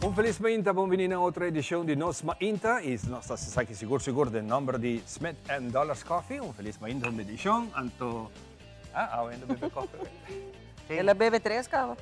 Un felis mainta, bon bini na otro edicion di Nos Mainta y nos ta saki sigur sigur den nomber di Smith and Dollars Coffee. Un felis mainta, un bendicion. Anto, ah, awe no bebe koffie. El a bebe tres caba.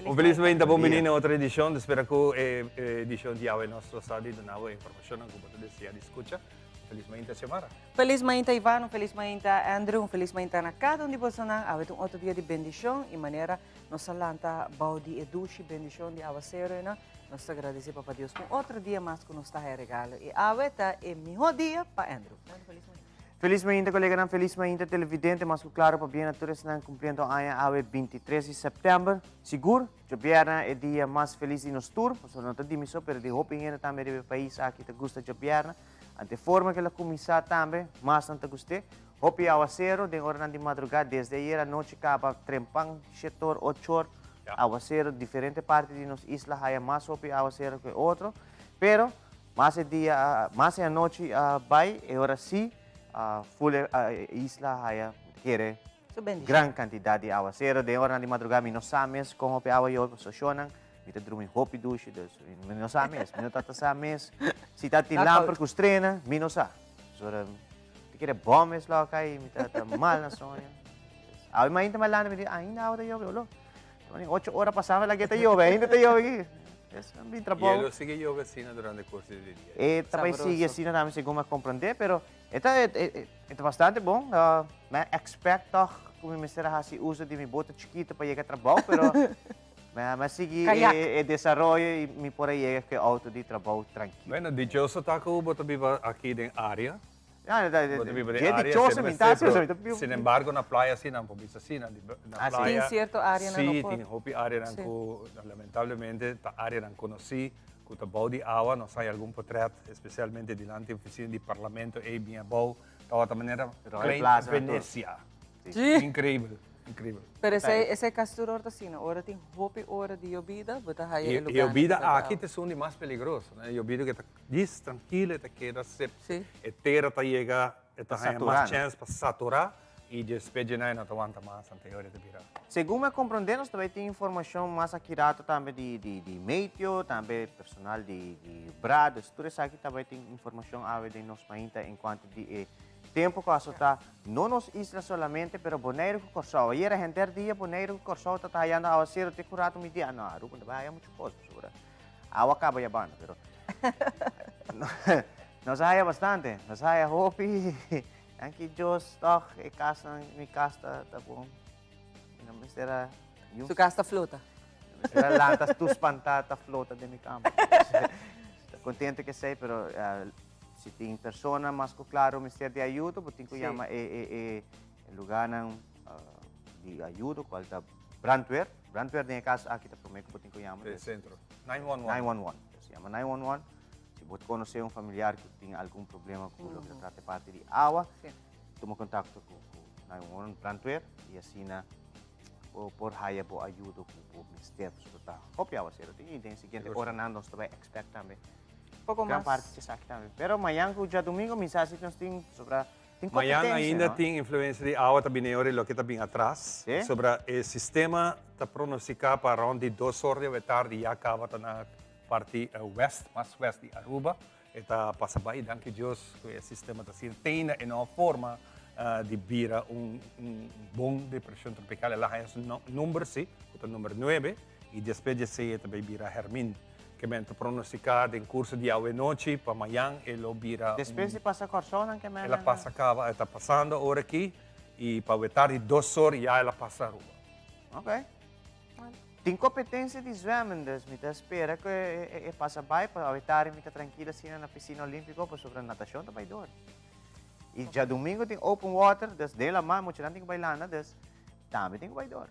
Un felis mainta, bon bini na otro edicion. Espera cu e edicion di awe nos lo sa di duna bo informacionnan cu bo ta desea di scucha. Un felis mainta, Xiomara. Felis mainta, Ivan. Un felis mainta, Andrew. Un felis mainta na cada un di bosonan. Awe ta un otro dia di bendicion y manera nos a lanta bou di e dushi bendicion di awacero ena, nos ta agradeci Papa Dios pa un otro dia mas cu nos ta haya regalo. Y awe ta e miho dia pa Andrew. Andrew, felis mainta. Felis mainta coleganan, felis mainta televidente, mas cu claro pabia na tur esnan cumpliendo aña awe 23 di september. Sigur, djobièrnè e dia mas felis di nos tur, pasobra no ta di mi so, pero di hopi hende tambe riba e pais aki ta gusta djobièrnè. Ante forma cu el a cuminsa tambe, mas nan ta gust'é. Hopi awacero den oranan di madruga, desde ayer anochi caba trempan shetor, ochor, awacero, diferente parti di nos isla haya mas hopi awacero cu e otro, pero Mas e dia, mas e anochi a bai, e ora sí ful e isla haya, mi ta kere, gran kantidat di awasero. Den oranan di madrugá mi no sa mes kon hopi awa yobe pasobra shonnan mi ta drumi hopi dushi, dus mi no sa mes, mi no ta sa mes si ta tin lamper ku strena, mi no sa. Pasobra mi ta kere bòm mes lò kai, mi ta mal na soño. Awe mainta mi a lanta mi di ainda awa ta yobe, olo. Ocho ora pasá mi lag'é ta yobe, ainda ta yobe aki. Es un bin trabou. Y e lo sigui yobe asina durante curso di dia. E ta bay sigui asina tambe segun mi a comprende, pero e ta e ta bastante bon. Mi a expect toch cu mi mester a haci uso di mi boto chikito pa yega trabou, pero mi a sigui e desaroyo y mi por a yega cu e auto di trabou trankilo. Bueno, dichoso ta cu bo ta biba aki den area. Ja, Bo ta biba den área, pero sin embargo na playa sí nan por bisa sí, na playa. Tin cierto áreanan no por. Sí, tin hopi áreanan ku lamentablemente ta áreanan konosí ku ta bou di awa. Nos hay algun potret, especialmente dilanti oficina di parlamento ei bien abou, tabata manera Klein Venecia. Increibel, increibel. Pero esei, esei casi tur ora ta asina. Ora tin hopi ora di yobida, bo ta haya e lugarnan. E yobida aki ta esun di mas peligroso. E yobida ku ta Dis trankilo e ta keda sep. E tera ta yega, e ta haña mas chèns pa saturá i despues dje nan e no ta wanta mas, anto e ora e ta bira. Segun mi a komprondé nos ta bai tin informashon mas akirato tambe di di meteo, tambe personal di di bra, dus tur esaki ta bai tin informashon awe den nos mainta enkuanto di e tempu ku a asotá no nos isla solamente pero Boneiru ku Kòrsou. Ayera henter dia Boneiru ku Kòrsou ta ta hayando awaseru te ku rato mi di a no Aruba no ta bai haya muchu kos pasobra Awa caba ya banda, pero nos a haya bastante, nos a haya hopi. Danki Dios toch, e casnan, mi cas ta, ta bon. Mi no mester a Su cas ta flota. Mi no mester a lanta tur spantá ta flota den mi cama. Ta contento cu esey, pero si tin persona mas cu claro mester di ayudo, bo tin cu yama e, e, e lugarnan di ayudo, cual ta brandweer. Brandweer den e caso aki ta prome cu bo tin cu yama. E centro. 911. 911. Si yama 911, si bo conoce un familiar cu tin algun problema cu loke ta trata e parti di awa, tuma contacto cu 911 brandweer y asina bo por haya bo ayudo cu bo mester. Pasobra ta hopi awacero tin y den siguiente oranan nos ta bay expect tambe Poco gran mas. parti di esaki tambe. Pero mañan cu djadomingo mi sa si nos tin pasobra Tin Mañan competencia, ainda no? tin influencia di awa ta bini ora y loke ta bin atras. Sí? Sobra e sistema ta pronostica pa rond di dos or di awe tardi ya caba ta na parti west, mas west di Aruba. E ta pasa bay, danki Dios cu e sistema ta asina. Te ainda e no a forma di bira un bon depresion tropical. El a haya su number si, cu ta number nuebe, y despues di esey e ta bay bira Hermine. Ke men ta pronosticá den curso di awenochi pa mañan e lo bira un. Despues di pasa Kòrsou nan ke men. El a pasa kaba, e ta pasando ora aki y pa awe tardi dos or ya el a pasa Aruba. Ok. Tin competencia di zwemmen dus mi ta spera cu e pasa bai pa awe tardi mi ta trankil asina na piscina olimpico pasobra natacion ta bai door. Y djadomingo tin open water dus den la mar muchanan tin cu bai landa dus tambe tin cu bai door.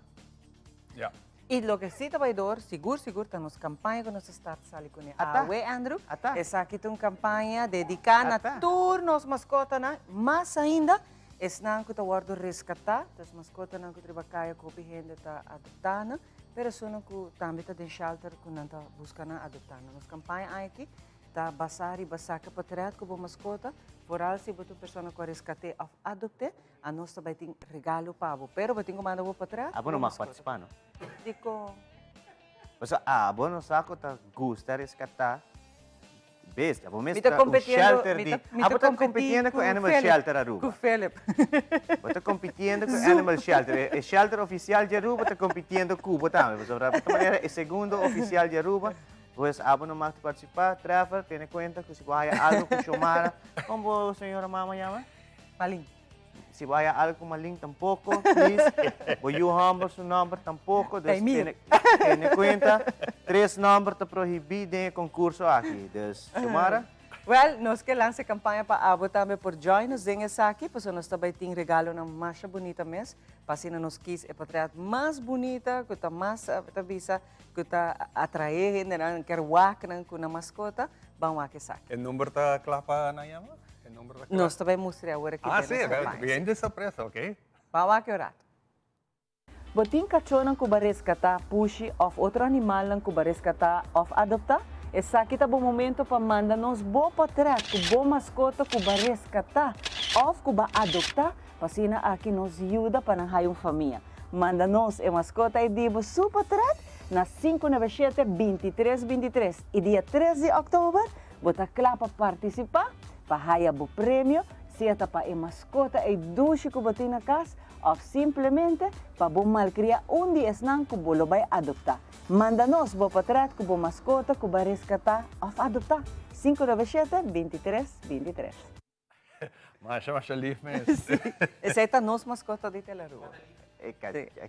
Ya. Y loke si ta bay door, sigur sigur ta nos campaña cu nos a start sali cune Ata. awe, Andrew. Ata. Esaki ta un campaña dedica na Ata. tur nos mascotanan, mas ainda esnan cu ta wordo rescata, dus mascotanan cu ta riba caya cu hopi hende ta adopta nan, pero esunnan cu tambe ta den shelter cu nan ta busca nan adopta nan. Nos campaña aki Ta basá riba saka potret ku bo maskota, foral si bo ta un persona ku a reskat'é òf adopt'é, anos ta bai tin regalo pa bo. Pero bo tin ku manda bo potret Abo ku no bo mag maskota. partisipá, no? Dikon? Pasobra abo no sa ku ta gusta reskatá bestia. Abo mes Mi ta ta un competiendo, shelter mi di... ta, mi Abo ta ta competi competiendo ku ku Animal Philip, Shelter ku Aruba. Philip. Bo ta compitiendo ku Zoo. Animal Shelter. E e shelter oficial di Aruba ta compitiendo ku bo tambe. Pasobra bo ta manera e segundo oficial di Aruba. Pues abo no mag di participá. Trevor, tene cuenta ku si bo haya algo ku Xiomara, kon bo señora mama yama? Malin. Si bo haya algo ku Malin tampoco, please. Bo yu homber su nomber tampoco. Dus Taimir. tene, tene cuenta, tres nomber ta prohibí den e concurso aki. Dus, Xiomara. Wel, nos ke lansa e campaña pa abo tambe por join nos den esaki, pasobra nos ta bay tin regalonan masha bunita mes, pa asina nos kies e potret mas bunita, cu ta mas, ta bisa, cu ta atrae hendenan, kier wak nan cu nan mascota, ban wak esaki. E number ta cla pa nan yama? E number ta cla? Nos ta bay mustra awor aki Ah, den si, nos campaña. bien di sorpresa, ok. Ban wak e un rato. Bo tin kachónan ku bo a reskatá, pushi òf otro animalnan ku bo a reskatá òf adoptá? Esaki ta bo momento pa manda nos bo pòtrèt ku bo maskota ku bo a reskatá òf ku bo a adoptá pa asina aki nos yuda pa nan haya un famia. Manda nos e maskota ei di bo su pòtrèt na 597 23 23 i dia 3 di òktober bo ta kla pa partisipá pa haya bo premio, sea ta pa e maskota ei dushi ku bo tin na kas Of simplemente pa bo malkria un di esnan ku bo lo bai adoptá. Manda nos bo potret ku bo maskota ku bo a reskatá of adoptá. 597 23 23. Masha masha lief mes. Sí, esei ta nos maskota di Telarua. E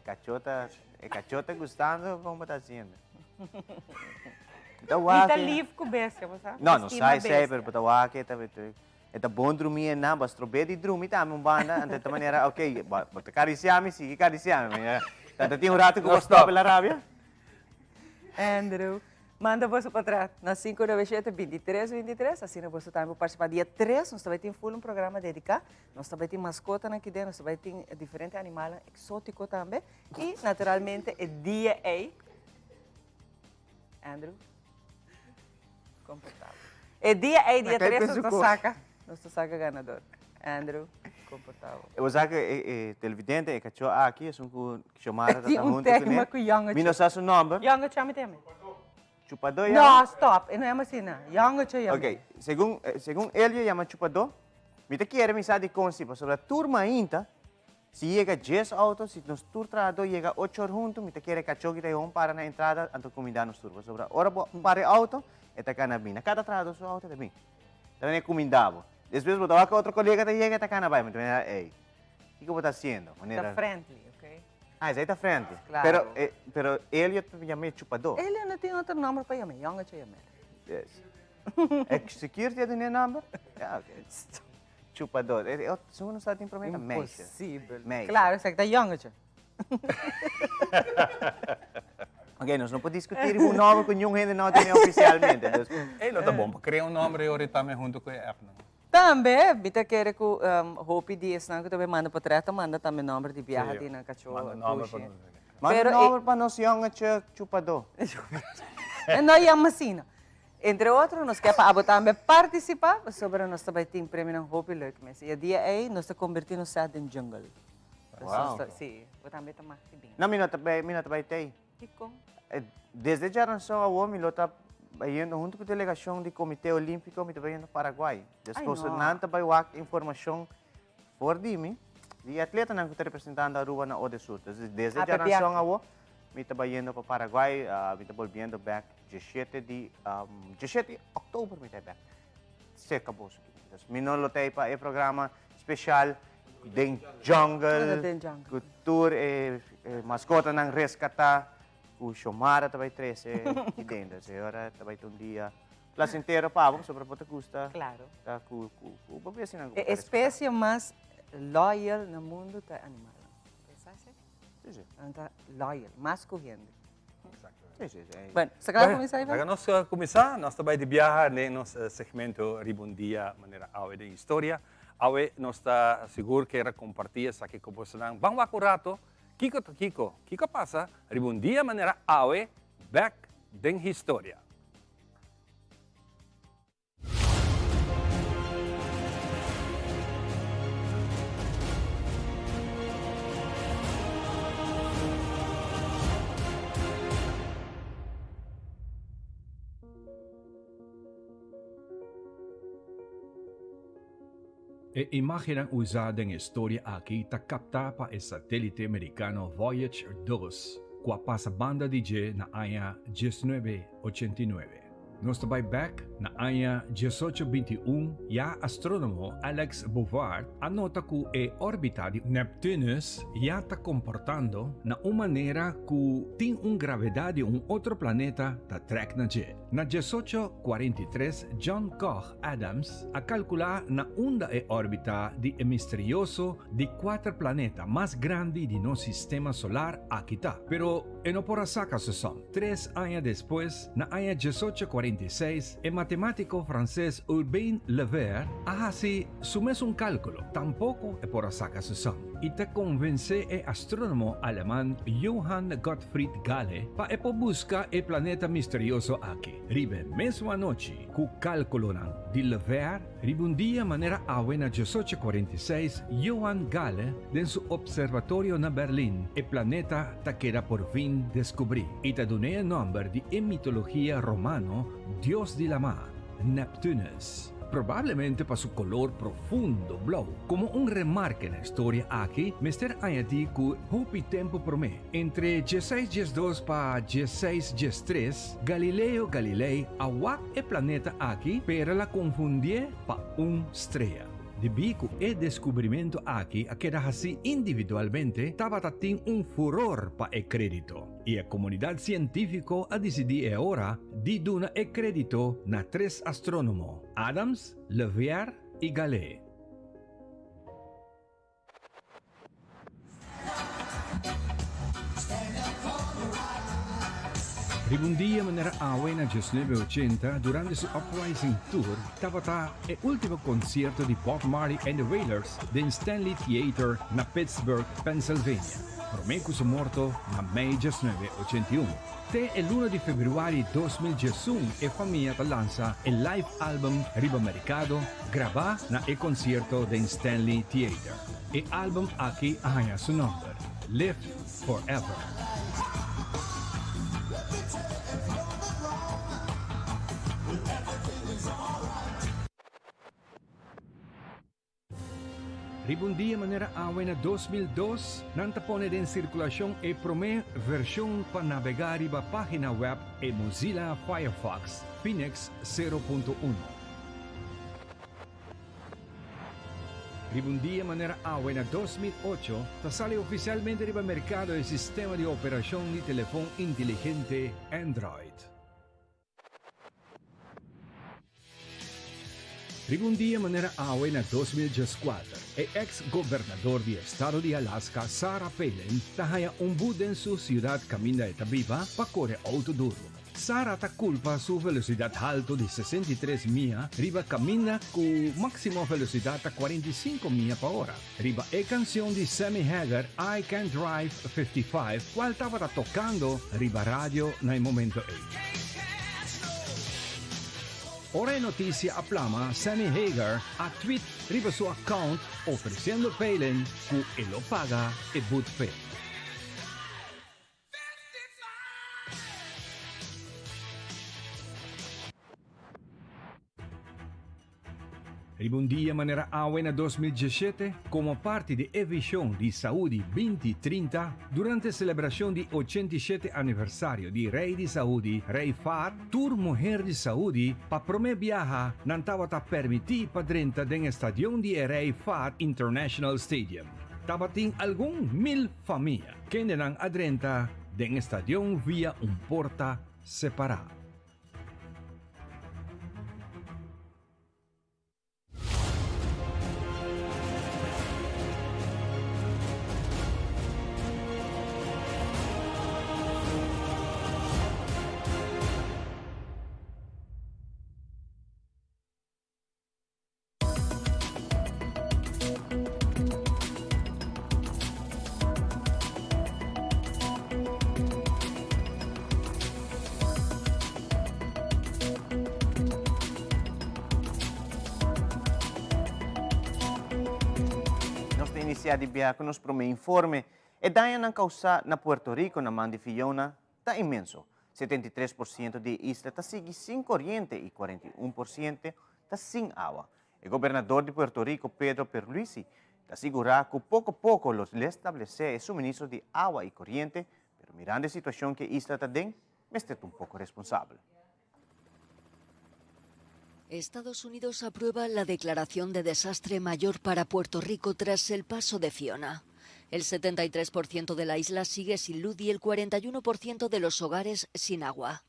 kachó ta, e kachó ta gustando kon bo ta hasiendo. Ta Mi ta lief ku bestia, bo sa? No, no sa esei, pero bo ta wak e ta. E ta bon drumi e nan, bo a strob'é di drumi tambe un banda, anto e ta manera, ok, bo ta karisiá mi, sigui karisiá mi, manera, tanto tin un rato ku bo stòp e la rabia. Andrew, manda boso pa tras na 597 23 23, asina boso tambe por partisipá. Dia 3 nos ta bai tin ful un programa dediká, nos ta bai tin maskotanan aki den, nos ta bai tin diferente animalnan eksótiko tambe i naturalmente e dia ei, Andrew. Comportado. E dia ei, dia 3, nos ta saca, nos ta saca ganador. Andrew, comportado. E bo sa cu e e televidente, e cacho aki, esun cu Xiomara ta Tin un hunto cu tema ne. cu Jonge Mi no sa su nomber. Jonge chami teme. Chupadó yama? No, stop. E no yama asina. Jonge cho yama. Ok, segun, segun Elio yama Chupadó. Mi ta kere mi sa dicon si, pasobra tur mainta Si yega djes auto, si nos tur trahadó yega ocho or huntu, mi ta kere kachó ki ta hon para na entrada anto kumindá nos tur. Pasobra ora bo para e auto, e ta kana bin. Na kada trahadó su auto e ta bin. Ta bini kumindá bo. Despues bo ta wak otro kolega ta yega e ta kana bai. Mi ta mira, ey, kiko bo ta hasiendo? Manera. Ta friendly, ok. Ah, esei ta friendly. Claro. Pero, eh, pero Elio ta yam'é chupadó. Elio no tin otro nomber pa yam'é, yòngecho yam'é. Yes. E security a dun'é nomber? Ya, ok. Chupador. E e segun nos tabatin promé ta meisje. Imposibel. Meisje. Claro, esaki ta jongetje. Ok, nos no por discuti riba un nomber cu niun hende no a tene oficialmente. Dus, Ey, lo ta bon pa crea un nomber e ora tambe hunto cu e app no. Tambe, mi ta kere cu hopi di esnan cu ta bay manda potret ta manda tambe nomber di biaha Sí, di nan cacho manda nomber pa dushi. nos. Manda Pero e- nomber pa nos jongetje chupador. E no yama asina. Entre otro nos ke pa abo tambe participa pasobra nos ta bay tin premionan hopi leuk mes y e dia ey nos ta converti nos set den jungle. Wow. Si, bo tambe ta mag di bin. No, mi no ta bay, mi no ta bay tey. Dikon? Desde djaranson awo mi lo ta bayendo hunto cu delegacion di Comite Olimpico, mi ta bayendo Paraguay. Despues nan ta bay wak informacion For di mi, di e atletanan ku ta representando Aruba na Odesur. Entonces, desde djaranson awo, mi ta bayendo pa Paraguay, mi ta bolbiendo bek dieshete di, dieshete di oktober mi ta bek serka boso aki. Entonces, mi no lo ta ei pa e programa special den jungle, ku tur e maskotanan reskatá, ku Xiomara ta bai trese aki den. Entonces, e ora ta bai ta un dia Placentero pa bo pasobra bo ta gusta Claro. ta ku ku ku bo bestianan ku bo E ta respetá. espesie mas loyal na mundu ta animalnan. Bo sa esei? Si, si. Nan ta loyal, mas ku hende. Si, si, si. Bueno, sa kla kuminsá, Ivan? Laga nos kuminsá. Nos ta bai di biaha den nos segmento Riba un Dia Manera Awe den Historia. Awe nos ta sigur kere kompartí esaki ku bosonan. Ban wak un rato kiko ta kiko, kiko a pasa riba un dia manera awe bèk den historia. E imágennan usá den e storia aki ta kaptá pa e satélite merikano Voyager dos, ku a pasa banda di dje na aña 1989. Nos ta bai bèk na aña 1821, ya astrónomo Alex Bouvard a nota ku e órbita di Neptunus ya ta komportando na un manera ku tin un gravedat di un otro planeta ta trèk na dje. Na 1843 John Koch Adams a kalkulá na unda e órbita di e misterioso di kuater planeta mas grandi di nos sistema solar aki ta, pero e no por a saka su sòm. Tres aña despues, na aña 1846, e matemátiko franses Urbain Le Verrier a hasi su mesun kálkulo, tampoko e por a saka su sòm, i ta konvensé e astrónomo aleman Johann Gottfried Galle pa e por buska e planeta misterioso aki. Riba e mesun anochi ku kálkulonan di Le Verrier, Riba un dia manera awe na 1846, Johann Galle den su observatorio na Berlin e planeta ta keda por fin deskubrí i ta dun'é e nòmber di e mitologia romano dios di lamá, Neptunus, probablemente pa su kolor profundo blou. Komo un remarke na e storia aki mester añadí ku hopi tempu promé, Entre dieseis 12 pa 16 13, Galileo Galilei a wak e planeta aki pero el a konfundié pa un strea. Debí ku e deskubrimentu aki a keda hasí individualmente, tabata tin un furor pa e krédito, i e komunidat sientífiko a disidí e ora di duna e krédito na tres astrónomo, Adams, Leverrier i Galle. Riba un dia manera awe na 1980, durante su Uprising Tour, tabata e ultimo concierto di Bob Marley and the Wailers den Stanley Theatre na Pittsburgh, Pennsylvania, prome cu su morto na mei 1981. Te e luna di februari 2011 e famia ta lansa e live album riba mercado, Grabá na e konsierto den Stanley Theater. E álbum aki a haña su nòmber, Live Forever. Riba un dia manera awe na 2002, nan ta pone den sirkulashon e promé vershon pa nabegá riba página wèb e Mozilla Firefox, Phoenix 0.1. Riba un dia manera awe na 2008 ta sali ofisialmente riba merkado e sistema di operashon di telefon inteligente Android. Riba un dia manera awe na 2014, e eks gobernador di estado di Alaska, Sarah Palin, ta haña un but den su siudat kaminda e ta biba pa kore outo duru. Sara ta culpa su velocidad halto di 63 mia riba caminda cu maximo velocidad ta 45 mia pa ora. Riba e cancion di Sammy Hagar I Can Drive 55 cual tabata tocando riba radio na e momento ey. Ora e noticia a plama, Sammy Hagar a tweet riba su account ofreciendo Palin cu e lo paga e boet p'e. Riba un dia manera awe na 2017, komo parti di e vishon di Saudi 2030, durante selebrashon di 87 aniversario di Rei di Saudi, Rei Fahd, tur muher di Saudi pa promé biaha nan tabata permití pa drenta den e stadion di e Rei Fahd International Stadium. Tabatin algun mil famia. Kendenan a drenta den e stadion via un porta separá. Nos ta inicia di biaha cu nos prome informe. E dañonan causa na Puerto Rico na man di Fiona ta inmenso. 73 por ciento di e isla ta sigui sin coriente y 41 por ciento ta sin awa. E gobernador di Puerto Rico, Pedro Pierluisi, ta sigurá ku poko poko lo restablesé e suministro di awa i koriente, pero mirando e situashon ku e isla ta den, mester ta un poko responsabel. Estados Unidos aprueba la declaración de desastre mayor para Puerto Rico tras el paso de Fiona. El 73% de la isla sigue sin luz y el 41% de los hogares sin agua.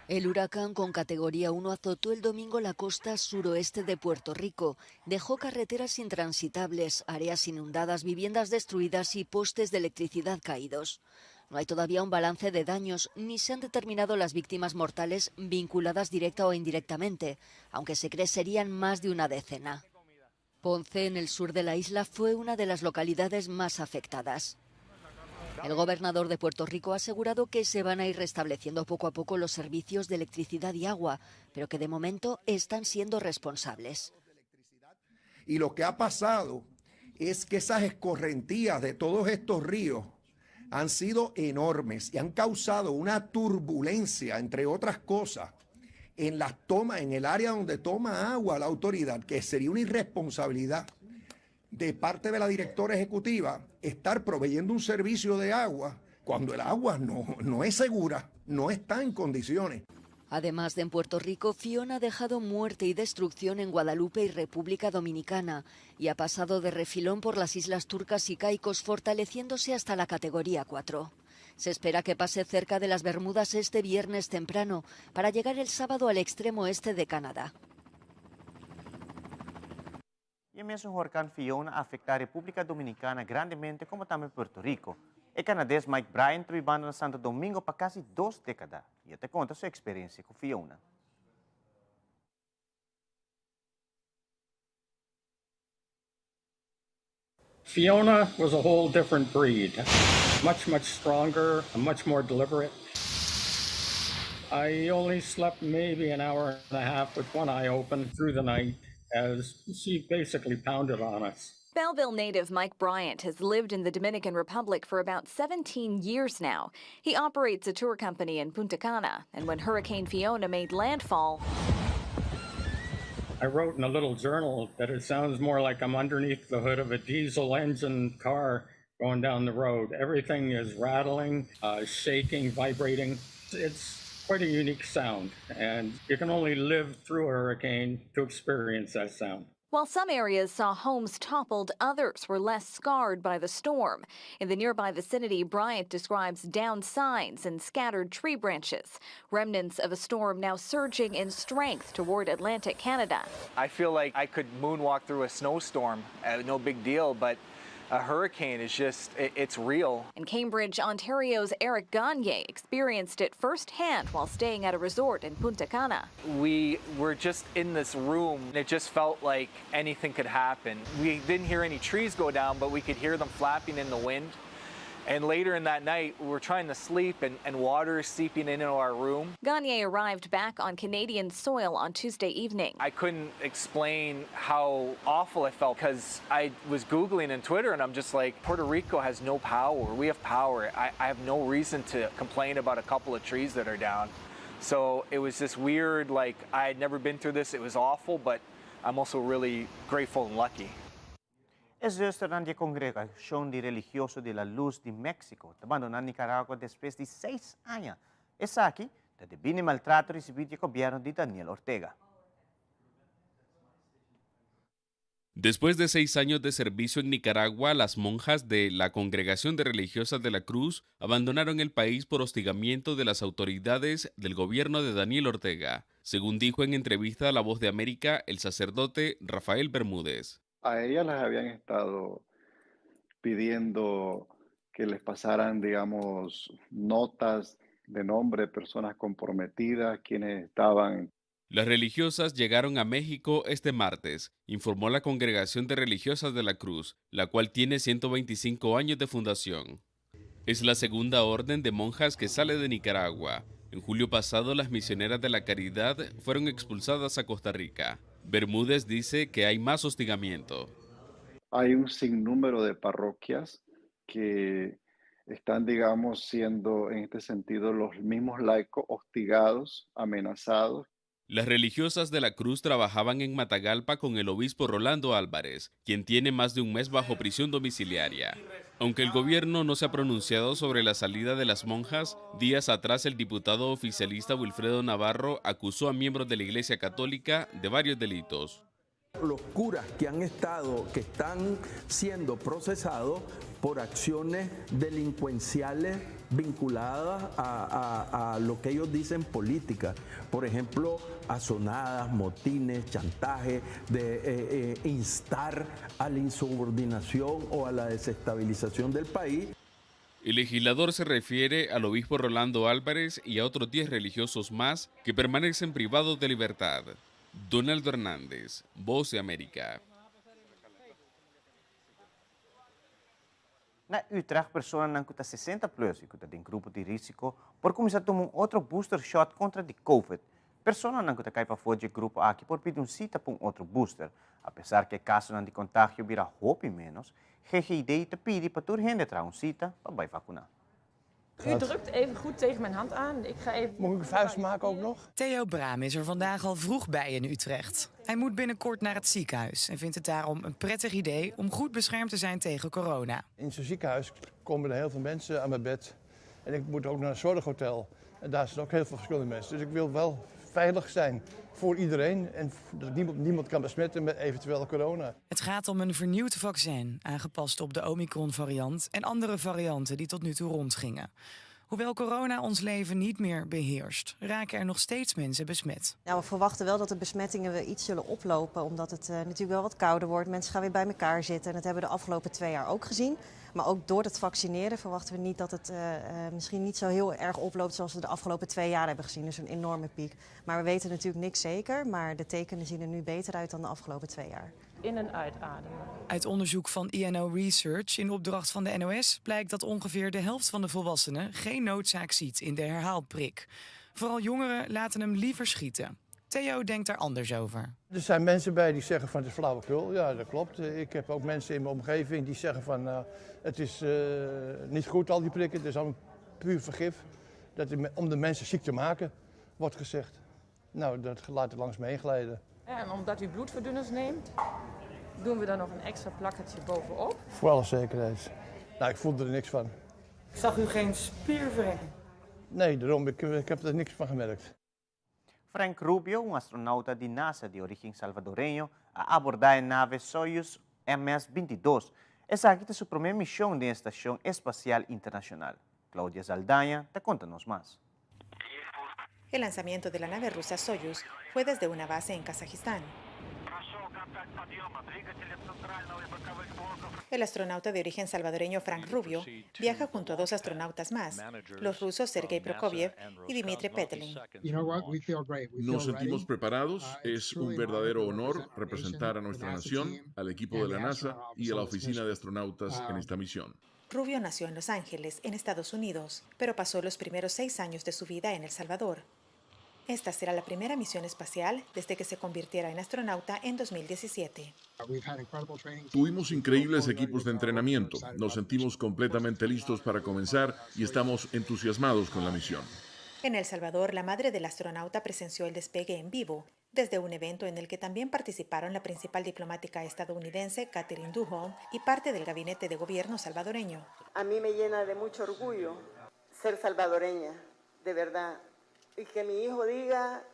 El huracán con categoría 1 azotó el domingo la costa suroeste de Puerto Rico. Dejó carreteras intransitables, áreas inundadas, viviendas destruidas y postes de electricidad caídos. No hay todavía un balance de daños ni se han determinado las víctimas mortales vinculadas directa o indirectamente, aunque se cree serían más de una decena. Ponce, en el sur de la isla, fue una de las localidades más afectadas. El gobernador de Puerto Rico ha asegurado que se van a ir restableciendo poco a poco los servicios de electricidad y agua, pero que de momento están siendo responsables. Y lo que ha pasado es que esas escorrentías de todos estos ríos han sido enormes y han causado una turbulencia, entre otras cosas, en las tomas, en el área donde toma agua la autoridad, que sería una irresponsabilidad de parte de la directora ejecutiva estar proveyendo un servicio de agua cuando el agua no, no es segura, no está en condiciones. Además de en Puerto Rico, Fiona ha dejado muerte y destrucción en Guadalupe y República Dominicana y ha pasado de refilón por las islas Turcas y Caicos, fortaleciéndose hasta la categoría 4. Se espera que pase cerca de las Bermudas este viernes temprano para llegar el sábado al extremo este de Canadá. E mesun horcan Fiona a afecta Republica Dominicana grandemente como tambe Puerto Rico. E canades Mike Bryant ta bibando na Santo Domingo pa casi dos decada y e ta conta su experiencia cu Fiona. Fiona was a whole different breed. Much, much stronger, much more deliberate. I only slept maybe an hour and a half with one eye open through the night as she basically pounded on us. Belleville native Mike Bryant has lived in the Dominican Republic for about 17 years now. He operates a tour company in Punta Cana, and when Hurricane Fiona made landfall, I wrote in a little journal that it sounds more like I'm underneath the hood of a diesel engine car going down the road. Everything is rattling, shaking, vibrating. It's quite a unique sound, and you can only live through a hurricane to experience that sound. While some areas saw homes toppled, others were less scarred by the storm. In the nearby vicinity, Bryant describes downed signs and scattered tree branches, remnants of a storm now surging in strength toward Atlantic Canada. I feel like I could moonwalk through a snowstorm, no big deal, but a hurricane is just, it's real. In Cambridge, Ontario's Eric Gagne experienced it firsthand while staying at a resort in Punta Cana. We were just in this room, and it just felt like anything could happen. We didn't hear any trees go down, but we could hear them flapping in the wind. And later in that night, we were trying to sleep, and water is seeping into our room. Gagne arrived back on Canadian soil on Tuesday evening. I couldn't explain how awful I felt because I was Googling and Twitter, and I'm just like, Puerto Rico has no power. We have power. I have no reason to complain about a couple of trees that are down. So it was this weird, I had never been through this. It was awful, but I'm also really grateful and lucky. E zusternan di Congregacion di Religioso de la Luz di Mexico ta bandona Nicaragua despues di 6 aña. Esaki ta debi na maltrato recibi di gobierno di Daniel Ortega. Después de 6 años de servicio en Nicaragua, las monjas de la Congregación de Religiosas de la Cruz abandonaron el país por hostigamiento de las autoridades del gobierno de Daniel Ortega, según dijo en entrevista a La Voz de América el sacerdote Rafael Bermúdez. A ellas las habían estado pidiendo que les pasaran, notas de nombre de personas comprometidas, quienes estaban. Las religiosas llegaron a México este martes, informó la Congregación de Religiosas de la Cruz, la cual tiene 125 años de fundación. Es la segunda orden de monjas que sale de Nicaragua. En julio pasado, las misioneras de la Caridad fueron expulsadas a Costa Rica. Bermúdez dice que hay más hostigamiento. Hay un sinnúmero de parroquias que están, siendo en este sentido los mismos laicos hostigados, amenazados. Las religiosas de la Cruz trabajaban en Matagalpa con el obispo Rolando Álvarez, quien tiene más de un mes bajo prisión domiciliaria. Aunque el gobierno no se ha pronunciado sobre la salida de las monjas, días atrás el diputado oficialista Wilfredo Navarro acusó a miembros de la Iglesia Católica de varios delitos. Los curas que han estado, que están siendo procesados por acciones delincuenciales vinculadas a, lo que ellos dicen política. Por ejemplo, azonadas, motines, chantaje, de eh, eh, instar a la insubordinación o a la desestabilización del país. El legislador se refiere al obispo Rolando Álvarez y a otros 10 religiosos más que permanecen privados de libertad. Donaldo Hernández, Voz de América. Na Utrecht personanan ku ta 60 plus i ku ta den grupo di rísiko por kuminsá tuma un otro booster shot kontra di covid. Personanan ku ta kai pafó dje grupo aki por pidi un sita pa un otro booster. Apesar ku e kasonan di kontagio bira hopi ménos, GGD ta pidi pa tur hende traha un sita pa bai vakuná. U drukt even goed tegen mijn hand aan. Ik ga even. Moet ik een vuist maken ook nog? Theo Braam is er vandaag al vroeg bij in Utrecht. Hij moet binnenkort naar het ziekenhuis en vindt het daarom een prettig idee om goed beschermd te zijn tegen corona. In zo'n ziekenhuis komen er heel veel mensen aan mijn bed. En ik moet ook naar een zorghotel. En daar zijn ook heel veel verschillende mensen. Dus ik wil wel veilig zijn voor iedereen en dat niemand, niemand kan besmetten met eventueel corona. Het gaat om een vernieuwd vaccin, aangepast op de Omicron-variant en andere varianten die tot nu toe rondgingen. Hoewel corona ons leven niet meer beheerst, raken er nog steeds mensen besmet. Nou, we verwachten wel dat de besmettingen weer iets zullen oplopen, omdat het eh, natuurlijk wel wat kouder wordt. Mensen gaan weer bij elkaar zitten en dat hebben we de afgelopen twee jaar ook gezien. Maar ook door het vaccineren verwachten we niet dat het eh, eh, misschien niet zo heel erg oploopt zoals we de afgelopen twee jaar hebben gezien. Dus een enorme piek. Maar we weten natuurlijk niks zeker, maar de tekenen zien er nu beter uit dan de afgelopen twee jaar. In- en uitademen. Uit onderzoek van INO Research in opdracht van de NOS blijkt dat ongeveer de helft van de volwassenen geen noodzaak ziet in de herhaalprik. Vooral jongeren laten hem liever schieten. Theo denkt daar anders over. Er zijn mensen bij die zeggen van het is flauwekul. Ja, dat klopt. Ik heb ook mensen in mijn omgeving die zeggen van uh, het is uh, niet goed al die prikken. Het is allemaal puur vergif. Dat om de mensen ziek te maken, wordt gezegd. Nou, dat laat ik langs me heen glijden. En omdat u bloedverdunners neemt, doen we daar nog een extra plakketje bovenop. Voor alle zekerheid. Nou, ik voelde er niks van. Ik zag u geen spier verrekken. Nee, daarom. Ik, ik heb er niks van gemerkt. Frank Rubio, un astronauta di NASA di origen salvadoreño, a abordá e nave Soyuz MS-22. Esaki ta su promé mishon den e Stashon Espasial Internashonal. Claudia Saldaña ta konta nos mas. El lanzamiento de la nave rusa Soyuz fue desde una base en Kazajistán. El astronauta de origen salvadoreño Frank Rubio viaja junto a dos astronautas más, los rusos Sergei Prokopyev y Dmitry Petelin. Nos sentimos preparados. Es un verdadero honor representar a nuestra nación, al equipo de la NASA y a la Oficina de Astronautas en esta misión. Rubio nació en Los Ángeles, en Estados Unidos, pero pasó los primeros seis años de su vida en El Salvador. Esta será la primera misión espacial desde que se convirtiera en astronauta en 2017. Tuvimos increíbles equipos de entrenamiento. Nos sentimos completamente listos para comenzar y estamos entusiasmados con la misión. En El Salvador, la madre del astronauta presenció el despegue en vivo desde un evento en el que también participaron la principal diplomática estadounidense, Catherine Duholm, y parte del gabinete de gobierno salvadoreño. A mí me llena de mucho orgullo ser salvadoreña, de verdad, y que mi hijo diga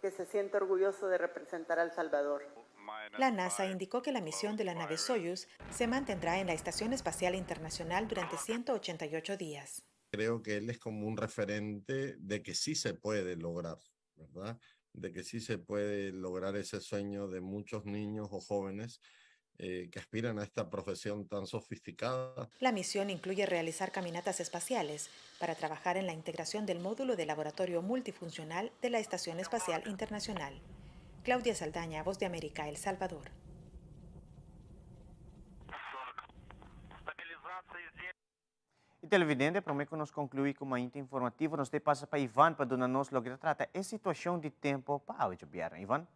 que se siente orgulloso de representar al Salvador. La NASA indicó que la misión de la nave Soyuz se mantendrá en la Estación Espacial Internacional durante 188 días. Creo que él es como un referente de que sí se puede lograr, ¿verdad? De que sí se puede lograr ese sueño de muchos niños o jóvenes eh, que aspiran a esta profesión tan sofisticada. La misión incluye realizar caminatas espaciales para trabajar en la integración del módulo de laboratorio multifuncional de la Estación Espacial Internacional. Claudia Saldaña, Voz de América, El Salvador. Y televidente, prome cu nos conclui cu Mainta Informativo, nos ta pasa pa Ivan pa duna nos loke ta trata e situacion di tempo pa awe diabierna. Ivan?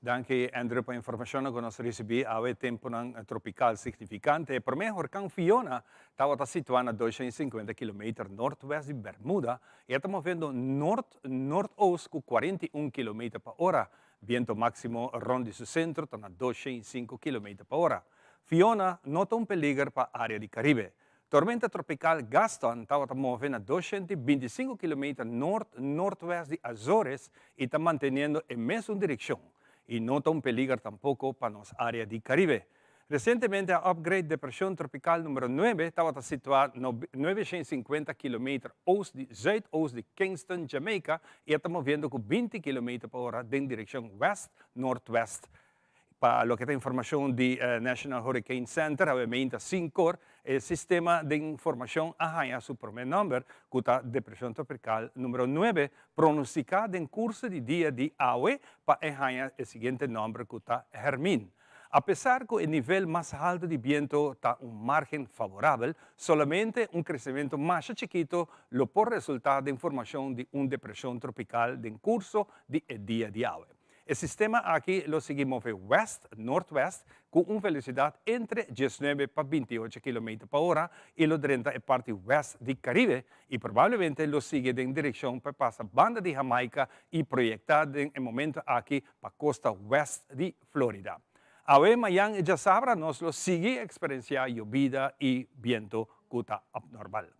Danki Andrew pa informashonnan ku nos risibí awe tempunan tropikal signifikante. E promé horkan Fiona tabata situá na 250 kilometer nortwest di Bermuda i a ta moviendo nort nortoost ku 41 kilometer pa ora. Biento máksimo rònt di su sentro ta na 205 kilometer pa ora. Fiona no ta un peliger pa área di Karibe. Tormenta tropikal Gaston tabata move na 225 kilometer nort nortwest di Azores i ta manteniendo e mesun direkshon i no ta un peliger tampoko pa nos área di Karibe. Resientemente a upgrade depreshon tropikal numero nuebe tabata situá 950 kilometer oost di zuidoost di Kingston, Jamaica i a ta moviendo ku 20 kilometer pa ora den direkshon west nortwest. Pa loke ta informashon di National Hurricane Center, awe meinta sinkor, e sistema den formashon a haña su promé nòmber, ku ta Depreshon Tropikal Numero nuebe, pronostiká den kurso di dia di awe pa e haña e siguiente nòmber ku ta Hermine. Apesar ku e nivel mas haltu di biento ta un márgen favorabel, solamente un kresementu masha chikito lo por resultá den formashon di un depreshon tropikal den kurso di e dia di awe. E sistema aki lo sigui move west noordwest ku un velosidat entre 19 pa 28 kilometer pa ora i lo drenta e parti west di Karibe i probablemente lo sigui den direkshon pa pasa banda di Hamaika i proyektá den e momento aki pa kosta west di Florida. Awe, mayan i djasabra nos lo sigui eksperensiá yobida i biento ku ta apnormal.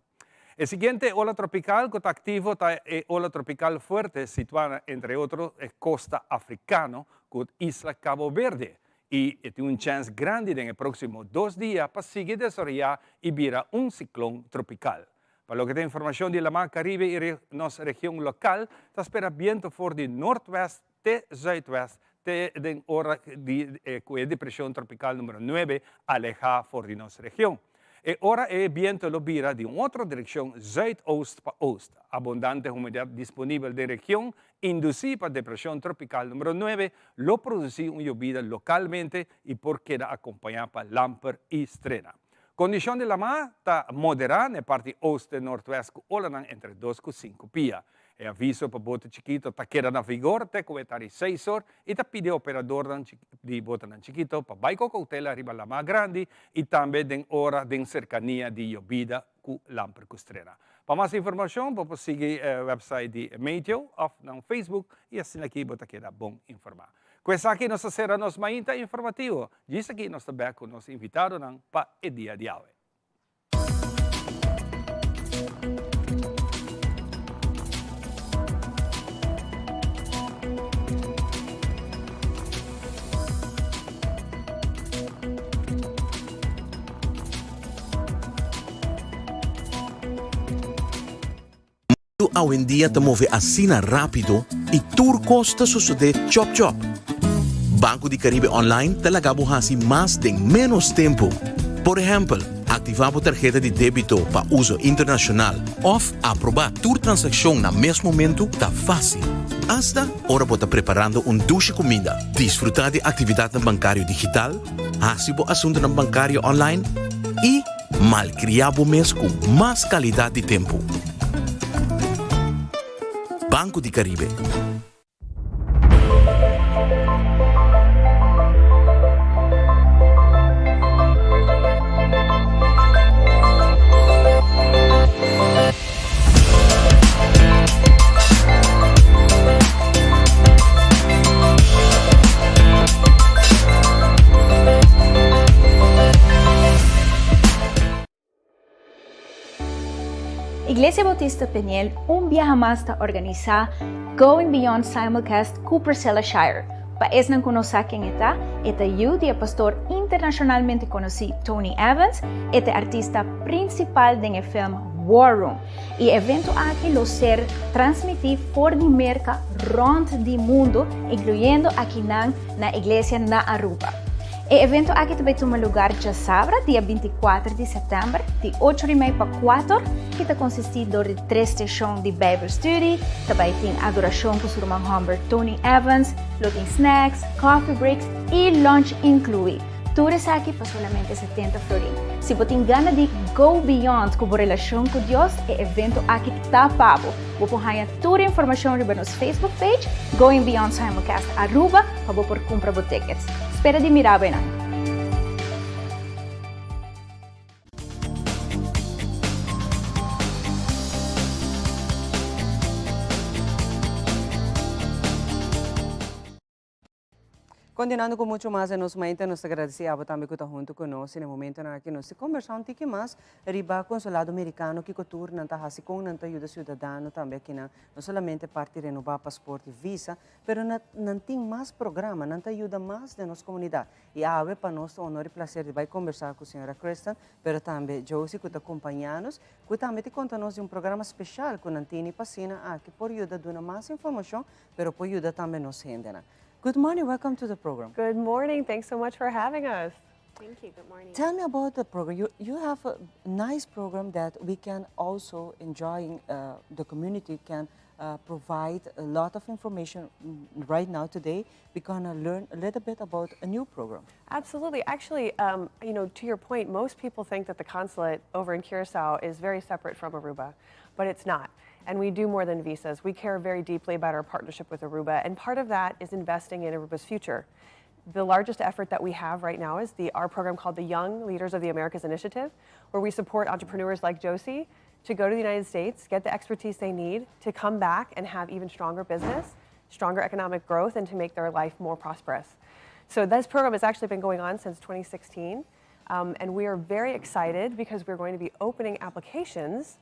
E siguiente ola tropical cu ta activo ta e ola tropical fuerte situa na entre otro e costa africano cu isla Cabo Verde y e tin un chens grandi den e proximo dos dia pa sigui desaroya y bira un ciclon tropical. Pa loke ta informacion di Lamar Caribe y nos region local ta spera biento for di noordwest te zuidwest te den ora di cu e depresion tropical numero nuebe aleha for di nos region. E ora e biento lo bira di un otro direccion zuidoost pa oost. Abundante humedad disponibel den region induci pa depresion tropical numero nuebe lo produci un yobida localmente y por keda acompaña pa lamper y strena. Condicion di lama ta modera na e parti oost te noordwest cu olanan entre dos cu cinco pia. E aviso pa bote chikito ta keda na vigor te ku e ta di seis or i ta pidi operadornan di botenan chikito pa bai ku koutela riba lamá grandi i tambe den ora den serkania di yobida ku lamper ku strena. Pa mas informashon bo por sigui e website di Meteo òf nan Facebook i asina aki bo ta keda bon informá. Ku esaki nos ta sera nos mainta informativo. Djis aki nos ta bèk ku nos invitadonan pa e dia di awe. Mundu awendia ta move asina rápido i tur kos ta sosodé chòp chòp. Banco di Caribe Online ta laga bo hasi mas den ménos tempu. Por ehèmpel, aktivá bo tarheta di débito pa uso internashonal òf aprobá tur transakshon na mes momentu ta fásil. Asta ora bo ta preparando un dushi kuminda, disfrutá di aktividatnan bankario digital, hasi bo asuntunan bankario online i Malkriá bo mes ku mas kalidat di tempu. Banco di Caribe. Iglesia Bautista Peniel un biaha mas ta organisá Going Beyond Simulcast ku Priscilla Shirer. Pa esnan ku no sa ken e ta, e ta yu di e pastor internashonalmente konosí Tony Evans, e ta e artista prinsipal den e film War Room. E evento aki lo ser transmití for di Merka rònt di mundu, inkluyendo akinan na Iglesia na Aruba. E evento aki ta bai tuma lugar djasabra, dia 24 di sèptèmber, di ocho di mei pa kuater, i ta konsistí dor di tres seshon di Bijbelstudie, ta bai tin adorashon ku su ruman hòmber Tony Evans, lo tin snacks, coffee breaks i lunch inkluí. Tur esaki pa solamente 70 florin. Si bo tin gana di go beyond ku bo relashon ku Dios, e evento aki ta pa bo. Bo por haña tur informashon riba nos Facebook page, Going Beyond Simulcast Aruba, pa bo por kumpra bo tickets. Spera di mira bo einan. Continuando cu mucho mas den nos mente, nos ta gradici abo tambe cu ta hunto cu nos den e momentonan aki. Nos ta conversa un tiki mas riba Consulado Mericano, kico tur nan ta haci, con nan ta yuda ciudadano tambe akinan, no solamente parti renoba paspoort y visa, pero nan tin mas programa, nan ta yuda mas den nos comunidad. Y awe pa nos ta honor y placer di bay conversa cu señora Kristen, pero tambe Josie cu ta compaña nos, cu tambe ta conta nos di un programa special cu nan tini pa asina aki por yuda duna mas informacion, pero por yuda tambe nos hendenan. Good morning, welcome to the program. Good morning, thanks so much for having us. Thank you, good morning. Tell me about the program. You have a nice program that we can also enjoy, the community can provide a lot of information right now today. We're going to learn a little bit about a new program. Absolutely. Actually, to your point, most people think that the consulate over in Curacao is very separate from Aruba, but it's not. And we do more than visas. We care very deeply about our partnership with Aruba, and part of that is investing in Aruba's future. The largest effort that we have right now is our program called the Young Leaders of the Americas Initiative, where we support entrepreneurs like Josie to go to the United States, get the expertise they need to come back and have even stronger business, stronger economic growth, and to make their life more prosperous. So this program has actually been going on since 2016, and we are very excited because we're going to be opening applications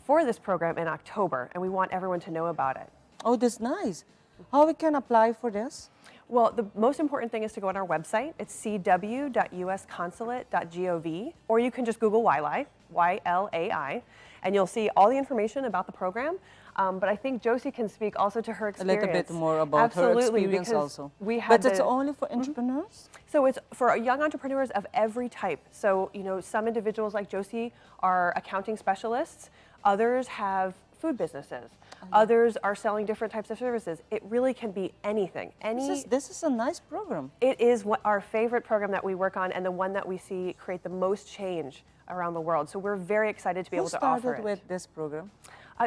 for this program in October, and we want everyone to know about it. Oh, that's nice. How we can apply for this? The most important thing is to go on our website. It's cw.usconsulate.gov, or you can just Google YLAI, Y-L-A-I, and you'll see all the information about the program. But I think Josie can speak also to her A little bit experience. more about her Absolutely, experience because also. we had But it's the only for entrepreneurs? So it's for young entrepreneurs of every type. So some individuals like Josie are accounting specialists. Others have food businesses. Others are selling different types of services. It really can be anything. Any This is a nice program. It is our favorite program that we work on and the one that we see create the most change around the world. So we're very excited to be Who able to offer started it. with this program?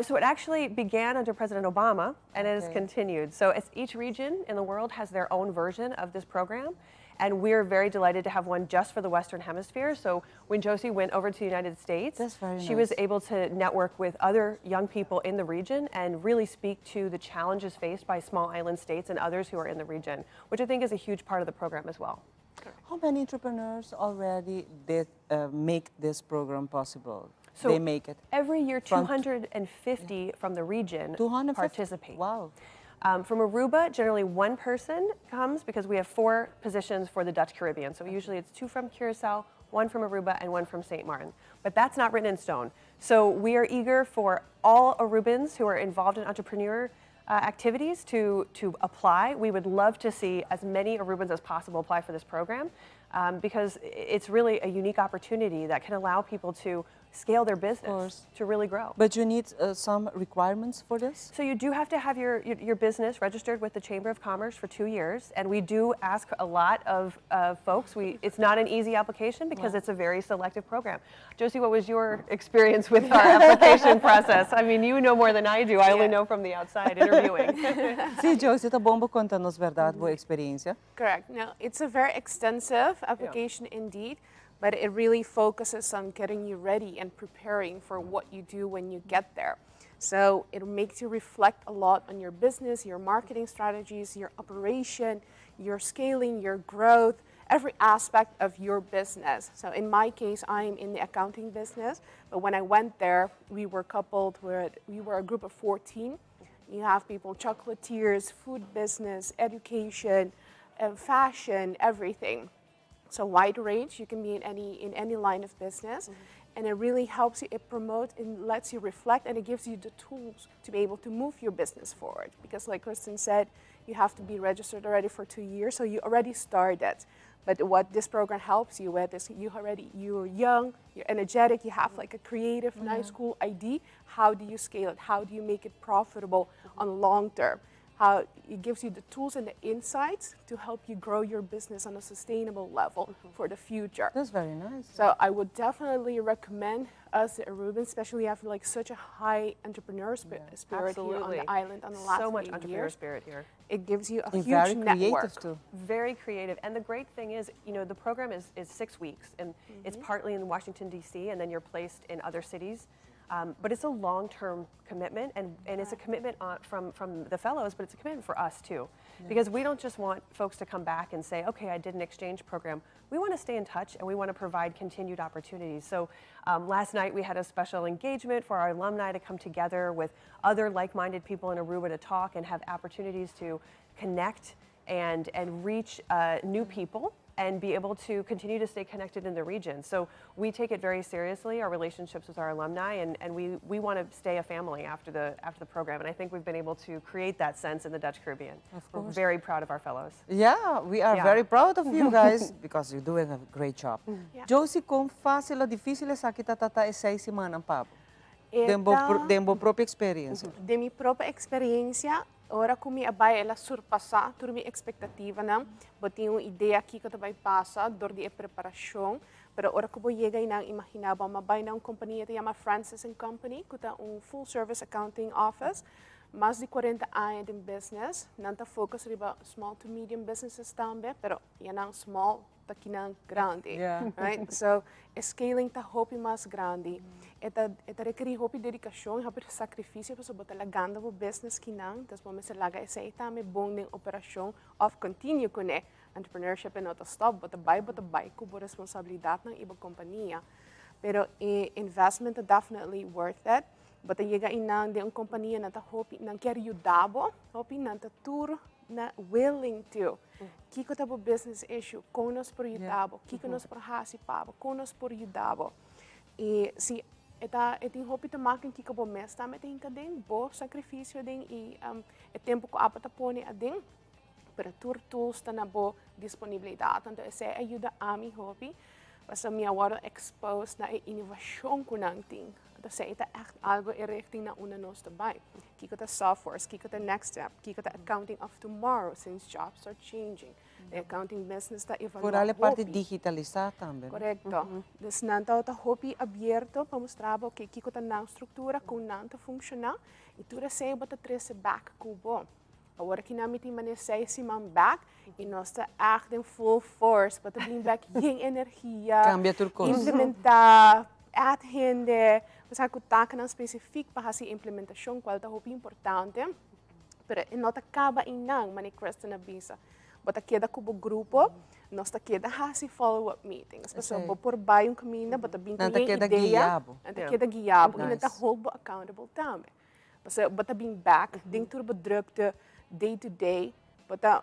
So it actually began under President Obama and it has continued. So each region in the world has their own version of this program. And we're very delighted to have one just for the Western Hemisphere. So when Josie went over to the United States, That's very she was nice. able to network with other young people in the region and really speak to the challenges faced by small island states and others who are in the region, which I think is a huge part of the program as well. How many entrepreneurs already did make this program possible? So they make it. Every year, From 250 from the region 250? participate. Wow. From Aruba, generally one person comes because we have 4 positions for the Dutch Caribbean. So usually it's 2 from Curacao, 1 from Aruba, and 1 from St. Martin. But that's not written in stone. So we are eager for all Arubans who are involved in entrepreneur activities to apply. We would love to see as many Arubans as possible apply for this program, because it's really a unique opportunity that can allow people to scale their business, Of course. to really grow. But you need some requirements for this? So you do have to have your business registered with the Chamber of Commerce for 2 years, and we do ask a lot of folks. It's not an easy application because it's a very selective program. Josie, what was your experience with our application process? You know more than I do. I only know from the outside interviewing. Si, Josie, ta bon conta nos berdad, bo experiencia. Correct. No, it's a very extensive application indeed, but it really focuses on getting you ready and preparing for what you do when you get there. So it makes you reflect a lot on your business, your marketing strategies, your operation, your scaling, your growth, every aspect of your business. So in my case, I'm in the accounting business, but when I went there, we were coupled with, we were a group of 14. You have people, chocolatiers, food business, education, fashion, everything. So wide range, you can be in any line of business. And it really helps you, it promotes and lets you reflect, and it gives you the tools to be able to move your business forward. Because like Kristen said, you have to be registered already for 2 years, so you already started. But what this program helps you with is you're young, you're energetic, you have a creative, nice, cool idea. How do you scale it? How do you make it profitable on long term? How it gives you the tools and the insights to help you grow your business on a sustainable level for the future. That's very nice. So I would definitely recommend us, the Arubans, especially have like such a high entrepreneur spirit here on the island on the last So much few entrepreneur years. spirit here. It gives you a And huge very creative network. too. Very creative. And the great thing is, the program is 6 weeks, and it's partly in Washington, D.C., and then you're placed in other cities. But it's a long-term commitment, and it's a commitment from the fellows, but it's a commitment for us too. Because we don't just want folks to come back and say, "Okay, I did an exchange program." We want to stay in touch and we want to provide continued opportunities. So last night we had a special engagement for our alumni to come together with other like-minded people in Aruba to talk and have opportunities to connect and reach new people and be able to continue to stay connected in the region. So we take it very seriously, our relationships with our alumni, and we want to stay a family after the program. And I think we've been able to create that sense in the Dutch Caribbean. Of We're course. very proud of our fellows. Yeah, we are very proud of you guys because you're doing a great job. Josie, con facil of dificil esaki tabata e 6 siman pa bo? Den bo propio experiencia. Di mi propio experiencia, ora cu mi a bay, el a surpasa tur mi expectativa nan. Bo tin un idea kico ta bay pasa door di preparacion, pero ora cu bo yega y nan imagina bo, m'a bay na un compania cu yama Francis and Company, cu ta un full service accounting office, mas di 40 aña di business, nan ta focus riba small to medium businesses tambe, pero ya nan small ta kinan grandi, right? So, scaling ta hopi mas grandi. E ta requeri hopi dedicacion, hopi sacrificio, pasobra bo ta lagando e business kinan, dus bo mester laga esey tambe bon den operacion of continue cu ne entrepreneurship e no ta stop, bo ta bay cu bo responsabilidad nan y bo compania. Pero e investment is definitely worth it. Bo ta yega einan den un compania nan ta hopi, nan kier yuda bo, hopi nan ta tur na willing to. Kico ta bo business issue, con nos por yuda bo, kico nos por hasi pa bo, con nos por yuda bo. Y si e tin hopi te maken kico bo mes tambe tin aden, bo sacrificio den y e tempo cu abo ta pone aden, pero tur tools ta na bo disponibilidad. Anto, esey a yuda ami hopi, paso mi a wordo exposed na e innovacion cu nan tin. Anto, esey ta echt algo e richting na unda nos ta bay. Kico ta softwares, kico ta next step, kico ta accounting of tomorrow, since jobs are changing. The accounting business ta evolua Vooral e parti hopi. digitalisa tambe, no? Correcto. Dus nan ta hopi abierto pa mustra bo cu kico ta nan structura, con nan ta funciona, y tur esey bo ta trece back cu bo. Awor aki nan mi tin mane 6 siman back y nos ta echt in full force, pa bring back yen energia. Cambia tur cos. Implementa, add hende, pasobra cu taak specific pa haci implementacion, cual ta hopi importante. Pero e no ta caba einan, mane Kristen a bisa. Bo ta keda cu e grupo, nos ta keda hasi follow-up meetings. Pasobra bo por bay un caminda, bo ta bin Nan ta cu keda idea, guia bo. Nan ta keda guia bo, y nan ta hold bo accountable tambe. Pasobra bo ta bin back, den tur bo drukte, day to day, bo ta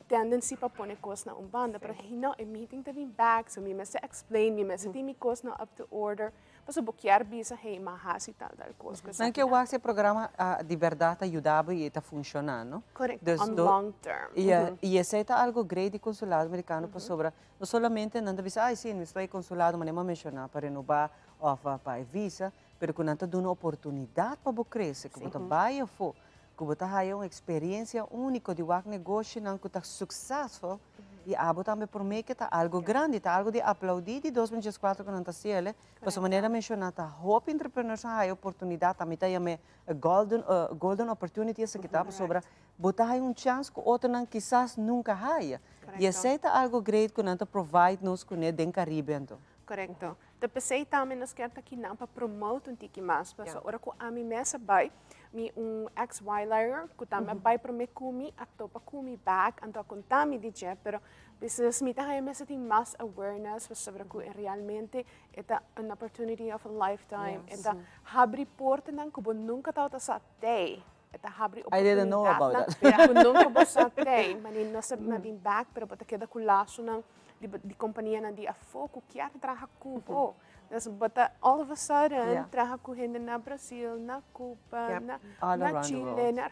tendency pa pone cos na un banda, pero hey, no, e meeting ta bin back, so mi mester explain, mi mester tin mi cos na up to order. Pasobra bo kier bisa, hey, m'a hasi tal tal cos. Nan kier wak si e programa di berdad ta yuda bo y ta funciona, no? Correct, Dus on long term. Y esey ta algo great di consulado americano pasobra no solamente nan ta bisa, ay si, mi ta e consulado, mas m'a menciona pa renoba of pa visa, pero cu nan ta duna oportunidad pa bo crece, cu bo ta bay afo, cu bo ta haya un experiencia unico di wak negoshi nan cu ta successful y abo tambe por make ta algo grandi, ta algo di aplaudi di 2014 cu nan ta haciele. Pa manera menciona ta hopi entrepreneurs haya oportunidad, tambe ta yama a golden opportunity esaki ta pasobra bo ta haya un chance cu otro nan kisas nunca haya. Y esey ta algo great cu nan ta provide nos cu ne den Caribe anto. Correcto. Ta p'esey tambe nos kier ta aki nan pa promote un tiki mas. Pasobra ora cu ami mes a bay, mi un ex YLer, cu tambe bay prome cu mi, a topa cu mi back, anto a conta mi di dje, pero business mi ta haya mes tin mas awareness sobre cu realmente e ta an opportunity of a lifetime. E ta habri porta nan cu bo nunca tabata sa t'ey. E ta habri I didn't know about that. Cu nunca bo sa t'ey. Mani no sa m'a bin back, pero bo ta keda cu laso nan di compania nan di afo cu kier traha cu bo. Dus bo ta all of a sudden traha cu hende na Brasil, na Cuba, All na around the Chile, world. Na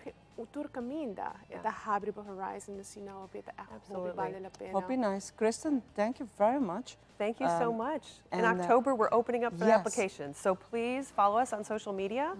tur caminda. E ta habri bo horizon asina, e ta echt hopi vale la pena. Hopi nice. Kristen, thank you very much. Thank you so much. In And October, we're opening up for applications. So please follow us on social media.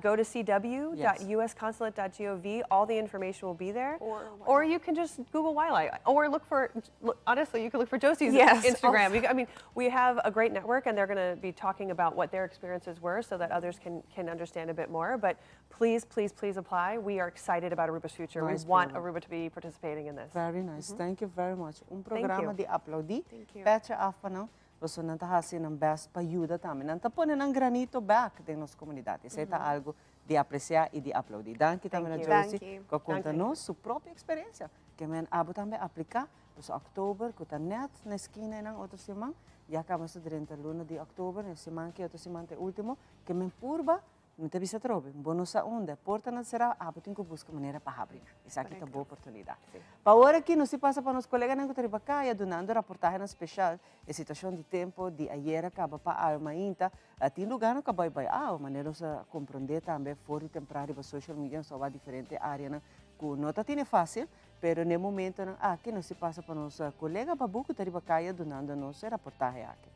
Go to cw.usconsulate.gov. All the information will be there. Or you can just Google YLI. Or look for, look, honestly, you can look for Josie's Instagram. You, I mean, we have a great network, and they're going to be talking about what their experiences were so that others can understand a bit more. But please, please, please apply. We are excited about Aruba's future. Nice we want program. Aruba to be participating in this. Very nice. Thank you very much. Un Thank programa you. di aplaudi. Thank you. Petje af pa nan. Boso nan ta hasi nan best pa yuda tambe. Nan ta pone nan granito back den nos comunidad. Esey ta algo di aprecia y di aplaudi. Danki tambe na Thank you. Josie Thank you. cu a conta Thank you. nos su propio experiencia. Kemen abo tambe aplica. Dus october, cu ta net na esquina nan otro siman. Ya caba su 30 luna di october, e siman cu otro siman te ultimo. Kemen purba, no te bisa trobe, bo no sa unda. Porta nan sera, abo tin cu busca manera pa habri. Esaki ta bo oportunidad. Pa awor aki, nos ta pasa pa nos coleganan cu ta riba caya, dunando reportahe special. E situacion di tempo di ayera caba pa awe mainta. Tin lugar nan cu a bay awa, manera nos a comprende tambe for di tempran riba social media, nos a diferente area cu no ta tene facil, pero na momento nan aki nos ta pasa pa nos colega Babu cu ta riba caya dunando nos reportahe aki.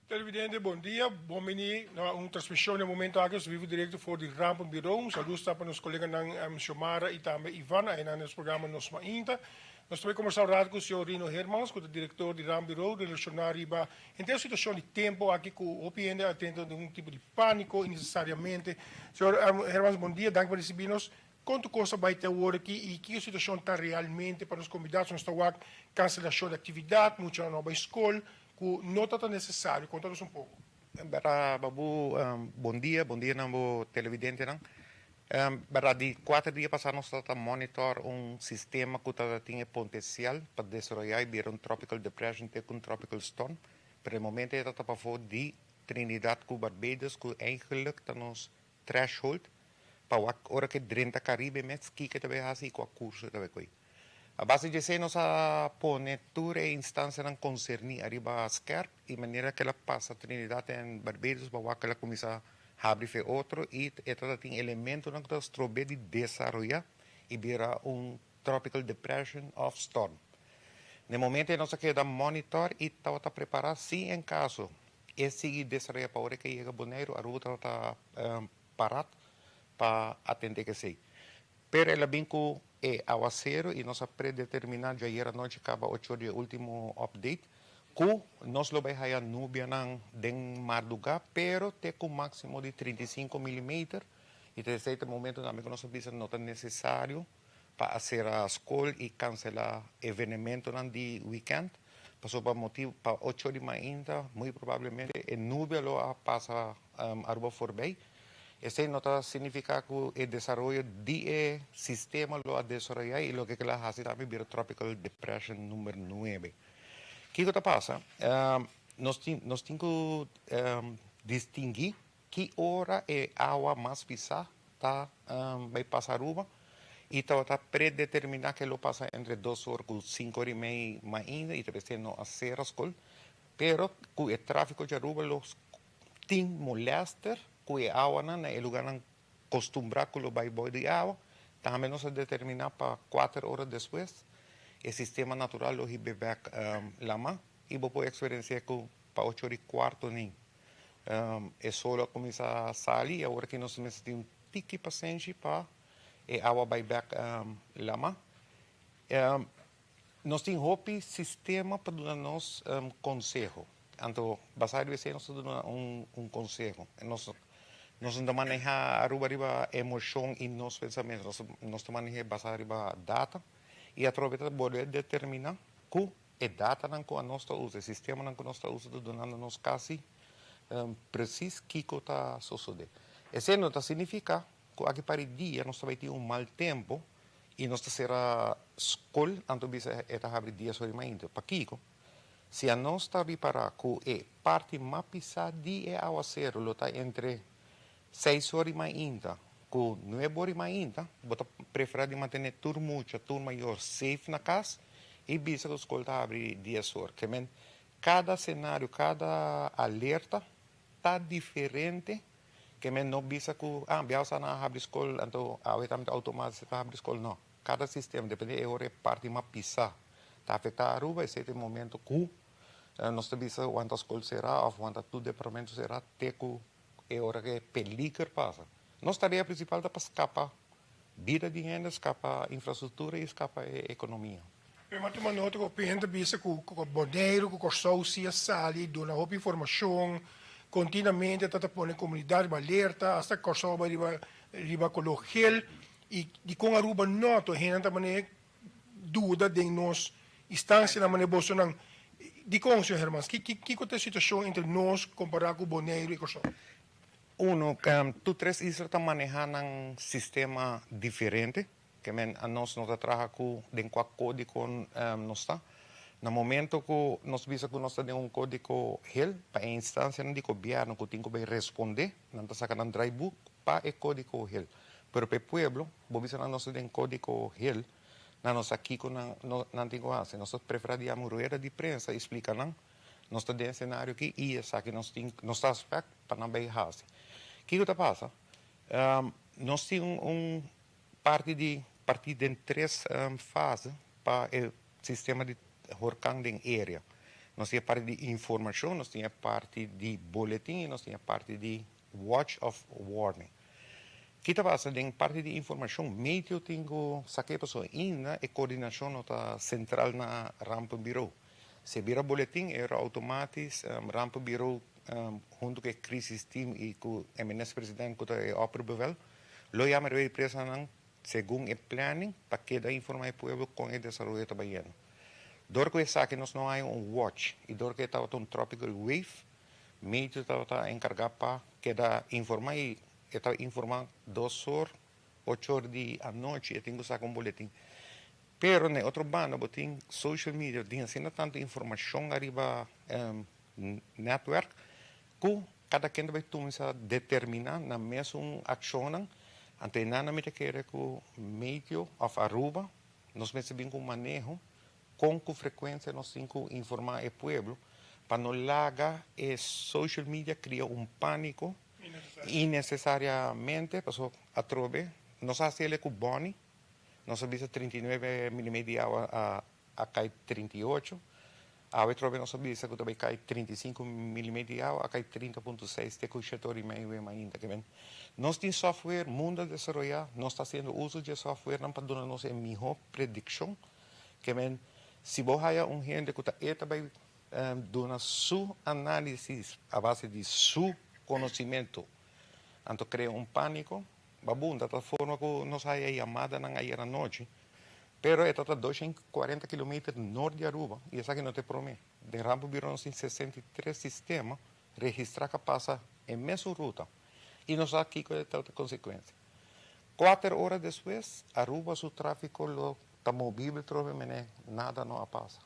Televidente, bon dia. Bon bini na un transmision na momento aki nos vivo directo for di Rampenbureau. Un saludo pa nos coleganan Xiomara y tambe Ivan, ey na nos programa Nos Mainta. Nos ta bay conversa un rato cu señor Rino Hermans, cu ta director di Rampenbureau, relaciona riba e situacion di tempo aki cu hopi hende a drenta den un tipo di panico innecesariamente. Señor Hermans, bon dia. Danki pa ricibi nos. Cuanto cos a bay te awor aki y ki situacion ta realmente pa nos comunidad? Nos ta wak cancelacion di actividad, mucha no bay scol, cu no ta necesario. Conta nos un poco. Berdad, Babu, bon dia, bon dia na televidentenan. Berdad, di 4 dia pasa nos ta monitor un sistema cu tin potencial pa desaroya y bira un tropical depression, te un tropical storm. Pero na momento e ta pafo di Trinidad cu Barbados, cu eigenlijk ta nos threshold pa ora cu drenta Caribe mes kico ta bay haci cu e curso ta bay coi. A base di esey nos a pone tur e instancianan concerni ariba scherp y manera cu el a pasa Trinidad y Barbados pa cu el a cuminsa habri fe otro y e tin elementonan cu ta strobe di desaroya y bira un tropical depression of storm. Na momento nos a keda monitor y ta prepara si en caso e sigui desaroya pa ora cu yega Bonaire, Aruba ta para pa atende cu esey. Pero el a bin cu e awacero y nos a predetermina ya ayera nochi caba 8 or di ultimo update cu nos lo bay haya nubianan den marduga, pero te cu maximo di 35 mm y desde e momento tambe cu nos a bisa no ta necesario pa sera scol y cancela eventonan di weekend. Paso pa motibo pa 8 or di mainta, muy probablemente e nubia lo a pasa Aruba voorbij. Esey no ta significa cu e desaroyo di e sistema lo a desaroya y loke cu el a haci tambe bira tropical depression number 9. Kico ta pasa? Nos tin cu distingui ki ora e awa mas pisa ta bay pasa Aruba y ta predetermina cu lo pasa entre 2 or cu 5 or y mei mainta y talbes no a sera scol, pero cu e trafico di Aruba lo tin molester cu e awa na e lugar acostumbra cu lo bay bou di awa. Tambe nos a determina pa 4 or despues e sistema natural lo hibe back lama y bo por experiencia cu pa 8 or y cuarto nin e solo a cuminsa sali y awor cu nos mester un tiki pasenshi pa e awa bay back lama. Nos tin hopi sistema pa duna nos conseho. Anto, basa riba esey nos ta duna un conseho. Nos no ta maneha Aruba riba emocion y nos pensamento. Nos ta maneha basa riba data y atrobe ta bolbe determina cu e datanan cu nos ta usa, e sistemanan cu nos ta usa ta dunando nos casi precies kico ta sucede. Esey no ta significa cu aki pa dia nos ta bay tin un mal tempo y nos ta sera scol, anto bisa e ta habri 10 or mainta. Pakico? Si nos ta ripara cu e parti mas pisa di e awacero lo ta entre 6 or mainta cu 9 or mainta, bo ta prefera di mantene tur mucha, tur mayor safe na cas y bisa cu scol ta habri 10 or. Kemen, cada scenario, cada alerta ta diferente. Ke men no bisa ku ah biaha sa nan a habri skol anto awe tambe ta outomatis ta habri skol no. Kada sistema depende e ora e parti mas pisá ta afektá Aruba esei ta e momento ku nos ta bisa wanta skol será òf wanta tur departamento será te ku e ora ku e peliger pasa. Nos tarea prinsipal ta pa skapa bida di hende, skapa infrastruktura i skapa e ekonomia. Mi a tuma nota ku hopi hende ta bisa ku Boneiru ku Kòrsou si a sali duna hopi informashon kontinuamente ta ta pone komunidat riba alerta asta Kòrsou bai riba riba koló gel i dikon Aruba no to hendenan ta mane duda den nos instansianan mane bosonan dikon señor Hermans ki kiko ta e situashon entre nos kompará ku Boneiru i Kòrsou? Uno, tur tres isla ta manehá nan sistema diferente. Ke men anos no ta traha ku den kua kódigo nos ta. Na momento ku nos bisa ku nos ta den un kódigo hel, pa e instansianan di gobièrnu ku tin ku bai respondé, nan ta saka nan draaiboek pa e kódigo hel. Pero pa e pueblo, bo bisa nan nos ta den kódigo hel, nan no sa kiko nan nan tin ku hasi. Nos ta preferá di yama un rueda di prensa i splika nan nos ta den e senario aki i esaki nos tin nos ta aspèkt pa nan bai hasi. Kiko ta pasa? Nos tin un Parti di partí den tres fase pa e sistema di horkan den area. Nos tin e parti di informashon, nos tin e parti di boletin i nos tin e parti di watch òf warning. Ki ta pasa den parti di informashon? Meteo tin ku sak'é pasobra ainda e koordinashon no ta sentral na Rampenbureau. Si e bira boletin e ora outomatis Rampenbureau huntu ku e crisis team i ku e minister president ku ta e opperbevel Lo yama riba e presanan segun e planning pa keda informa e pueblo kon e desaroyo ta bayendo. Dor ku esaki nos no haña un watch i dor ku e tabata un tropical wave, Meteo tabata enkargá pa keda informa i e ta informa dos or, ocho or di anochi e tin ku saka un boletin. Pero na e otro banda bo tin social media tin asina tantu informashon ariba netwerk ku Kada ken ta bai tuminsa determina nan mesun accionnan, anto e nan mi ta kere cu Meteo of Aruba nos mester bin cu un maneho con cu frecuencia nos tin cu informa e pueblo pa no laga e social media cria un panico innecesariamente, pasobra atrobe nos a haci cu Bonnie, nos a bisa 39 milimeter di awa a cay 38. Awe trobe nos a bisa ku ta bai kai 35 milimeter di awa, a kai 30.6 te ku shete ora i mei wem ainda. Ke men, nos tin software, mundu a desaroyá, nos ta hasiendo uso dje softwarenan pa duna nos e mihó predikshon. Ke men, si bo haya un hende ku ta e ta bai duna su análisis a base di su konosimentu, anto krea un pániko, babunda ta forma ku nos haya yamadanan ayer anochi. Pero e ta ta 240 kilometer nort di Aruba y esaki no ta e prome. Den Rampenbureau nos tin 63 sistema registra ca pasa e mesun ruta y nos sa kico e ta e consecuencia. Cuater ora despues Aruba su trafico lo ta movible trobe mene nada no a pasa.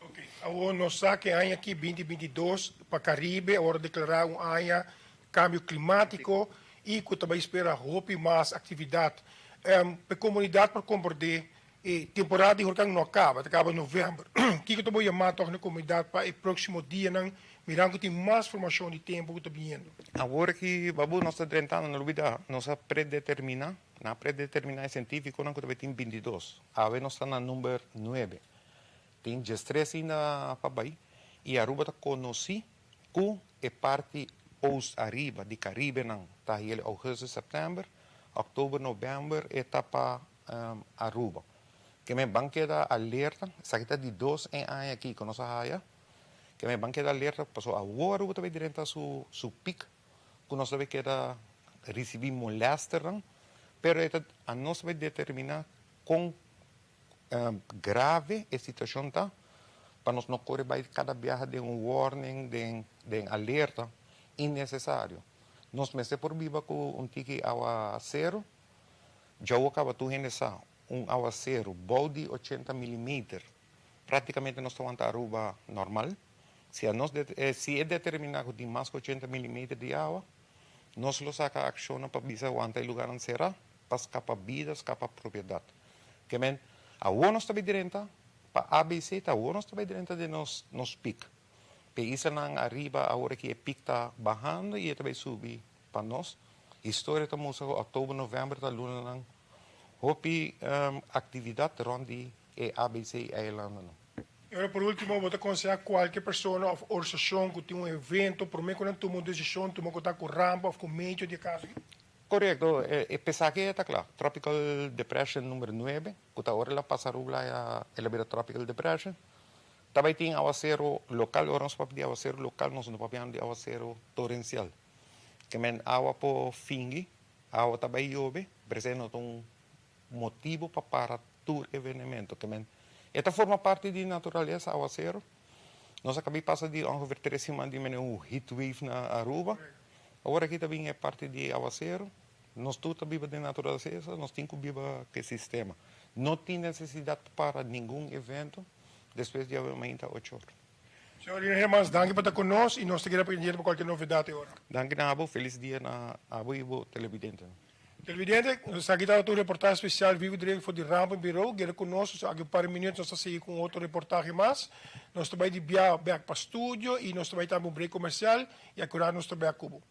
Ok, awor nos sa cu e aña aki 2022 pa Caribe a worde declara un aña cambio climatico y cu ta bay spera hopi mas actividad. Pa e comunidad por comprende e temporada di huracán no a caba, ta caba november. Kico ta bo yama toch na e comunidad pa e proximo dianan mirando cu tin mas formacion di tempo cu ta biniendo? Awor ki Babu nos ta drentando, no lubida, nos a predetermina, nan a predetermina e cientificonan cu ta bay tin 22. Awe nos ta na number nuebe. Tin diestres ainda pa bay y Aruba ta conoci Ku e parti oost ariba di Karibenan ta hel augustus, sèptèmber, òktober, novèmber e ta pa Aruba. Ke men ban keda alerta, esaki ta di dos en aña aki ku nos a haya, ke men ban keda alerta pasobra awor Aruba ta bay drenta su su pik ku nos ta bay keda risibí molèsternan, pero e ta anos ta bay determiná kon grave e situacion ta pa nos no core bay cada biaha den un warning, den den alerta innecesario. Nos mester por biba cu un tiki awacero, djawo caba tur hende sa un awacero bou di ochenta milimeter practicamente nos ta wanta Aruba normal. Si anos si e determina cu tin mas cu ochenta milimeter di awa nos lo saca accionnan pa bisa wanta e lugarnan cera pa scapa bida, scapa propiedad. Ke men, awor nos ta bai drenta pa ABC, ta awor nos ta bai drenta den nos nos pik. P'e islanan ariba awor aki e pik ta bahando i e ta bai subi pa nos. Historia ta mustra ku òktober, novèmber ta lunanan hopi aktividat rònt di e ABC eilandennan. I ora por último bo ta konsehá kualke persona òf organisashon ku tin un evento promé ku nan tuma un desishon tuma kontak ku Rampa òf ku Mecho di e kaso aki? Korekto, e pesaki e ta kla. Tropical Depression number nuebe, ku ta ora el a pasa Aruba ya el a bira Tropical Depression. Ta bai tin awaseru lokal, ora nos papia di awaseru lokal nos no papiando di awaseru torensial. Ke men awa por fingi, awa ta bai yobe, pero esei no ta un motibu pa para tur evenemento. Ke men e ta forma parti di naturalesa awaseru. Nos a kabi pasa di ongeveer tres siman di mene un heat wave na Aruba. Awor aki ta bin e parti di awaseru. Nos tur ta biba den naturalesa, nos tin ku biba ku e sistema. No tin nesesidat pa para ningun evento despues di awe mainta ocho or. Señor Rino Hermans, danki pa ta ku nos i nos ta keda pendiente pa kualke novedat e ora. Danki na abo, felis dia na abo i bo televidentenan. Televidente, esaki tabata un reportahe spesial vivo direct for di Rampen Bureau. Keda ku nos, aki un par di minuut nos ta sigui ku un otro reportahe mas. Nos ta bai di bia bek pa studio i nos ta bai tambe un break komersial i akuraat nos ta bek ku bo.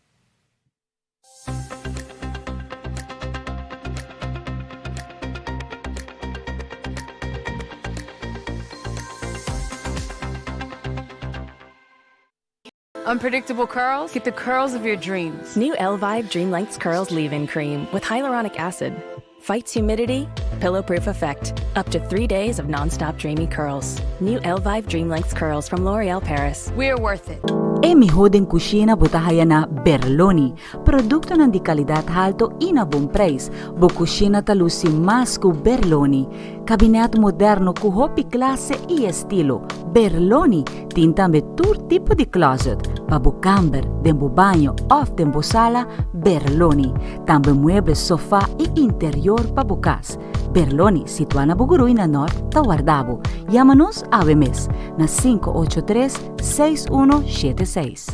Unpredictable curls? Get the curls of your dreams. New Elvive Dream Lengths Curls Leave In Cream with hyaluronic acid. Fights humidity, pillow proof effect. Up to three days of nonstop dreamy curls. New Elvive Dream Lengths Curls from L'Oreal Paris. We're worth it. E mihó den kushina bo ta haya na Berloni. Produktonan di kalidat halto i na bon preis. Bo kushina ta lusi mas ku Berloni. Kabinet moderno ku hopi klase i estilo. Berloni tin tambe tur tipo di closet, pa bo kamber, den bo baño òf den bo sala, Berloni. Tambe mueble, sofá i interior pa bo kas. Berloni, situá na Bugurui na Nort, ta warda bo. Yama nos awe mes na 583 6176.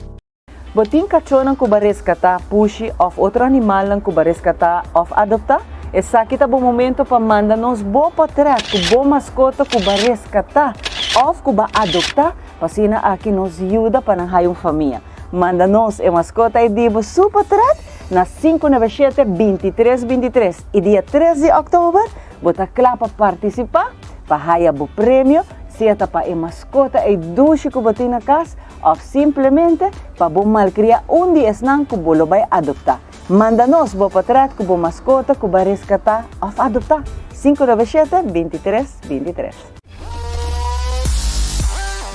Bo tin kachónan ku bo a reskatá, pushi òf otro animalnan ku bo a reskatá òf adoptá? Esaki ta bo momento pa manda nos bo pòtrèt ku bo maskota ku bo a reskatá òf ku bo a adoptá pa asina aki nos yuda pa nan haya un famia. Manda nos e maskota ei di bo su pòtrèt na 597 23 23 i dia 3 di òktober bo ta kla pa partisipá pa haya bo premio sea ta pa e maskota ei dushi ku bo tin na kas Òf simplemente pa bo malkriá un di esnan ku bo lo bai adoptá. Manda nos bo potret ku bo maskota ku bo a reskatá òf adoptá. 597 23 23.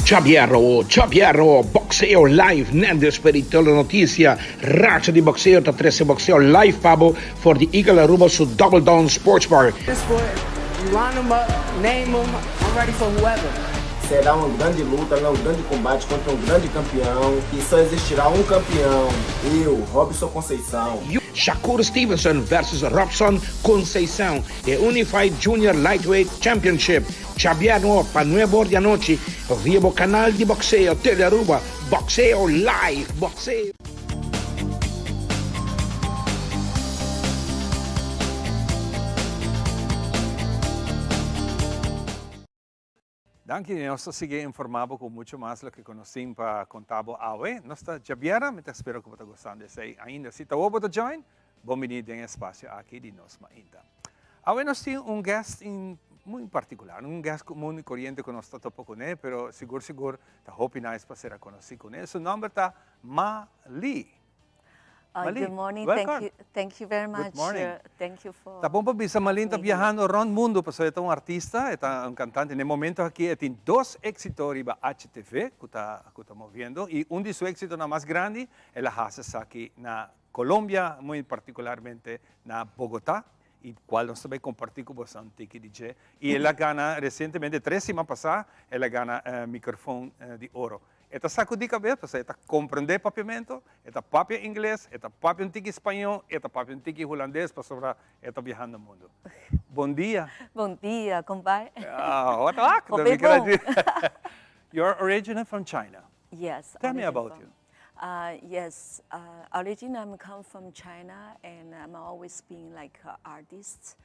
Xaviero, Xaviero, boxeo live net despues di Telenoticia, Racha di Boxeo ta trece boxeo live pa bo for di Eagle Aruba su Double Down Sports Bar. This for you line 'em up, name 'em, I'm ready for whoever. Será uma grande luta, um grande combate contra um grande campeão e só existirá um campeão, eu, Robson Conceição. Shakur Stevenson versus Robson Conceição e Unified Junior Lightweight Championship djabièrnò pa nuebe or di anochi via bo kanal di boxeo Tele Aruba, Boxeo Live! Boxeo. Danki, nos ta sigui informa bo cu mucho mas loke cu nos tin pa conta bo awe. Nos ta djabiera, mi ta spera cu bo ta gostando esey ainda. Si ta awor bo ta join, bon bini den e espacio aki di Nos Mainta. Awe nos tin un guest in muy particular, un guest comun y coriente cu nos ta topa cune, pero sigur sigur ta hopi nice pa sera conoci cune. Su nomber ta Ma Li. Uh, good morning. Thank you, thank you very much. Good morning. Uh, thank you for. Ta bon pa bisa Malin ta viajando rond mundo pasobra e ta un artista, e ta un cantante. Na e momento aki e tin dos exito riba HTV cu ta cu ta moviendo y un di su exitonan mas grandi el a haci esaki na Colombia, muy particularmente na Bogota y cual nos ta bay comparti cu boso un tiki di dje. Y el a gana recientemente, tres siman pasa, el a gana microfoon di oro. E ta sakudí kabes pasobra e ta komprendé papiamentu, e ta papia ingles, e ta papia un tiki spañó, e ta papia un tiki hulandes pasobra e ta biahando mundu. Bon dia. Bon dia, kon bai? Ah, what a Hopi bon. You are originally from China. Yes. Tell me about you. Uh, yes, uh, originally I'm come from China and I'm always been like an artist.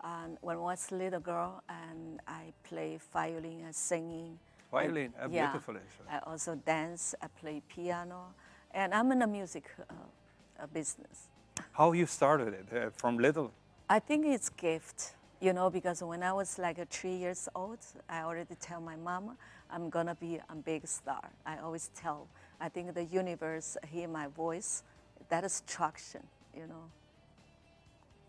Um, when I was little girl and I play violin and singing. Violin, a beautiful instrument. I also dance, I play piano, and I'm in the music uh, business. How you started it? From little? I think it's gift, because when I was like 3 years old, I already tell my mom I'm gonna be a big star. I always tell. I think the universe hear my voice. That is traction.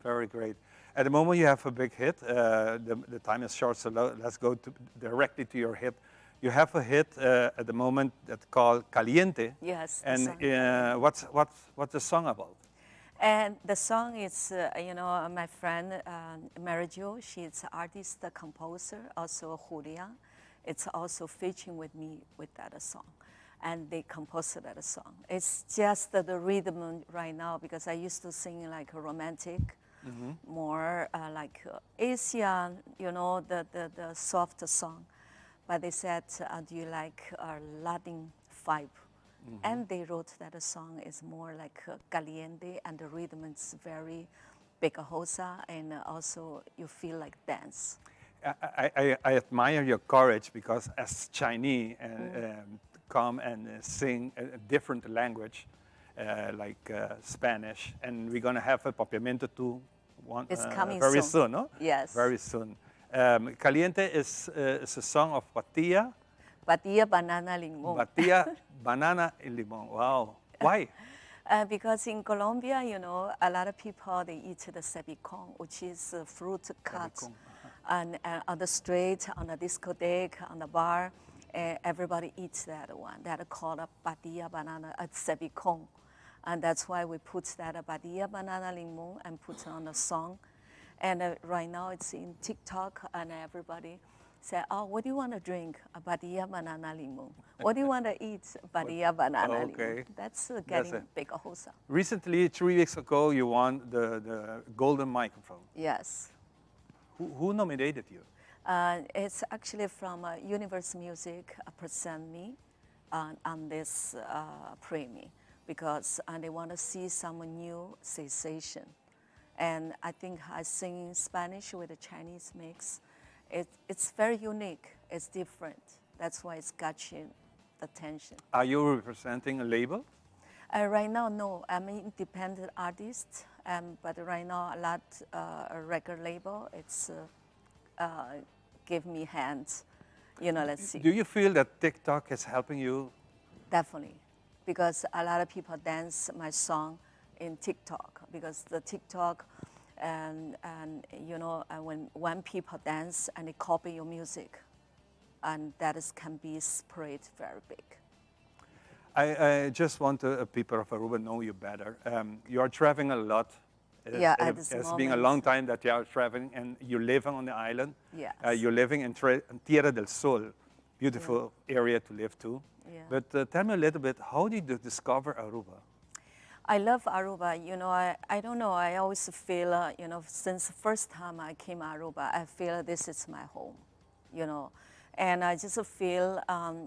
Very great. At the moment you have a big hit. The time is short, so let's go directly to your hit. You have a hit at the moment that called Caliente. Yes, the And song. what's the song about? And the song is, my friend Mary Jo, she's artist, the composer, also Julia. It's also featuring with me with that song. And they composed that song. It's just the rhythm right now because I used to sing like a romantic, more like Asian, the soft song. But they said, do you like Latin vibe? And they wrote that the song is more like caliente and the rhythm is very pegajosa and also you feel like dance. I admire your courage because as Chinese and come and sing a different language like Spanish, and we're gonna have a Papiamento too one, It's coming very soon. soon, no? Yes. Very soon. Caliente is a song of Patilla, Patilla, banana, limón. Patilla, banana, and limon. Wow. Why? Because in Colombia, a lot of people, they eat the salpicón, which is a fruit cut. Salpicón. And on the street, on the discotheque, on the bar, everybody eats that one. That called a patilla banana, a salpicón. And that's why we put that patilla banana limon and put on a song. And right now it's in TikTok, and everybody say, "Oh, what do you want to drink? A patilla banana limon. What do you want to eat? Patilla banana limon." That's That's getting it. pegajosa. Recently, 3 weeks ago, you won the golden microphone. Yes. Who nominated you? It's actually from Universe Music present me on this premiere because they want to see some new sensation. And I think I sing in Spanish with a Chinese mix. It's very unique. It's different. That's why it's catching attention. Are you representing a label? Right now, no. I'm an independent artist, but right now a lot a record label. It's give me hands. Let's see. Do you feel that TikTok is helping you? Definitely, because a lot of people dance my song in TikTok because the TikTok, and when people dance and they copy your music, and that is can be spread very big. I just want to, people of Aruba know you better. You are traveling a lot. Yeah, at this It's been a moment. long time that you are traveling and you're living on the island. Yes. You're living in Tierra del Sol, beautiful area to live to. Yeah. But tell me a little bit, how did you discover Aruba? I love Aruba. I don't know. I always feel, since the first time I came Aruba, I feel this is my home. And I just feel,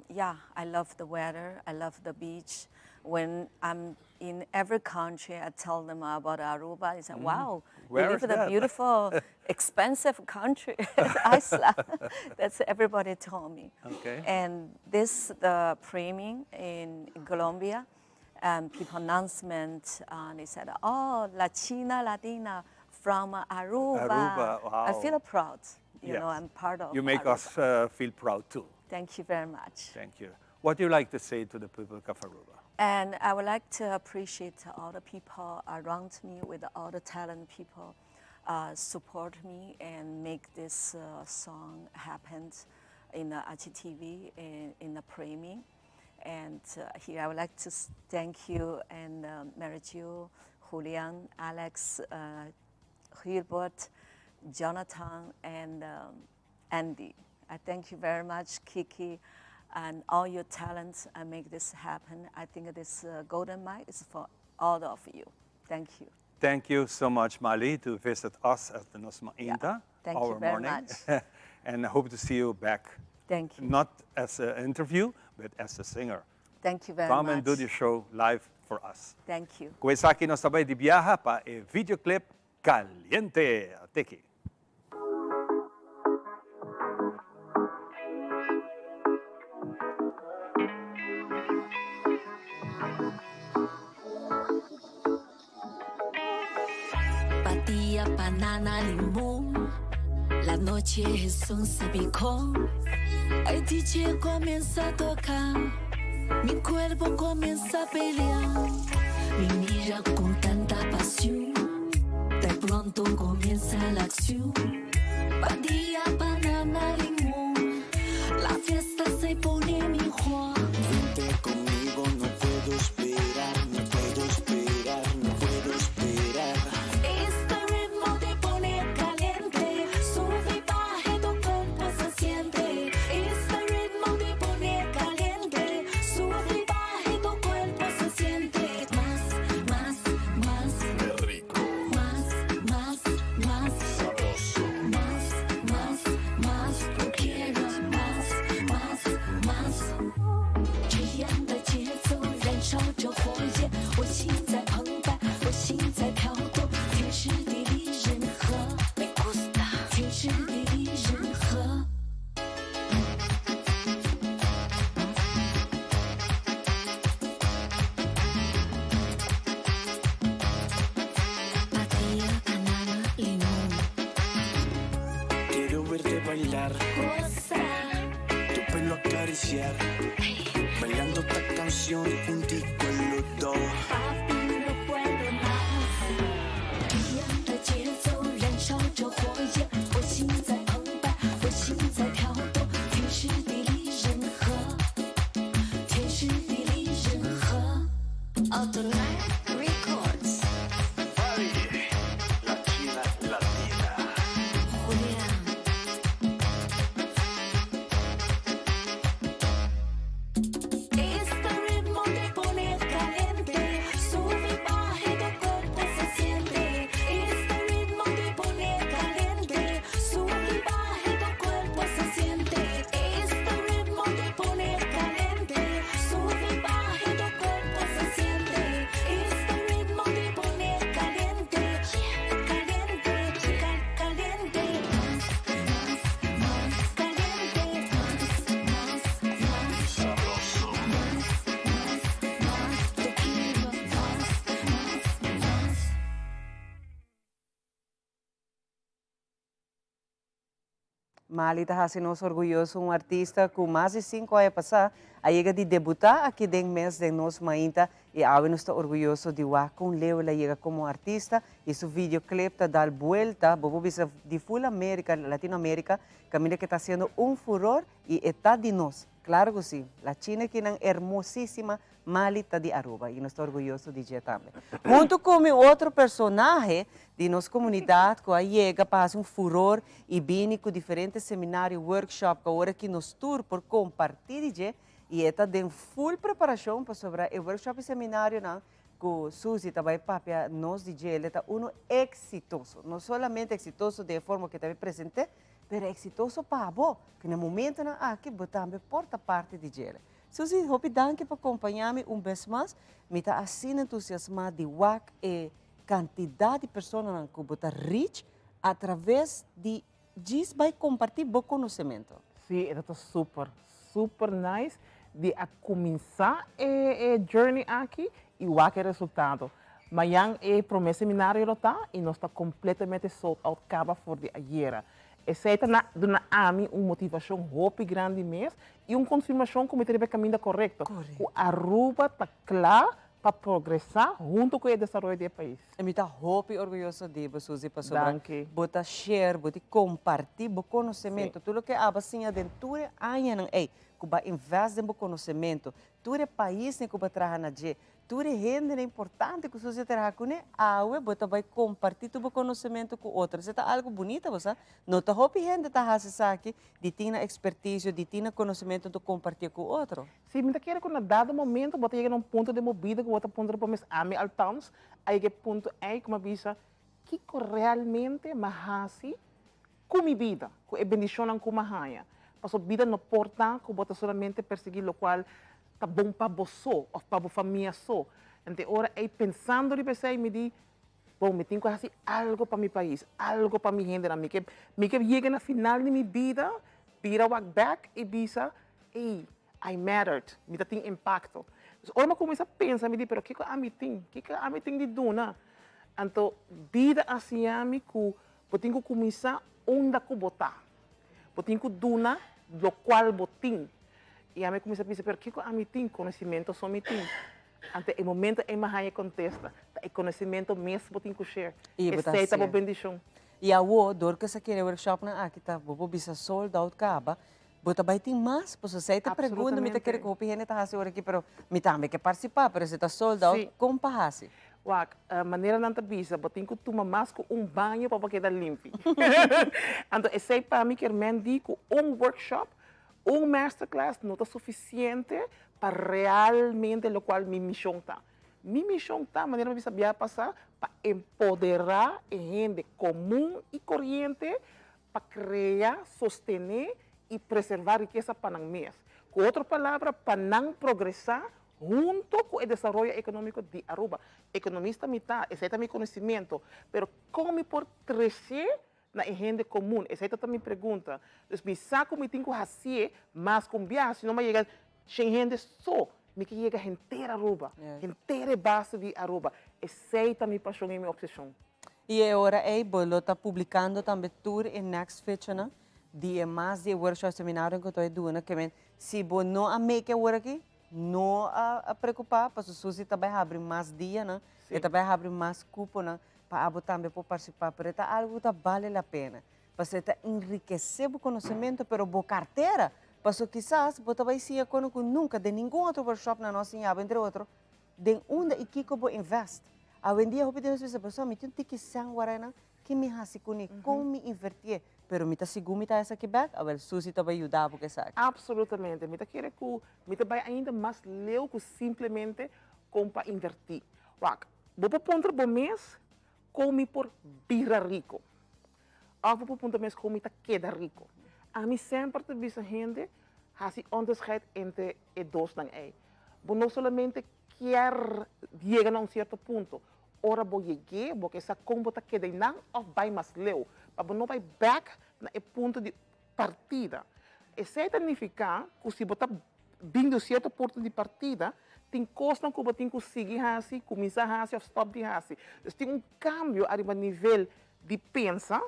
yeah, I love the weather. I love the beach. When I'm in every country, I tell them about Aruba. They say, "Wow, Where you live is in a that?" beautiful, expensive country, Iceland." That's everybody told me. And this, the premium in Colombia, and people announcement, they said, "Oh, La China Latina from Aruba." Aruba, I wow. feel proud. I'm part of You make Aruba. us feel proud too. Thank you very much. Thank you. What do you like to say to the people of Aruba? And I would like to appreciate all the people around me with all the talent people support me and make this song happen in the RTTV and in the premium. And here I would like to thank you and Mary Jo, Julian, Alex, Gilbert, Jonathan, and Andy. I thank you very much, Kiki, and all your talents and make this happen. I think this golden mic is for all of you. Thank you. Thank you so much, Mali, to visit us at the Nos Mainta, Thank you our very morning. much. And I hope to see you back. Thank you. Not as an interview, but as a singer. Thank you very Come much. and do the show live for us. Thank you. Ku esaki nos ta bai di biaha pa e videoclip Caliente. Tiki. Patilla, banana, limón. La noche es un salpicón. El DJ comienza a tocar. Mi cuerpo comienza a pelear. Me mira con tanta pasión. De pronto comienza la acción. Patilla, banana, limón. La fiesta se pone mejor. Vente conmigo, no puedo esperar, no puedo esperar, no puedo esperar. Este ritmo te pone caliente. Sube y baja, tu cuerpo se siente. Este ritmo te pone caliente. Sube y baja, tu cuerpo se siente. Más, más, más. Qué rico. Más, más, más. Sabroso. Más, más, más. Yo quiero más, más, más. 这样的节奏燃烧着火焰，我心在澎湃，我心在跳动，天时地利人和，Me gusta，天时地利人和。Patilla, banana, limón. Quiero verte bailar, Goza. tu pelo acariciar. Bailando esta canción juntico los dos. Papi, no puedo más。这样的节奏燃烧着火焰，我心在澎湃，我心在跳动，天时地利人和，天时地利人和。Autoline Records。 La China Latina. Julián。Este ritmo te pone caliente, sube y baja y tu cuerpo se siente. Este ritmo te pone caliente, sube y baja y tu cuerpo se siente. Este ritmo te pone caliente, sube y baja y tu cuerpo se siente. Este ritmo te pone caliente, caliente, caliente. Más, más, más, caliente, más, más, más. Sabroso. Más, más, más, te quiero más, más, más. Mali ta hasi nos orguyoso, un artista ku mas di 5 aña pasá a yega di debutá aki den mes den Nos Mainta i awe nos ta orguyoso di wak kon leu el a yega komo artista i su videoclip ta dal buelta bo por bisa di full Amerika, Latinoamerika kaminda ke ta hasiendo un furor i e ta di nos. Claro cu si. La china kinan hermosísima Mali ta di Aruba y nos ta orguyoso di dje tambe. Hunto cu mi otro personahe di nos comunidad cu a yega pa haci un furor y bini cu diferente seminario, workshop cu awor aki nos tur por comparti di dje y e ta den full preparacion pasobra e workshop y seminarionan cu Suzy ta bay papia nos di dje el ta uno exitoso. No solamente exitoso den e forma cu e ta bay presente Pero exitoso pa bo, ku na momentonan aki bo tambe por ta parti di djele. Suzy, hopi danki pa kompañá mi un bes mas. Mi ta asina entusiasmá di wak e kantidat di personanan ku bo ta reach atraves di djis bai kompartí bo konosementu. Sí, e ta super, super nice di a kuminsá e journey aki i wak e resultado. Mañan e promé seminario lo ta i nos ta kompletamente sold out kaba for di ayera. Esei ta na duna ami un motivashon hopi grandi mes i un konfirmashon ku mi ta riba e kaminda korekto, ku Aruba ta kla pa progresá huntu ku e desaroyo di e pais. I mi ta hopi orguyoso di bo, Suzy, pasobra bo ta share, bo ti kompartí bo konosementu. Tur loke abo a siña den tur e añanan ei ku bo a invest den bo konosementu, tur e paisnan ku bo a traha na dje, Tur e hendenan importante ku Susie a traha kuné, awe bo ta bai kompartí tur bo konosementu ku otro. Esei ta algu bunita, bo sa. No ta hopi hende ta hasi esaki, di tin nan ekspertisio, di tin nan konosementu anto kompartié ku otro. Sí, mi ta kere ku na dado momento bo ta yega na un punto den bo bida ku bo ta puntra bo mes, ami altans a yega e punto ei ku mi a bisa, kiko realmente mi a hasi ku mi bida, ku e bendishonnan ku mi a haña? Pasobra bida no por ta ku bo ta solamente persiguí lokual ta bon pa bo so of pa bo famia so. Ente ora ei pensando riba esei mi di, bon mi tin ku hasi algo pa mi pais, algo pa mi hendenan. Mi ke mi ke yega na final di mi bida, bira wak bek i bisa, ey, I mattered, mi ta tin impakto. Dus ora mi a kuminsá pensa mi di, pero kiko ami tin? Kiko ami tin di duna? Anto bida a siña mi ku bo tin ku kuminsá unda ku bo ta. Bo tin ku duna lokual bo tin. I ami a kuminsá bisa, pero kiko ami tin? Konosimento so mi tin. Anto e momento ei mi a haña e kontesta, ta e konosimento mes bo tin ku share. I bo ta Esei ta bo hasié. bendishon. I awor, dor ku esaki e workshopnan aki ta, bo por bisa sold out kaba, bo ta bai tin mas? Pasobra esei ta pregunta mi ta kere ku hopi hende ta hasi ora aki, pero mi tambe ke partisipá, pero si ta sold out, kon pa hasi? Wak, manera nan ta bisa, bo tin ku tuma mas ku un baño pa bo keda limpi. Anto esei pa mi kier men di ku un workshop, un masterclass no ta sufisiente pa realmente lokual mi mishon ta. Mi mishon ta, manera mi bisa bia pasá, pa empoderá e hende komun i koriente pa krea, sostené i preservá rikesa pa nan mes. Ku otro palabra, pa nan progresá hunto ku e desaroyo ekonómiko di Aruba. Ekonomista mi ta, esei ta mi konosimento, pero kon mi por tresé na e hende komun? Esei ta ta mi pregunta. Dus mi sa ku mi tin ku hasié mas ku un biaha, si no mi a yega shen hende so, mi ke yega henter Aruba, henter e base di Aruba. Esei ta mi pashon i mi obseshon. I e ora ei bo lo ta publikando tambe tur e next fechanan di e mas di e workshop seminarionan ku ta duna ke men si bo no a make e ora aki no a preocupa pasobra Susie ta bai habri mas dianan e ta bai habri mas cuponan pa abo tambe por participa pero e ta algo cu ta bale la pena pasobra e ta enriquece bo conocemento pero bo cartera pasobra kisas bo ta bai siña cono cu nunca den ningun otro workshop nan no a siña abo entre otro den unda y kico bo invest. Awendia hopi di nos bisa, Pastor, mi tin un tiki sèn waranan, ki mi hasi kuné? Kon mi invertié? Pero mi ta sigur mi ta esaki bèk? Awèl, Susie ta bai yuda bo ku esaki. Absolutamente. Mi ta kere ku mi ta bai ainda mas leu ku simplemente kon pa invertí. Wak, bo por puntra bo mes kon mi por bira riku. Òf bo por puntra bo mes kon mi ta keda riku. Ami semper ta bisa hende hasi onderscheid entre e dosnan ei. Bo no solamente kier yega na un cierto punto. Ora bo yeg'é, bo ke sa con bo ta keda einan of bai mas leu, pa bo no bai bek na e punto di partida. Esei ta nifica cu si bo ta bin di un cierto punto di partida, tin cosnan cu bo tin cu sigui haci, cuminsa haci of stop di haci. Dus tin un cambio ariba nivel di pensa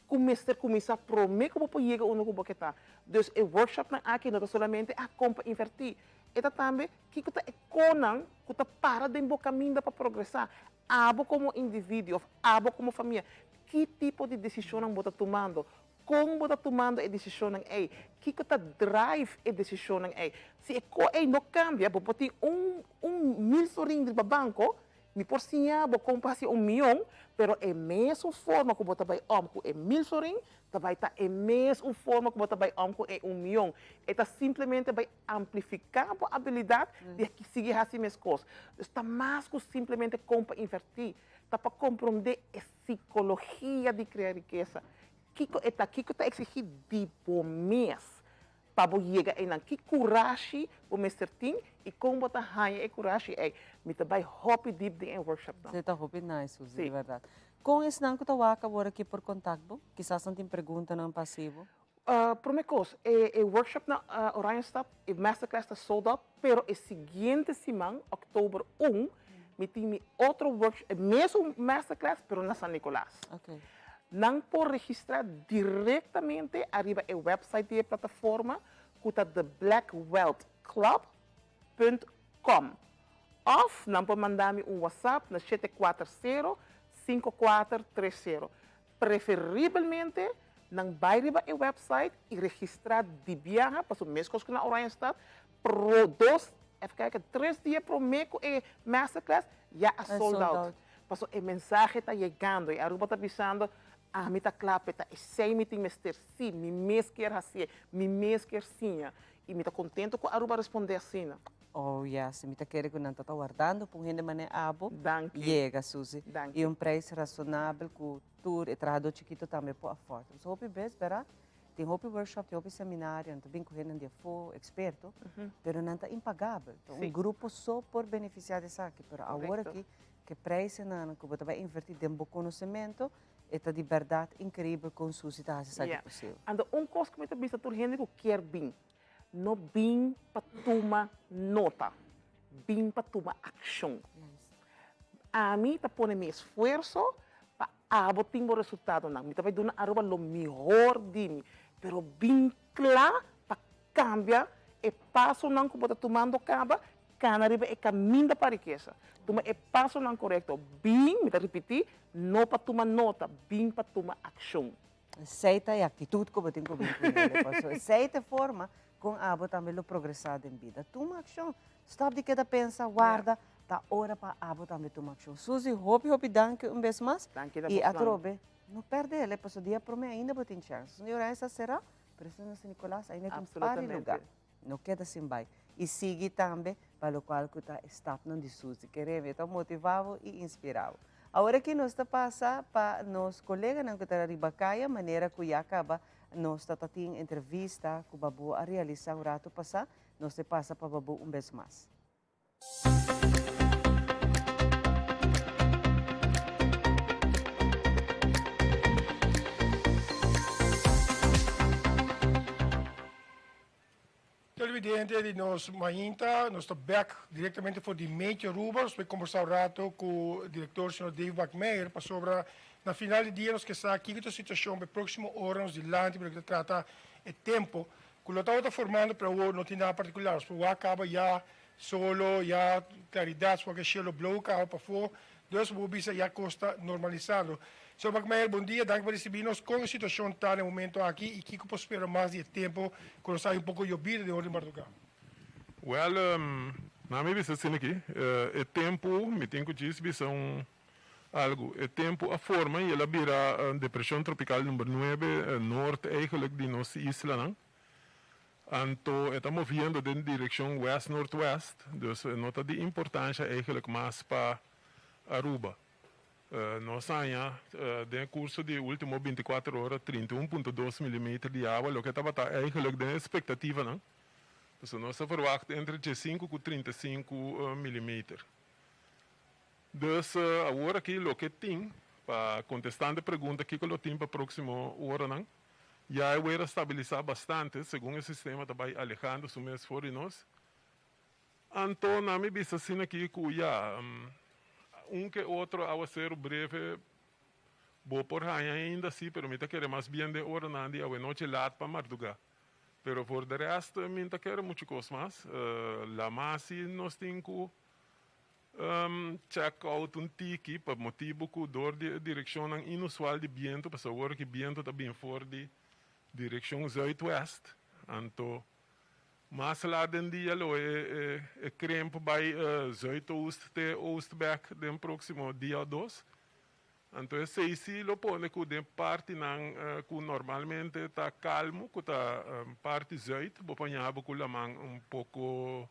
cu mester cuminsa prome cu bo por yega unda cu bo ke ta. Dus e workshopnan aki no ta solamente, ah, con pa inverti. E ta tambe kiko ta e konan ku ta para den bo kaminda pa progresá. Abo komo individuo òf abo komo famia, ki tipo di desishonnan bo ta tumando? Kon bo ta tumando e desishonnan ei? Kiko ta drive e desishonnan ei? Si e ko ei no kambia, bo por tin un un mil florin riba banko, Mi por siña bo kon pa hasi un mion, pero e mesun forma ku bo ta bai om ku e mil florin, ta bai ta e mesun forma ku bo ta bai om ku e un mion. E ta simplemente bai amplifiká bo abilidat di sigui hasi meskos. Dus ta mas ku simplemente kon pa invertí, ta pa komprondé e sikologia di krea rikesa. Kiko e ta? Kiko ta eksigí di bo mes? Pa bo yega einan, ki kurashi bo mester tin i kon bo ta haña e kurashi ei? Mi ta bai hopi dip den e workshopnan. Esei ta hopi nice, Susie, di bèrdat. Kon esnan ku ta wak awor aki por kontakt bo? Kisas nan tin preguntanan pa hasi bo. Promé kos, e workshop na Oranjestad, e masterclass ta sold out, pero e siguiente siman, òktober un, mi tin mi otro workshop, e mesun masterclass, pero na San Nicolas. Nan por registrá direktamente ariba e website di e plataforma ku ta theblackwealthclub punt com òf nan por manda mi un WhatsApp na shete kuater sero, sinku kuater tres sero. Preferibelmente nan bai riba e website i registrá di biaha pasobra meskos ku na Oranjestad pro dos even kijken tres dia promé ku e masterclass ya a sold out. Paso e mensahe ta yegando y Aruba ta bisando, ami ta cla p'e ta esey mi tin mester, si, mi mes kier hacié, mi mes kier siña. Y mi ta contento cu Aruba a responde asina. Oh yes, mi ta kere cu nan ta ta wardando pa un hende manera abo Danki. yega, Susie. Danki. Y un prijs razonabel cu tur e trahador chikito tambe por afford. Pasobra hopi bes, bera, tin hopi workshop, tin hopi seminario, nan ta bin cu hendenan di afo, experto, pero nan ta impagabel. Ta un grupo so por beneficia di esaki, pero awor aki cu e prijzennan cu bo ta bay inverti den bo conocemento, e ta di berdad increibel con Susie ta haci esaki posibel. Anto un cos cu mi ta bisa tur hende cu kier bin, no bin pa tuma nota, bin pa tuma accion. Ami ta pone mi esfuerso pa abo tin bo resultadonan. Mi ta bai duna Aruba lo mihor di mi, pero bin kla pa kambia e pasonan ku bo ta tumando kaba, kana riba e kaminda pa rikesa. Tuma e pasonan korekto. Bin, mi ta ripití, no pa tuma nota, bin pa tuma akshon. Esei ta e aktitut ku bo tin ku bin ku hende, pasobra esei ta e forma kon abo tambe lo progresá den bida. Tuma akshon. Stòp di keda pensa, warda, ta ora pa abo tambe tuma akshon. Suzy, hopi hopi danki un bes mas. Danki na I bosnan. atrobe, no pèrdè el, pasobra dia promé ainda bo tin chèns. Un di ora esta será, pero esnan na San Nicolas ainda tin par di lugá. Absolutamente. No keda sin bai. I sigui tambe pa lokual ku ta e stapnan di Suzy. Kereme, e ta motivá bo i inspirá bo. Awor aki nos ta pasa pa nos koleganan ku ta riba kaya, manera ku ya kaba nos ta ta tin entrevista ku Babu a realisá un ratu pasá. Nos ta pasa pa Babu un bes mas. Televidente di nos mainta, nos ta bek directamente for di Meetje Aruba. Nos por combersa un rato cu director señor Dave Bakmeyer pasobra na final di dia nos ke sa kico ta e situacion pa e proximo ora nos dilanti pa loke ta trata e tempo cu lo tabata formando pero awor no tin nada particular. Nos por wak caba ya solo, ya claridad, su wak e cielo blauw caba pafo. Dus bo bisa ya cos ta normalisando. Señor Bakmeyer, bon dia, danki pa ricibi nos. Con e situacion ta na e momento aki y kico por spera mas di e tempo cu nos hay un poco yobida den ora di marduga? Wel, na mi bisa asina aki, e tempo, mi tin cu djis bisa un algo, e tempo a forma y el a bira depresion tropical number nuebe, noord eigenlijk di nos islanan. Anto e ta moviendo den direccion west-noordwest, dus e no ta di importancia eigenlijk mas pa Aruba. Nos haña den e curso di e ultimo binticuater ora 31.2 millimeter di awa, loke tabata eigenlijk den e expectativanan. Pasobra nos ta verwacht entre diescinco cu 35 millimeter. Dus awor aki loke tin, pa contestando e pregunta kico lo tin pa proximo oranan, Ya e weer a stabilisá bastante, segun e sistema ta bai alehando su mes for di nos. Anto na mi bisa asina aki ku ya, un ke otro awaseru breve bo por haña ainda sí, pero mi ta kere mas bien den oranan di awenochi lat pa mardugá. Pero for de rest mi ta kere muchu kos mas. Lamá sí nos tin ku Check out un tiki pa motibu ku dor di e direkshonnan inusual di bientu, pasobra awor ki bientu ta bin for di direkshon zuidwest, anto mas lat den dia lo e e krimp bai zuidoost te oost bek den proksimo dia o dos. Anto esei si lo pone ku den partinan ku normalmente ta kalmu, ku ta parti zuid, bo por ña bo ku laman un poko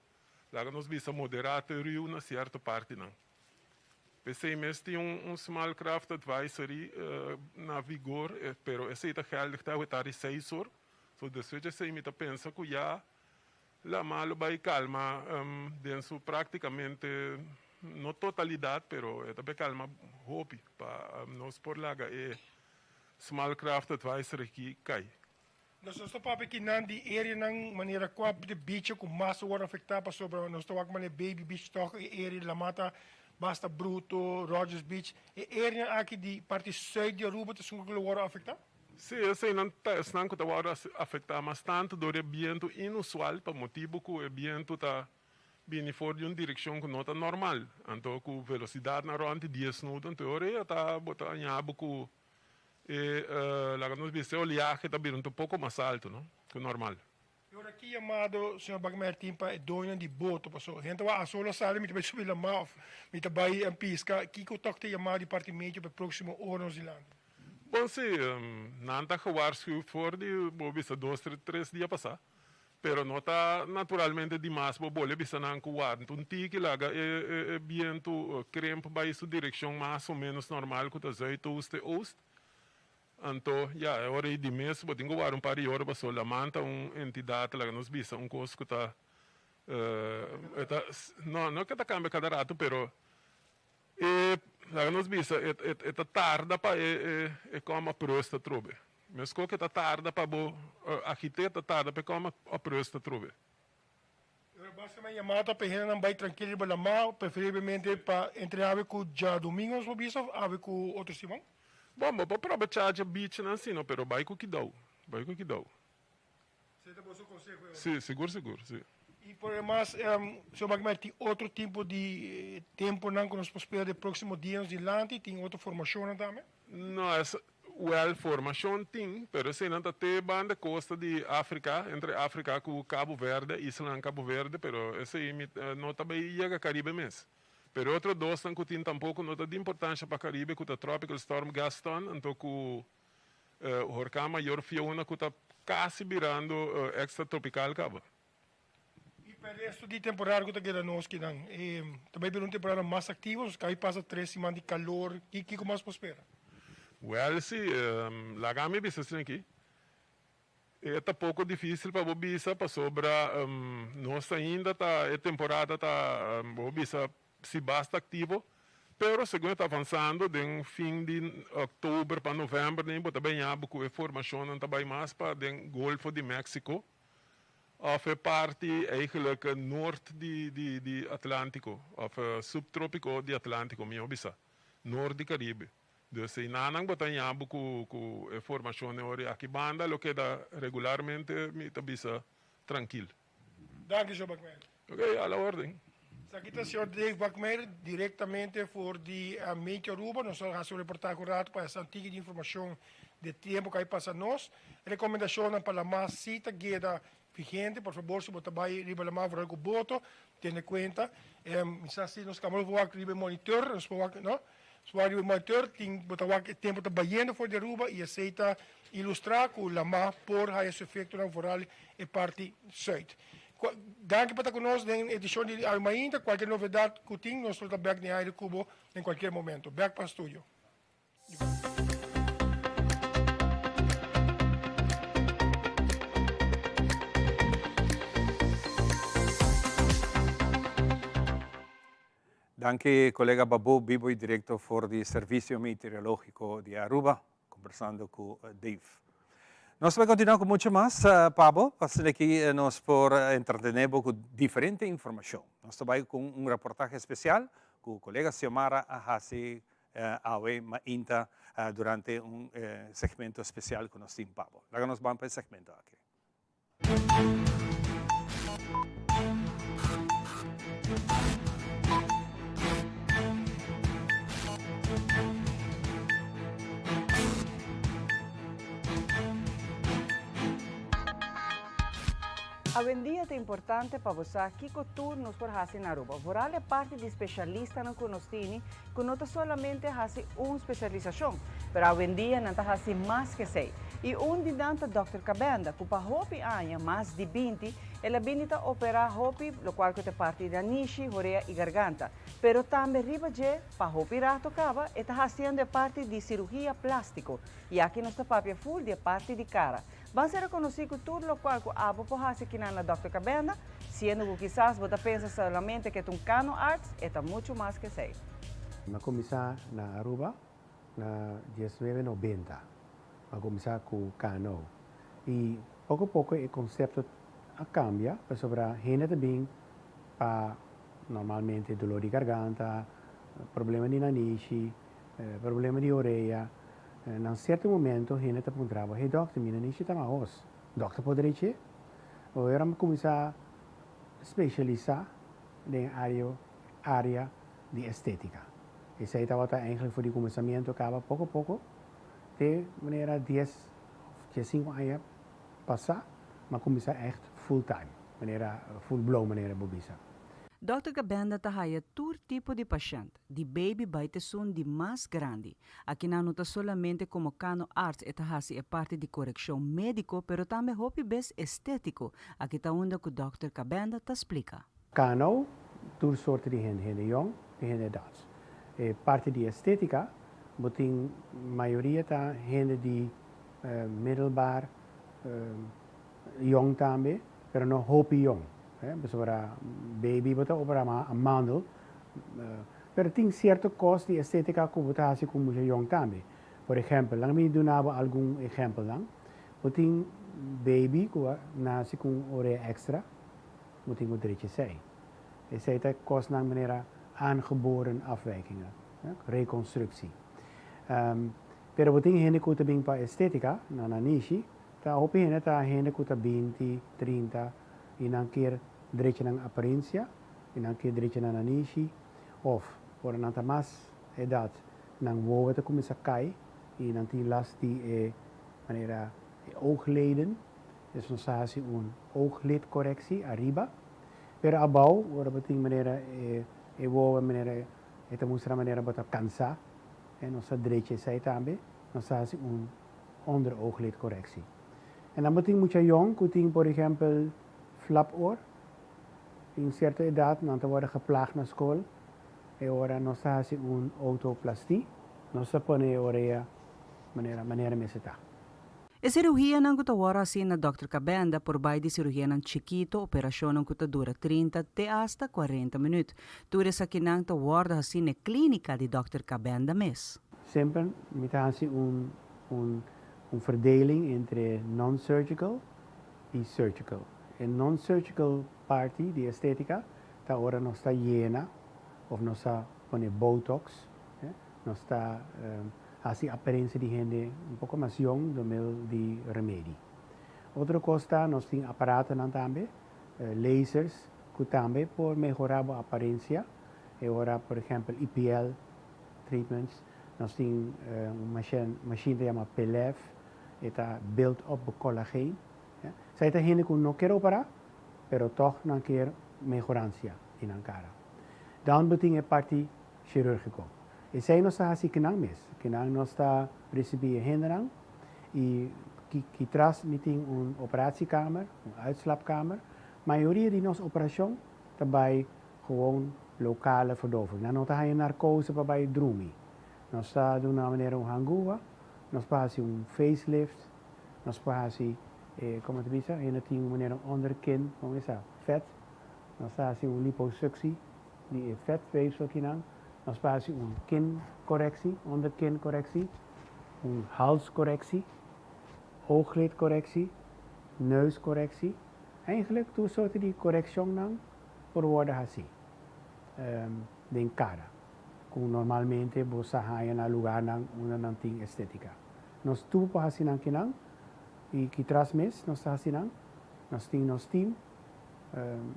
Laga nos bisa moderá te riu na sierto partinan. P'esei mes tin un Small Craft Advisory na vigor, pero esei ta geldig te awe tardi seis or. So despues di esei mi ta pensa ku ya lama lo bai kalma den su praktikamente, no totalidat, pero e ta bai kalma hopi pa nos por laga e Small Craft Advisory aki kai. Nos nos ta papia kinan di areanan manera cua de beach cu mas a worde afecta pasobra nos ta wak manera Baby Beach toch e area di La Mata basta bruto, Rogers Beach, e areanan aki di parti zuid di Aruba ta esun cu lo worde afecta? Sí, eseinan ta esnan cu ta worde afecta mas tanto door e biento inusual pa motibo cu e biento ta bini for di un direccion cu no ta normal, anto cu velocidadnan rond di dies nudo, anto e ora ei a ta bo ta añabo cu E laga nos bisa e oleahe ta bira un poko mas alto no ku normal. E ora ki yamado señor Bakmeyer tin pa e doñonan di boto paso hende wak a solo sali mi ta bai subi lama of mi ta bai piska kiko tok ta yamado di parti medio pa e proximo ora nos dilanti? Bon si, nan ta gewaarschuwd for di bo bisa dos tres dia pasa. Pero no ta naturalmente dimas bo bole bisa nan ku wanta un tiki laga e e bientu krimp bai su direkshon mas o menos normal ku ta zuidoost te oost. Anto ya e ora ei di mes bo tin ku wara un par di ora paso laman ta un entidat laga nos bisa un kos ku ta e ta no no ke ta kambia kada ratu pero e laga nos bisa e e ta tarda pa e e e kòm aprus ta trobe. Meskos ke ta tarda pa bo agit'é, ta tarda pa e kòm aprus ta trobe. Pero básicamente yamada ta pa e hendenan bai trankil riba lamá, preferiblemente pa entre awe ku djadumingu nos por bisa òf awe ku otro siman. Bon, bo por probechá dje beachnan si no, pero bai ku kidou, bai ku kidou. Esei ta boso konseho e ora? Si, sigur sigur, si. I por demas, señor Bakmeyer, tin otro tipo di temponan ku nos por spera den próksimo dianan dilanti? Tin otro formashonnan tambe? No, es, wèl, formashon tin, pero eseinan ta te banda kosta di Afrika, entre Afrika ku Cabo Verde, islanan Cabo Verde, pero esei mi no ta bai yega Karibe mes. Pero e otro dosnan ku tin tampoko no ta di importansha pa Karibe, ku ta Tropical Storm Gaston, anto ku Horkan Mayor Fiona ku ta kasi birando extra tropical kaba. I pa e resto di temporada ku ta keda nos kinan ta bai bira un temporada mas aktivo, nos kabi pasa tres siman di kalor, kiko mas por spera? Wèl si, laga mi bisa esei aki, e ta poko difisil pa bo bisa pasobra nos ainda ta e temporada ta bo bisa Si basta aktivo, pero segun e ta avansando den fin di oktober pa novèmber den bo ta baña bo ku e formashonnan ta bai mas pa den Golfo di Meksiko òf e parti eigenlik nort di di di Atlantiko òf subtropiko di Atlantiko mihó bisa nort di Karibe. Dus einanan bo ta haña bo ku ku e formashonnan ora aki banda lo keda regularmente mi ta bisa trankil. Danki, señor Bakmeyer. Ok, a la orden. Esaki ta señor Dave Bakmeyer directamente for di Meteo Aruba. Nos a haci un reportahe un rato pa esa tiki di informacion di e tempo cu a pasa nos. Recomendacionnan pa lama si ta keda vigente. Por fabor, si bo ta bay riba lama vooral cu boto, tene cuenta. Mi sa si nos camera por wak riba e monitor, nos por wak, no? Nos por wak riba e monitor, tin, bo ta wak e tempo ta bayendo for di Aruba y esey ta ilustra cu lama por haya su efectonan vooral e parti zuid. Danki pa ta cu nos den edicion di Awe Mainta. Cualkier novedad cu tin nos lo ta bek den aire cu bo den cualkier momento. Bek pa studio. Danki colega Babu bibo y directo for di Servicio Meteorologico di Aruba. Combersando cu Dave. Nos ta bay continua cu mucho mas, Pabo, pasobra aki nos por entretene bo cu diferente informacion. Nos ta bay cu un reportahe especial cu colega Xiomara a haci awe mainta durante un segmento especial cu nos tin pa bo. Laga nos ban pa e segmento aki. Awendia ta importante pa bo sa kiko tur nos por hasi na Aruba. Vooral e parti di specialistanan ku nos tini ku no ta solamente hasi un spesialisashon, pero awendia nan ta hasi mas ku esei. I un di nan ta Dòkter Cabenda, ku pa hopi aña, mas di 20, el a bini ta operá hopi lokual ku ta parti di nanishi, horea i garganta. Pero tambe riba dje, pa hopi rato kaba, e ta hasiendo e parti di sirugia plástiko. I aki nos ta papia ful di e parti di kara. Ban ser rekonosí ku tur lokual ku abo por hasi kinan na Dòkter Cabenda, siendo ku kisas bo ta pensa solamente ku e ta un kano arts, e ta muchu mas ku esei. Mi a kuminsá na Aruba na diesnuebe nobenta. Mi a kuminsá ku kano. I poko poko e konsepto a kambia pasobra hende ta bin pa normalmente doló di garganta, problema di nanishi, Problema di orea. Na un cierto momento hende ta puntra bo, hey dokter, mi nanishi ta mahos. Dokter por drechi? Ora mi cuminsa specialisa den e area di estetica. Esey tabata eigenlijk for di cuminsamiento caba poco poco te manera dies of diescinco aña pasa mi a cuminsa echt full time, manera full blown manera bo bisa. Dòkter Gabenda ta haya tur tipo di pashènt, di baby bai t'esun di mas grandi. Akinan no ta solamente komo kano arts e ta hasi e parti di korekshon médiko pero tambe hopi bes estétiko, aki ta unda ku dòkter Cabenda ta splika. Kano, tur sorte di hende, hende yòn i hende adults. E parti di estétika bo tin mayoria ta hende di middelbaar, yòn tambe, pero no hopi yòn. Pasobra baby bo ta opera ma amandel, pero tin cierto cos di estetica cu bo ta haci cu mucha yong tambe. Por ehempel, laga mi duna bo algun ehempelnan. Bo tin baby cu a naci cu un orea extra. Bo tin ku drecha esei. Esei ta kosnan manera aangeboren afwijkingen, rekonstruksi. Pero bo tin hende ku ta bin pa estetika, na nanishi, ta hopi hende ta hende ku ta binti, trinta i nan kier drecha nan aparensia, i nan kier drecha nan nanishi, òf ora nan ta mas edat nan wowo ta kuminsá kai i nan tin last di e manera e oogleden, dus nos ta hasi un ooglidcorrectie ariba, pero abou ora bo tin manera e e wowo manera e ta mustra manera bo ta kansá, e nos ta drecha esei tambe, nos ta hasi un onderooglidcorrectie. En dan bo tin mucha yong ku tin por ehèmpel flapoor, tin sierto edat nan ta wòrdu geplaag na skol, E ora nos ta hasi un otoplastie, nos ta pone e orea manera manera mester ta. E siruhianan ku ta wòrdu hasi na Dòkter Cabenda por bai di siruhianan chikito, operashonnan ku ta dura 30 te asta 40 minüt. Tur esakinan ta wòrdu hasi na e klínika di Dòkter Cabenda mes. Semper mi ta hasi un un un verdeling entre non-surgical i surgical. E non-surgical parti di estética Ta ora nos ta yena of nos ta pone botox, nos ta haci aparencia di hende un poco mas yong door middel di remedi. Otro cos ta nos tin aparatonan tambe, lasers, cu tambe por mehora bo aparencia. E ora por ehempel IPL treatments, nos tin un machine ta yama Pelev, e ta build up bo collageen. Esai ta hende cu no kier opera, pero tog nan kier mehorancia di nan cara. Dan bo tin e parti chirurgico. Esei nos ta haci kinan mes. Kinan nos ta ricibi e hendenan y ki tras mi tin un operatiekamer, un uitslaapkamer. Mayoria di nos operacion ta bay gewoon locale verdoving. Nan no ta haya narcose pa bay drumi. Nos ta duna manera un hangua, nos por haci un facelift, Nos por hasi e, como ta bisa, hende tin un manera un onderkin, con esa vet. Nos ta hasi un liposuctie di e vetweefsel kinan. Nos por hasi un kincorrectie, onderkincorrectie, un halscorrectie, ooglidcorrectie, neuscorrectie. Eigenlijk tur soorten di correccionnan por wordo hasi den cara, cu normalmente bo sa haya na lugarnan unda nan tin estetica. Nos tur por hasi nan kinan y ki tras mes nos ta hasi nan. Nos tin nos team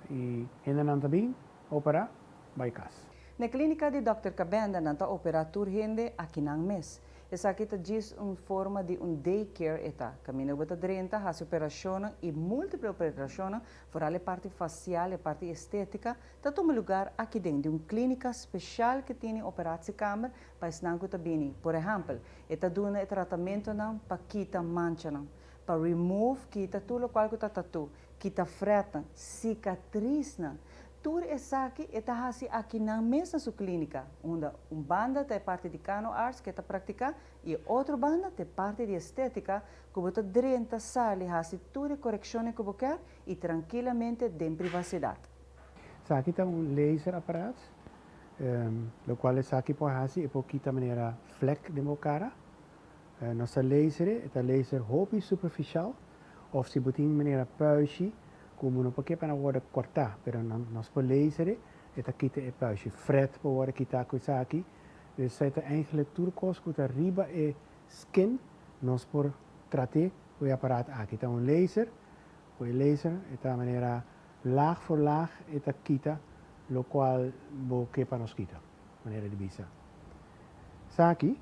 y hendenan ta bin opera bay cas. Na e clinica di Dòkter Cabenda nan ta opera tur hende akinan mes. Esaki ta djis un forma di un day care e ta. Caminda bo ta drenta, hasi operacionnan y multiple operacionnan, vooral e parti facial, e parti estetica, ta tuma lugar aki den di un clinica special cu tini operatiekamer pa esnan cu ta bini. Por ehempel, e ta duna e tratamentonan pa kita manchanan, pa remove, kita tur locual cu ta tattoo, kita fretnan, cicatrisnan. Tur esaki e ta haci akinan mes na su clinica, unda un banda ta e parti di Cano Arts cu e ta practica y e otro banda ta e parti di estetica cu bo ta drenta, sali, haci tur e coreccionnan cu bo kier y trankilamente den privacidad. Esaki ta un laserapparaat. Locual esaki por haci e por kita manera vlek den bo cara. Nos ta laser e, e ta laser hopi superficial of si bo tin manera puishi cu bo no por ke pa nan wordo corta pero nos por laser e, e ta kita e puishi. Fret por wordo kita cu esaki. Dus esai ta eigenlijk tur cos cu ta riba e skin nos por trate cu e aparaat aki. Ta un laser, cu e laser e ta manera Laag voor laag e ta kita locual bo ke pa nos kita, manera di bisa. Esaki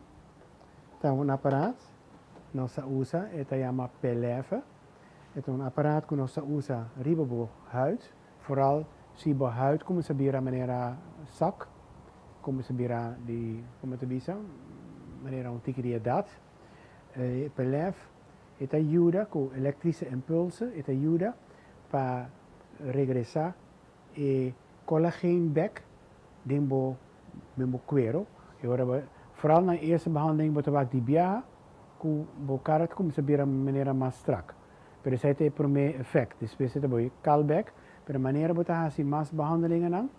ta un aparaat nos ta usa, e ta yama Pelefe. E ta un aparaat cu nos ta usa riba bo huid, vooral si bo huid cuminsa bira manera sak, cuminsa bira di, como ta bisa, manera un tiki di edad. E Pelefe e ta yuda cu electrice impulsen, e ta yuda pa regresa e collageen bek den bo den bo cuero e ora bo vooral na e eerste behandeling bo ta wak di biaha cu bo cara ta cuminsa bira manera mas strak pero esai ta e prome effect despues e ta boy kal bek pero manera bo ta haci mas behandelingennan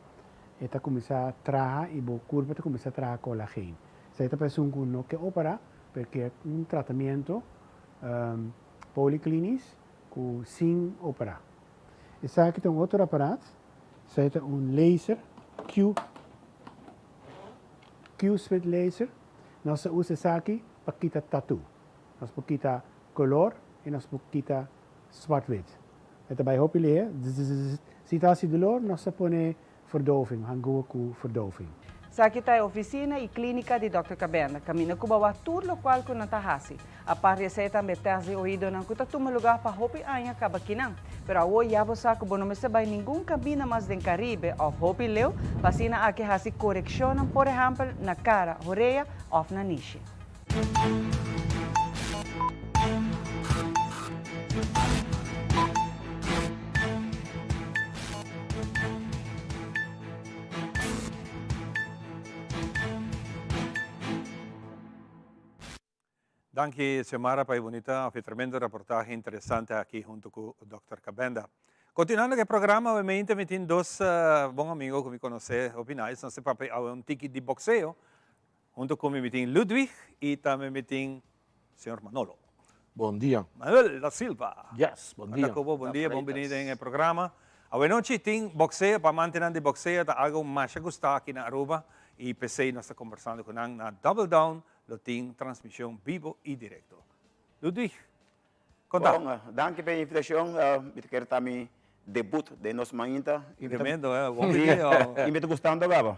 e ta cuminsa traha y bo curpa ta cuminsa traha collageen esai ta pa esun cu no ke opera pero kier un tratamiento polyclinisch. Ku sin operá. Esaki ta un otro aparaat, esaki ta un laser, Q, Q-Smith laser. Nos ta usa esaki pa kita tattoo. Nos por kita color y nos por kita zwart-wit. E ta bay hopi lihe, zzzzz. Si ta haci dolor, nos ta pone verdoving, hangua cu verdoving. Esaki ta e oficina y clinica di Dòkter Cabenda, caminda cu bawa tur locual cu nan ta haci. Apart di esey tambe test di oidonan cu ta tuma lugar pa hopi aña caba kinan. Pero awo ya bo sa cu bo no mester bay ningun caminda mas den Caribe of hopi leu pa asina aki haci coreccionnan por ehempel na cara, horea of na nishi. Danki Xiomara pa e bunita of e tremendo reportahe interesante aki hunto cu Dòkter Cabenda. Continuando cu e programa awe mente mi tin dos bon amigo cu mi conoce hopi nice, nos ta papia awe un tiki di boxeo. Hunto cu mi mi tin Ludwig y tambe mi tin señor Manolo. Bon dia. Manuel da Silva. Yes, bon dia. Anda cu bo, bon dia, bon bini den e programa. Awe nochi tin boxeo, pa amantenan di boxeo ta algo masha gusta aki na Aruba y p'esey nos ta conversando cu nan na Double Down lo tin transmision bibo y directo. Ludwig, conta. Bon, danki pa e invitacion. Mi ta kere ta mi debut den nos mainta. Tremendo, eh? Bon bini. Y mi ta gustando gaba.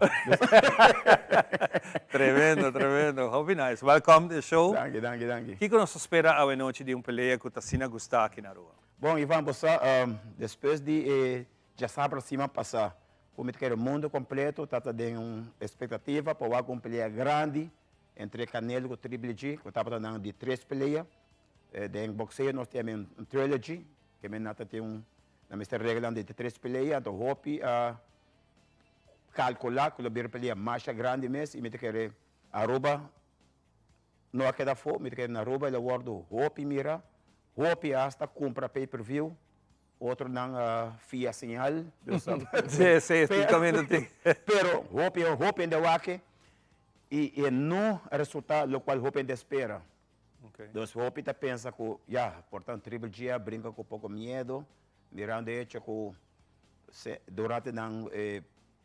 Tremendo, tremendo. Hopi nice. Welcome to the show. Danki, danki, danki. Kico nos ta spera awe nochi di un pelea cu ta asina gusta aki na Aruba? Bon, Ivan, bo sa, despues di e djasabra siman pasa, cu mi ta kere mundo completo ta ta den un expectativa pa wak un pelea grandi Entre Canelo cu Triple G, cu tabata nan di tres pelea. Den boxeo nos tin un trilogy, ke men nan ta tin un, nan mester regla nan di tres pelea, anto hopi a calcula cu lo bira pelea masha grandi mes y mi ta kere Aruba no a keda afo, mi ta kere na Aruba el a wordo hopi mira, hopi hasta cumpra pay per view. Otronan a fia señal. Sí, sí, estrictamente. Pero hopi, hopi hende a wak y e no a resulta locual hopi hende a spera. Dus hopi ta pensa cu ya, por ta un Triple G a brinca cu poco miedo, mirando e hecho cu durante nan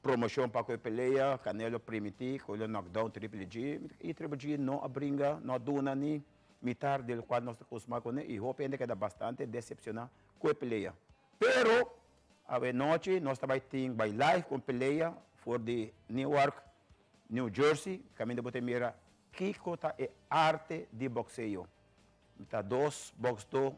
promocion pa cu e pelea, Canelo primiti cu lo knock down Triple G y Triple G no a bringa, no a duna ni Mitar di locual nos ta cusma cune y hopi hende keda bastante decepciona cu e pelea. Pero awe nochi nos ta bay tin bay live cu un pelea for di Newark, New Jersey, caminda bo ta mira kico ta e arte di boxeo. Ta dos boxdo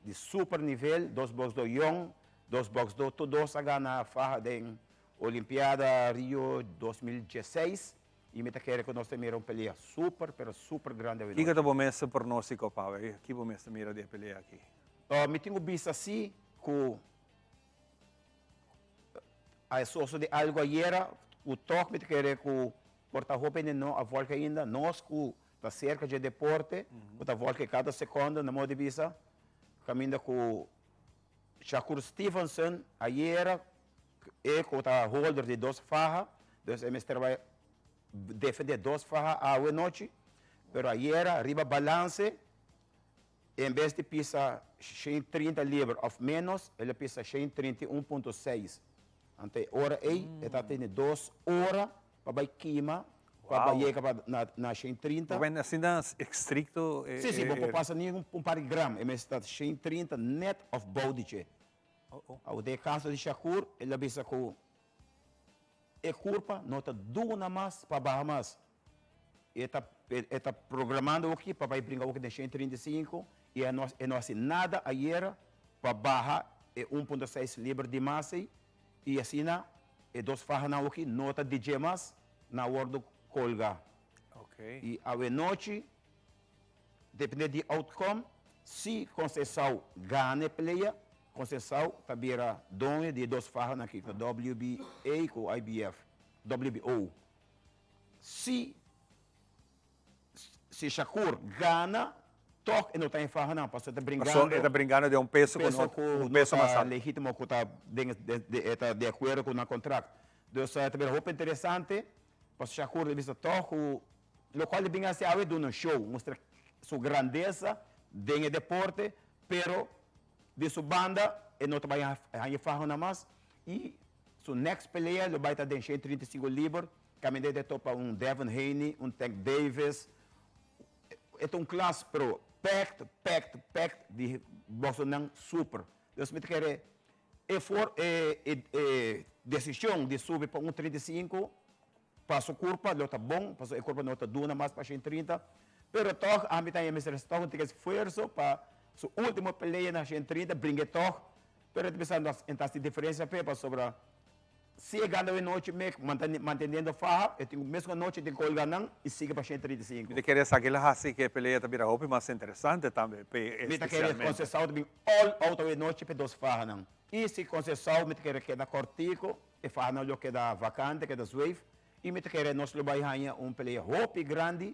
di super nivel, dos boxdo yong, dos boxdo tur dos a gana faha den Olimpiada Rio 2016. Y mi ta kere cu nos ta mira un pelea super, pero super grandi awe nochi. Kico ta bo mester pronostico pa awe? Ki bo mester mira di e pelea aki? Mi tin cu bisa si cu a soso di algo ayera cu toch mi ta kere cu por ta hopi hende no a volg ainda. Nos cu ta cerca dje deporte, cu ta volg cada secondo na modo di bisa, caminda cu Shakur Stevenson ayera E ku ta holder di dos faha, dus e mester bai defende dos faha awe nochi, pero ayera riba balanse en bes di pisa 130 liber of menos, el a pisa 131.6. Anto e ora ei e ta tene dos ora pa bai kima pa bai yega pa na na 130. Bo asina estricto e. Si si, bo por pasa ni un par di gram, e mester ta 130 net of bou di dje. Awo den e kaso di Shakur el a bisa ku e kurpa no ta duna mas pa baha mas. E ta e ta programando oki pa bai bringa oki den 135 i e no e no hasi nada ayera pa baha e 1.6 liber di mas ei i asina e dos fahanan oki no ta di dje mas nan a wordo kolga. I awe nochi Depende di outcome, si Conceição gana e pelea, Conceição ta bira doño di e dos fahanan aki, ku WBA ku IBF, WBO. Si si Shakur gana, tòg e no ta e fahanan, pasobra e ta bringando Pasobra e ta bringando den un peso ku no un peso mas alto. legítimo ku ta den e ta di akuerdo ku nan kontrakt. Dus ta bira hopi interesante, pasobra Shakur ta bisa tòg ku Locual e bin haci awe duna un show, mustra su grandeza den e deporte, pero di su banda. e no ta bai haña fahonan mas i su next pelea lo bai ta den 135 liber, kaminda e ta topa un Devin Haney, un Tank Davis. E ta un klas pero packed, packed, packed di bòksdónan super. Dus mi ta kere e for e e desishon di subi pa un 35 pa su kurpa lo ta bon, pasobra e kurpa no ta duna mas pa 130, pero tòg ami ta haña mester tòg un tiki esfuerso pa su ultimo pelea na 130 bringa e tòg, pero e ta bisa nos e ta hasi diferensia p'e pasobra si e gana awenochi mek manteniendo faha e tin mesun anochi e tin kolga nan i sigui pa 135. Mi ta kere esaki lo hasi ku e pelea ta bira hopi mas interesante tambe p'e Mi ta kere espesialmente. Conceição ta bin all out awenochi p'e dos fahanan i si Conceição mi ta kere keda kòrtiku E fahanan lo keda vakante, keda zweef, i mi ta kere nos lo bai haña un pelea hopi grandi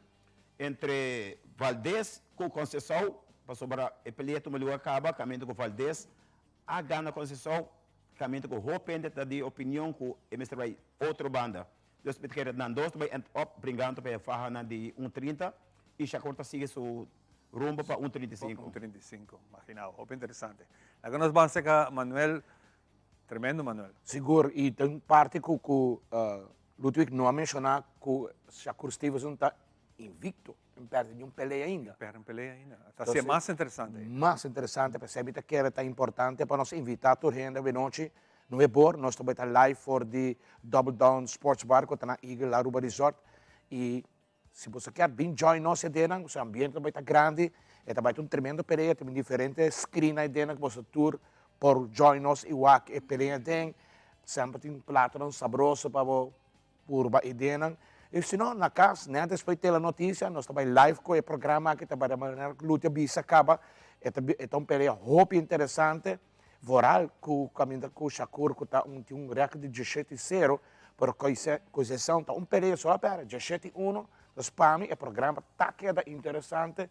entre Valdez ku Conceição, pasobra e pelea tuma lugar kaba kaminda ku Valdez a gana Conceição, kaminda ku hopi hende ta di opinion ku e mester bai otro banda. Dus mi ta kere nan dos ta bai end up bringando pa e fahanan di un 30 i Shakur ta sigui su rumbo pa un 35. Un 35, imaginabo, hopi interesante. Laga nos ban seka Manuel. Tremendo Manuel. Sigur y den parti cu cu Ludwig no a menciona cu Shakur Stevenson ta invicto, no perde niun pelea ainda. Perde un pelea ainda. Ta haci'e mas interesante. Mas interesante, p'esei mi ta kere ta importante pa nos invita tur hende awenochi nuebor, nos ta bai ta live for di Double Down Sports Bar cu ta na Eagle Aruba Resort y Si boso kier bin join nos e denan, su ambiente ta bai ta grandi, e ta bai ta un tremendo pelea, tin diferente screen ai denan ku boso tur por join nos i wak e pelea den. Semper tin platonan sabroso pa bo purba e denan. I si no, na kas, net despues di Telenotisia, nos ta bai live ku e programa aki, ta bai di manera ku Luti a bisa kaba, e ta e ta un pelea hopi interesante. Vooral ku kaminda ku Shakur ku ta un tin un record di diesshete i sero, pero Conceição ta un pelea so a pèrdè, diesshete i uno, dus pa mi e programa ta keda interesante.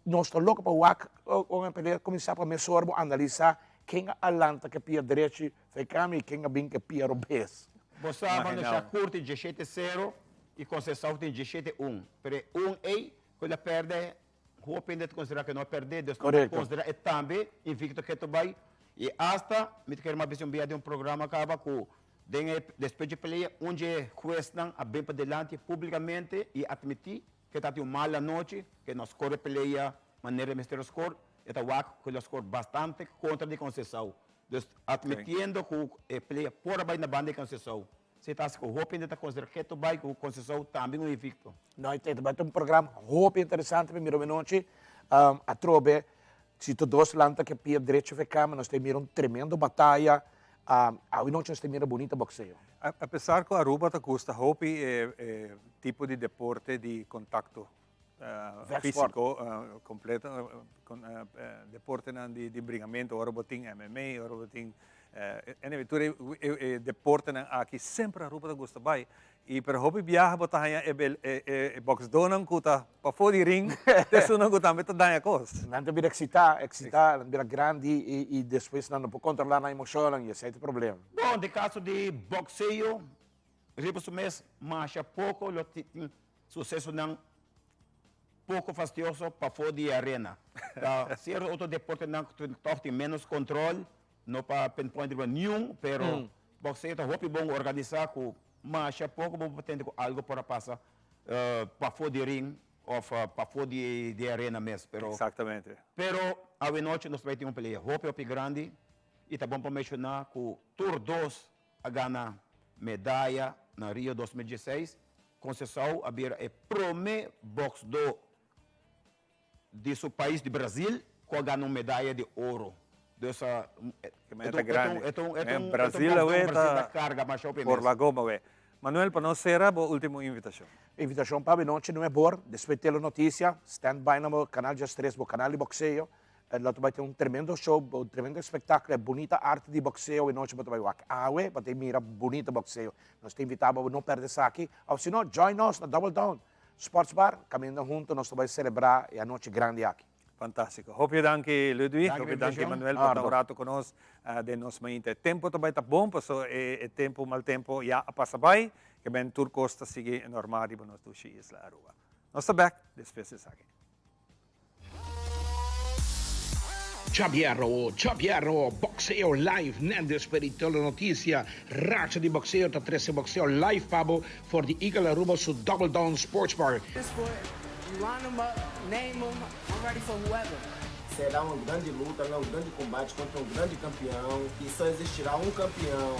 Nos ta loko pa wak ora e pelea kuminsá pa mesora bo analisá ken a lanta ku e pia drechi fei kami i ken a bin ku e pia robes. Bo sa cuando Shakur tin diesshete sero i Conceição tin diesshete un, pero e un ei ku el a pèrdè Hopi hende ta considera cu no a perde, dus no ta considera e tambe invicto keto bay. Y hasta, mi ta kere mas bisa un bia den un programa caba cu den e despues dje pelea un dje huesnan a bin padilanti publicamente y admiti cu e tatin un mal anochi, cu e no score e pelea manera e mester a score, e ta wak cu el a score bastante contra di Conceição. Dus admitiendo cu e pelea por a bay na banda di Conceição. Si ta ku hopi hende ta konsidera ketu bai ku Konsesou tambe un invicto. No, e ta bai ta un programa hopi interesante pa mira awenochi. Atrobe, si tur dos lanta ke pia drecho fe kama, nos ta mira un tremendo bataya. Awenochi nos ta mira bunita boxeo. A pesar ku Aruba ta gusta hopi e tipo di deporte di kontakto físiko kompleto, deportenan di bringamento, ora bo tin MMA, ora bo tin Anyway, tur e deportenan aki semper Aruba ta gusta bai. Y pero hopi biaha bo ta haña e boxdonan cu ta pafó di ring, ta esunnan cu tambe ta daña cos. Nan ta bira excitá, excitá, nan ta bira grandi y despues nan no por controlá nan emocionnan y esey ta e problema. Bon, den caso di boxeo, riba su mes masha poco lo tin sucesonan poco fastioso pafó di e arena. Ta cierto otro deportenan cu tog tin menos control, No pa pinpoint riba niun, pero boxeo ta hopi bon organisa cu masha poco bo por tende cu algo por a pasa pafo di ring of pafo di e arena mes. Pero Exactamente. Pero awenochi nos ta bay tin un pelea hopi hopi grandi y ta bon pa menciona cu tur dos a gana medaya na Rio 2016. Conceição a bira e prome boxdo di su pais di Brasil cu a gana un medaya di oro. Dus e ta un e ta un e ta un Brasil awe ta carga masha hopi por la goma awe. Manuel pa nos cera bo ultimo invitacion. Invitacion pa abenochi nuebe or despues Telenoticia stand by na bo canal 13 bo canal di boxeo lo ta bay tin un tremendo show un tremendo espectaculo e bunita arte di boxeo abenochi bo ta bay wak awe bo ta mira bunita boxeo nos ta invita bo no perde esaki of si no join nos na Double Down Sports Bar, caminda hunto nos ta bay celebra e anochi grandi aki. Fantastico. Hopi danki Ludwig, hopi danki Manuel pa ta un rato cu nos den nos mainta. E tempo ta bay ta bon paso e tempo mal tempo ya a pasa bay, ke ben tur cos ta sigui normal riba nos dushi isla Aruba. Nos ta bek despues di esaki. Djabièrnò, djabièrnò, boxeo live net despues di Telenoticia. Racha di Boxeo ta trece boxeo live pa bo for di Eagle Aruba su Double Down Sports Bar. Será uma grande luta, um grande combate contra um grande campeão. E só existirá um campeão,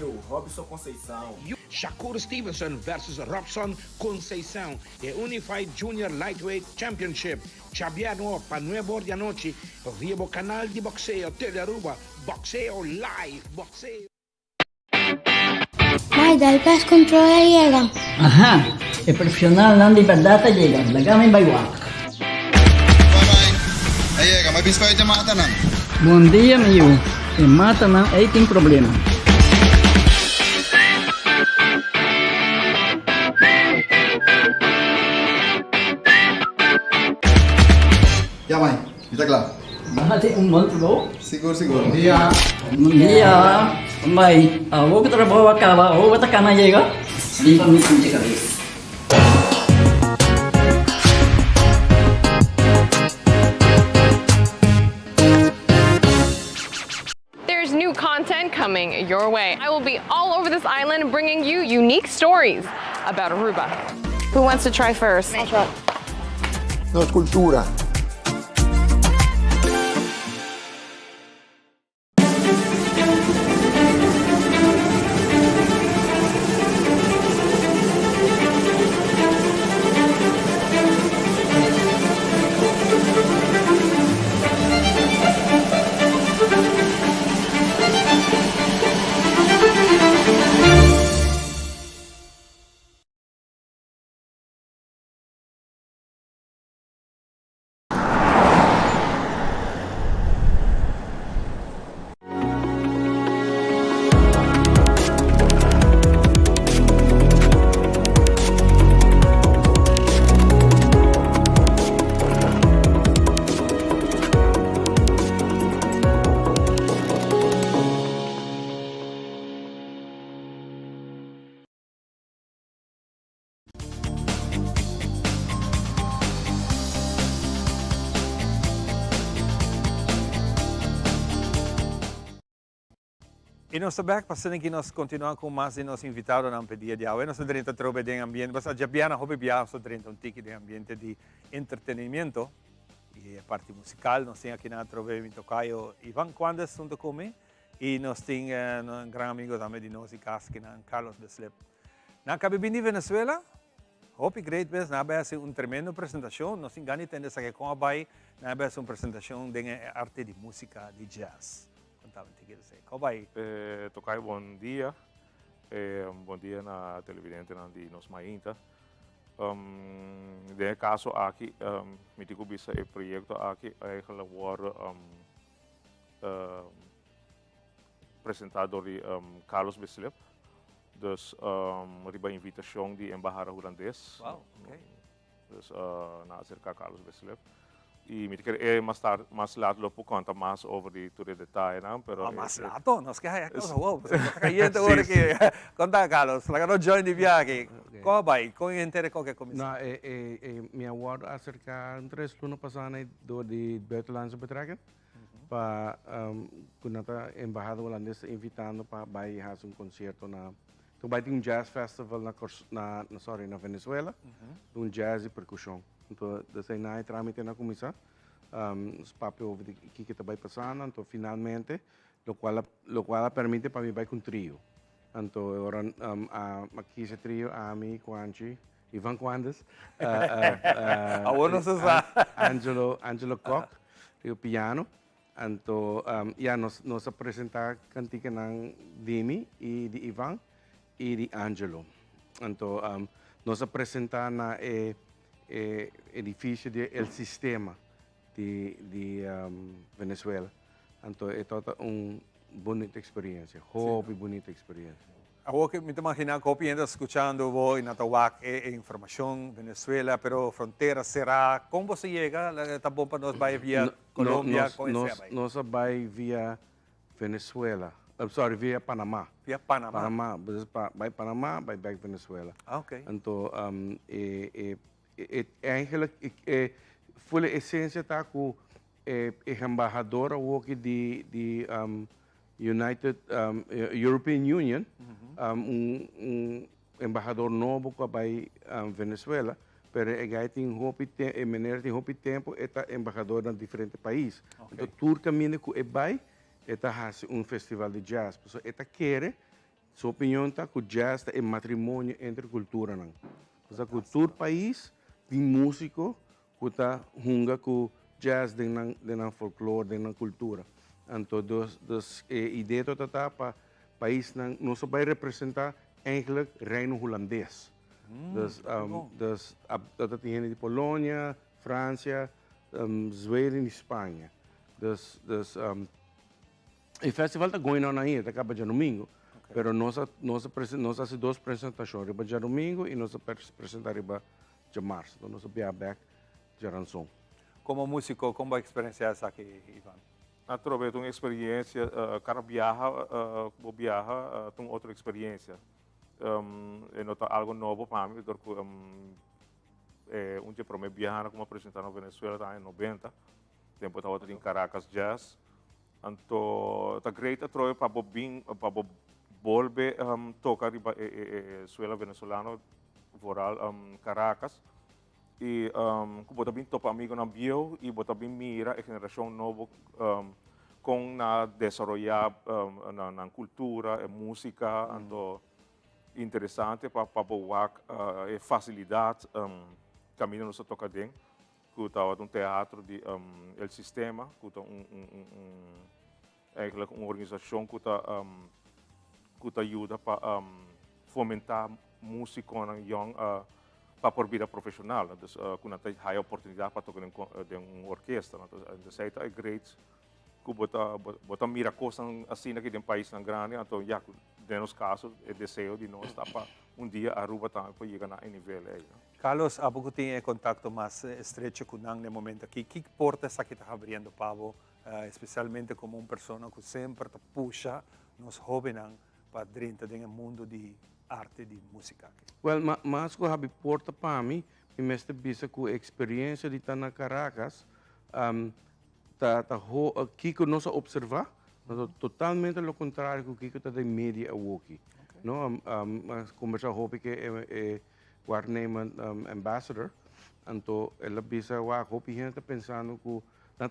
eu, Robson Conceição. Shakur Stevenson versus Robson Conceição e Unified Junior Lightweight Championship djabièrnò pa nuebe or di anochi via bo canal di boxeo Telearuba Boxeo Live Boxeo. Mai, dal pest control a yega. Aha, e profesionalnan di berdad a yega, laga mi bai wak. A yega, mi a bisa e matanan. Bon dia mi yu, e matanan ei tin problema. Ya mai, mi ta kla. Nan tin un bon trabou? Sigur, sigur. Bon dia. Bon dia. Mai, awor ku trabou a kaba, awor bo ta kana yega? Bin pa mi pincha kabes. There's new content coming your way. I will be all over this island bringing you unique stories about Aruba. Who wants to try first? I'll try. Nos cultura. Y nos ta bek pa asina ki nos continua cu mas di nos invitadonan p'e dia di awe. Nos ta drenta atrobe den ambiente, basta djabièrnè hopi bia nos ta drenta un tiki den ambiente di entretenimiento y e parti musical. Nos tin akinan atrobe mi tocayo Ivan Cuandes hunto cu mi y nos tin un gran amigo tambe di nos di cas kinan Carlos Beslip. Nan cabe bini Venezuela. Hopi great mes, nan a bai hasi un tremendo presentacion, nos tin gana di tende esaki con a bai, nan a bai hasi un presentacion den e arte di musica di jazz. Conta mi tiki esey, con a bai? Tokay bon dia, bon dia na televidentenan di Nos Mainta. Den e caso aki mi tin cu bisa e proyecto aki eigenlijk worde presenta door di Carlos Bislip. Dus riba invitacion di Embahada Hulandes. Wow, okay. Dus nan a acerca Carlos Bislip. Y mi ta kere e mas tarde, mas laat lo por conta mas over di tur e detayenan, pero Ah, mas lato? Nos ke haya cosa wow, pasobra ta cayente ora ki. Conta Carlos, laga nos join di biaha aki. Con a bay? Con e henter e koke a cuminsa? No, e, e, e, mi a worde acerca un tres luna pasa na door di Buitenlandse Betrekking. Pa cu nan ta embahada Hulandes ta invitando pa bay haci un concierto na ta bay tin un jazz festival na na sorry na Venezuela un jazz y percusion enton desde nan e tramite nan a cuminsa nos papia over di kico ta bay pasando anto finalmente locual locual a permiti pa mi bay cu un trio anto e ora a kies e trio ami Juanchi Ivan Cuandes, Awor nos a sa. Angelo, Angelo Kok, riba piano. Anto, ya, nos, nos a presenta kantikanan di mi i di Ivan i di Angelo. Anto, nos a presenta na e, e edifisio di El Sistema di, di Venezuela. Anto, e tabata un bunita eksperiencia, hopi bunita eksperiencia. Awor ke mi ta magina ku hopi hende ta skuchando bo i nan ta wak e informashon, Venezuela, pero frontera será, kon boso yega? Ta bon pa nos bai via Colombia? Kon esei a bai? Nos a bai via Venezuela, sorry, via Panama. Via Panama. Panama, bai Panama, bai bek Venezuela. Ah, ok. Anto e e eigenlijk e ful e esensia ta ku. e embahador awoki di di United European Union, un un embahador nobo ku a bai Venezuela, pero e guy tin hopi te e meneer tin hopi tempo e ta embahador na diferente pais. Anto tur kaminda ku e bai e ta hasi un festival di jazz, pasobra e ta kere Su opinion ta cu jazz ta e matrimonio entre culturanan. Osea cu tur pais tin musico cu ta hunga cu jazz den nan den nan folklore, den nan cultura. Anto dus dus e idea tabata ta pa paisnan nos a bay representa eigenlijk Reino Hulandes. Dus dus tabata tin hende di Polonia, Francia, Zweden y Spanje. Dus dus. E festival ta going on ainda, ta caba djadomingo. Pero nos a, nos a presen, nos a haci dos presentacion, riba djadomingo y nos a presenta riba djamars. Enton nos a biaha bek djaranson. Como musico, con bo a experiencia esaki, Ivan? Atrobe ta un experiencia, cada biaha cu bo biaha ta un otro experiencia. E no ta algo nobo pa mi, dor cu e un dje prome biahanan cu mi a presenta na Venezuela ta aña nobenta, tempo tabata tin Caracas Jazz. Anto ta great atrobe pa bo bin pa bo bolbe toca riba e e suela venezolano vooral Caracas y cu bo ta bin topa amigonan bieu y bo ta bin mira e generacion nobo con nan a desaroya nan cultura e musica anto interesante pa bo wak e facilidad caminda nos ta toca den. Ku tabata un teatro di El Sistema, ku ta un un un un eigenlijk un organisashon ku ta ku ta yuda pa fomentá músikonan yòn pa por bira profeshonal. Dus ku nan ta haya oportunidat pa toka den den un orkesta. Entonces esei ta e great ku bo ta bo ta mira kosnan asina aki den paisnan grandi anto ya den nos kaso e deseo di nos ta pa un dia Aruba tambe por yega na e nivel ei. Carlos, abo ku tin e kontakto mas estrecho ku nan den momento aki, ki porta esaki ta habriendo pa bo, espesialmente komo un persona ku semper ta pusha nos hóbennan pa drenta den e mundu di arte di músika aki? Wèl, mas ku habri porta pa mi, mi mester bisa ku e eksperensia di ta na Caracas ta ta kiko nos a observa ta totalmente lo kontrario ku kiko ta den media awoki. No, a kombersá hopi ku e waarnemend ambassador, anto el a bisa wak hopi hende ta pensando ku nan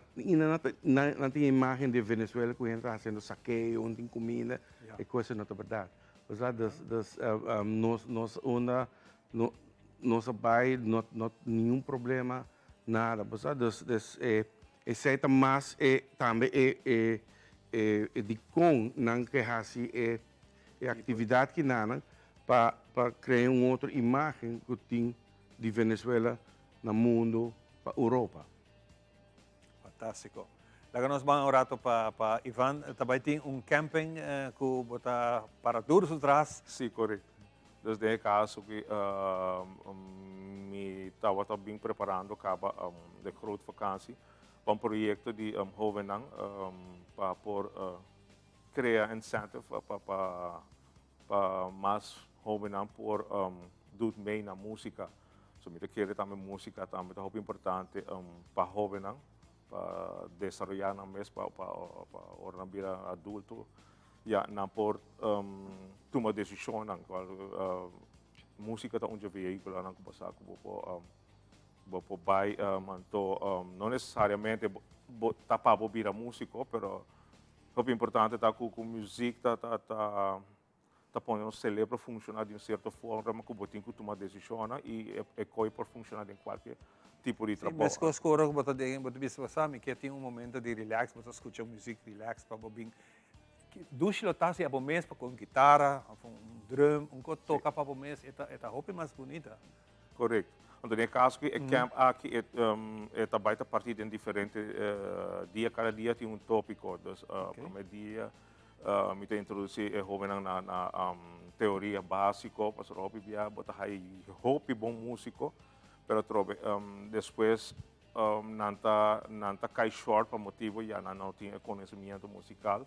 nan nan tin e imagen di Venezuela ku hende ta hasiendo sakeo, no tin kuminda, e kos no ta bèrdat. Osea dus dus nos nos unda nos a bai no no ningun problema nada bo sa dus dus e esei ta mas e tambe e e e dikon nan ke hasi e e aktividat kinanan pa pa krea un otro imagen ku tin di Venezuela na mundu pa Europa. Fantástiko. Laga nos ban un rato pa pa Ivan. Ta bai tin un camping ku bo ta para duru su tras. Sí, korekto. Dus den e kaso ku mi tabata bin preparando kaba de groot vakantie pa un proyekto di hobennan pa por krea incentive pa pa pa mas hobennan por doet mee na musica. So mi ta kere tambe musica tambe ta hopi importante pa hobennan pa desaroya nan mes pa pa pa ora nan bira adulto ya nan por tuma decisionnan cual musica ta un dje vehiculonan cu bo sa cu bo por bo por bay anto no necesariamente bo ta pa bo bira musico pero Hopi importante ta ku ku muzik ta ta ta ta pone nos celebro funciona di un cierto forma ku bo tin ku tuma decisionnan i e e koi por funciona den kualke tipo di Sí, trabou. meskos ku ora ku bo ta den bo ta bisa bo sa mi ke tin un momento di relax, bo ta skucha muzik relax pa bo bin dushi lo ta si abo mes pa ku un gitara of un drum un ko toka pa bo mes e ta e ta hopi mas bunita. Correcto. Anto den e caso cu e camp aki e e ta bay ta parti den diferente dia, cada dia tin un topico. Dus prome dia mi ta introduci e hobennan na na teoria basico pasobra hopi bia bo ta haya hopi bon musico pero atrobe despues nan ta nan ta cay short pa motibo ya nan no tin e conocimiento musical.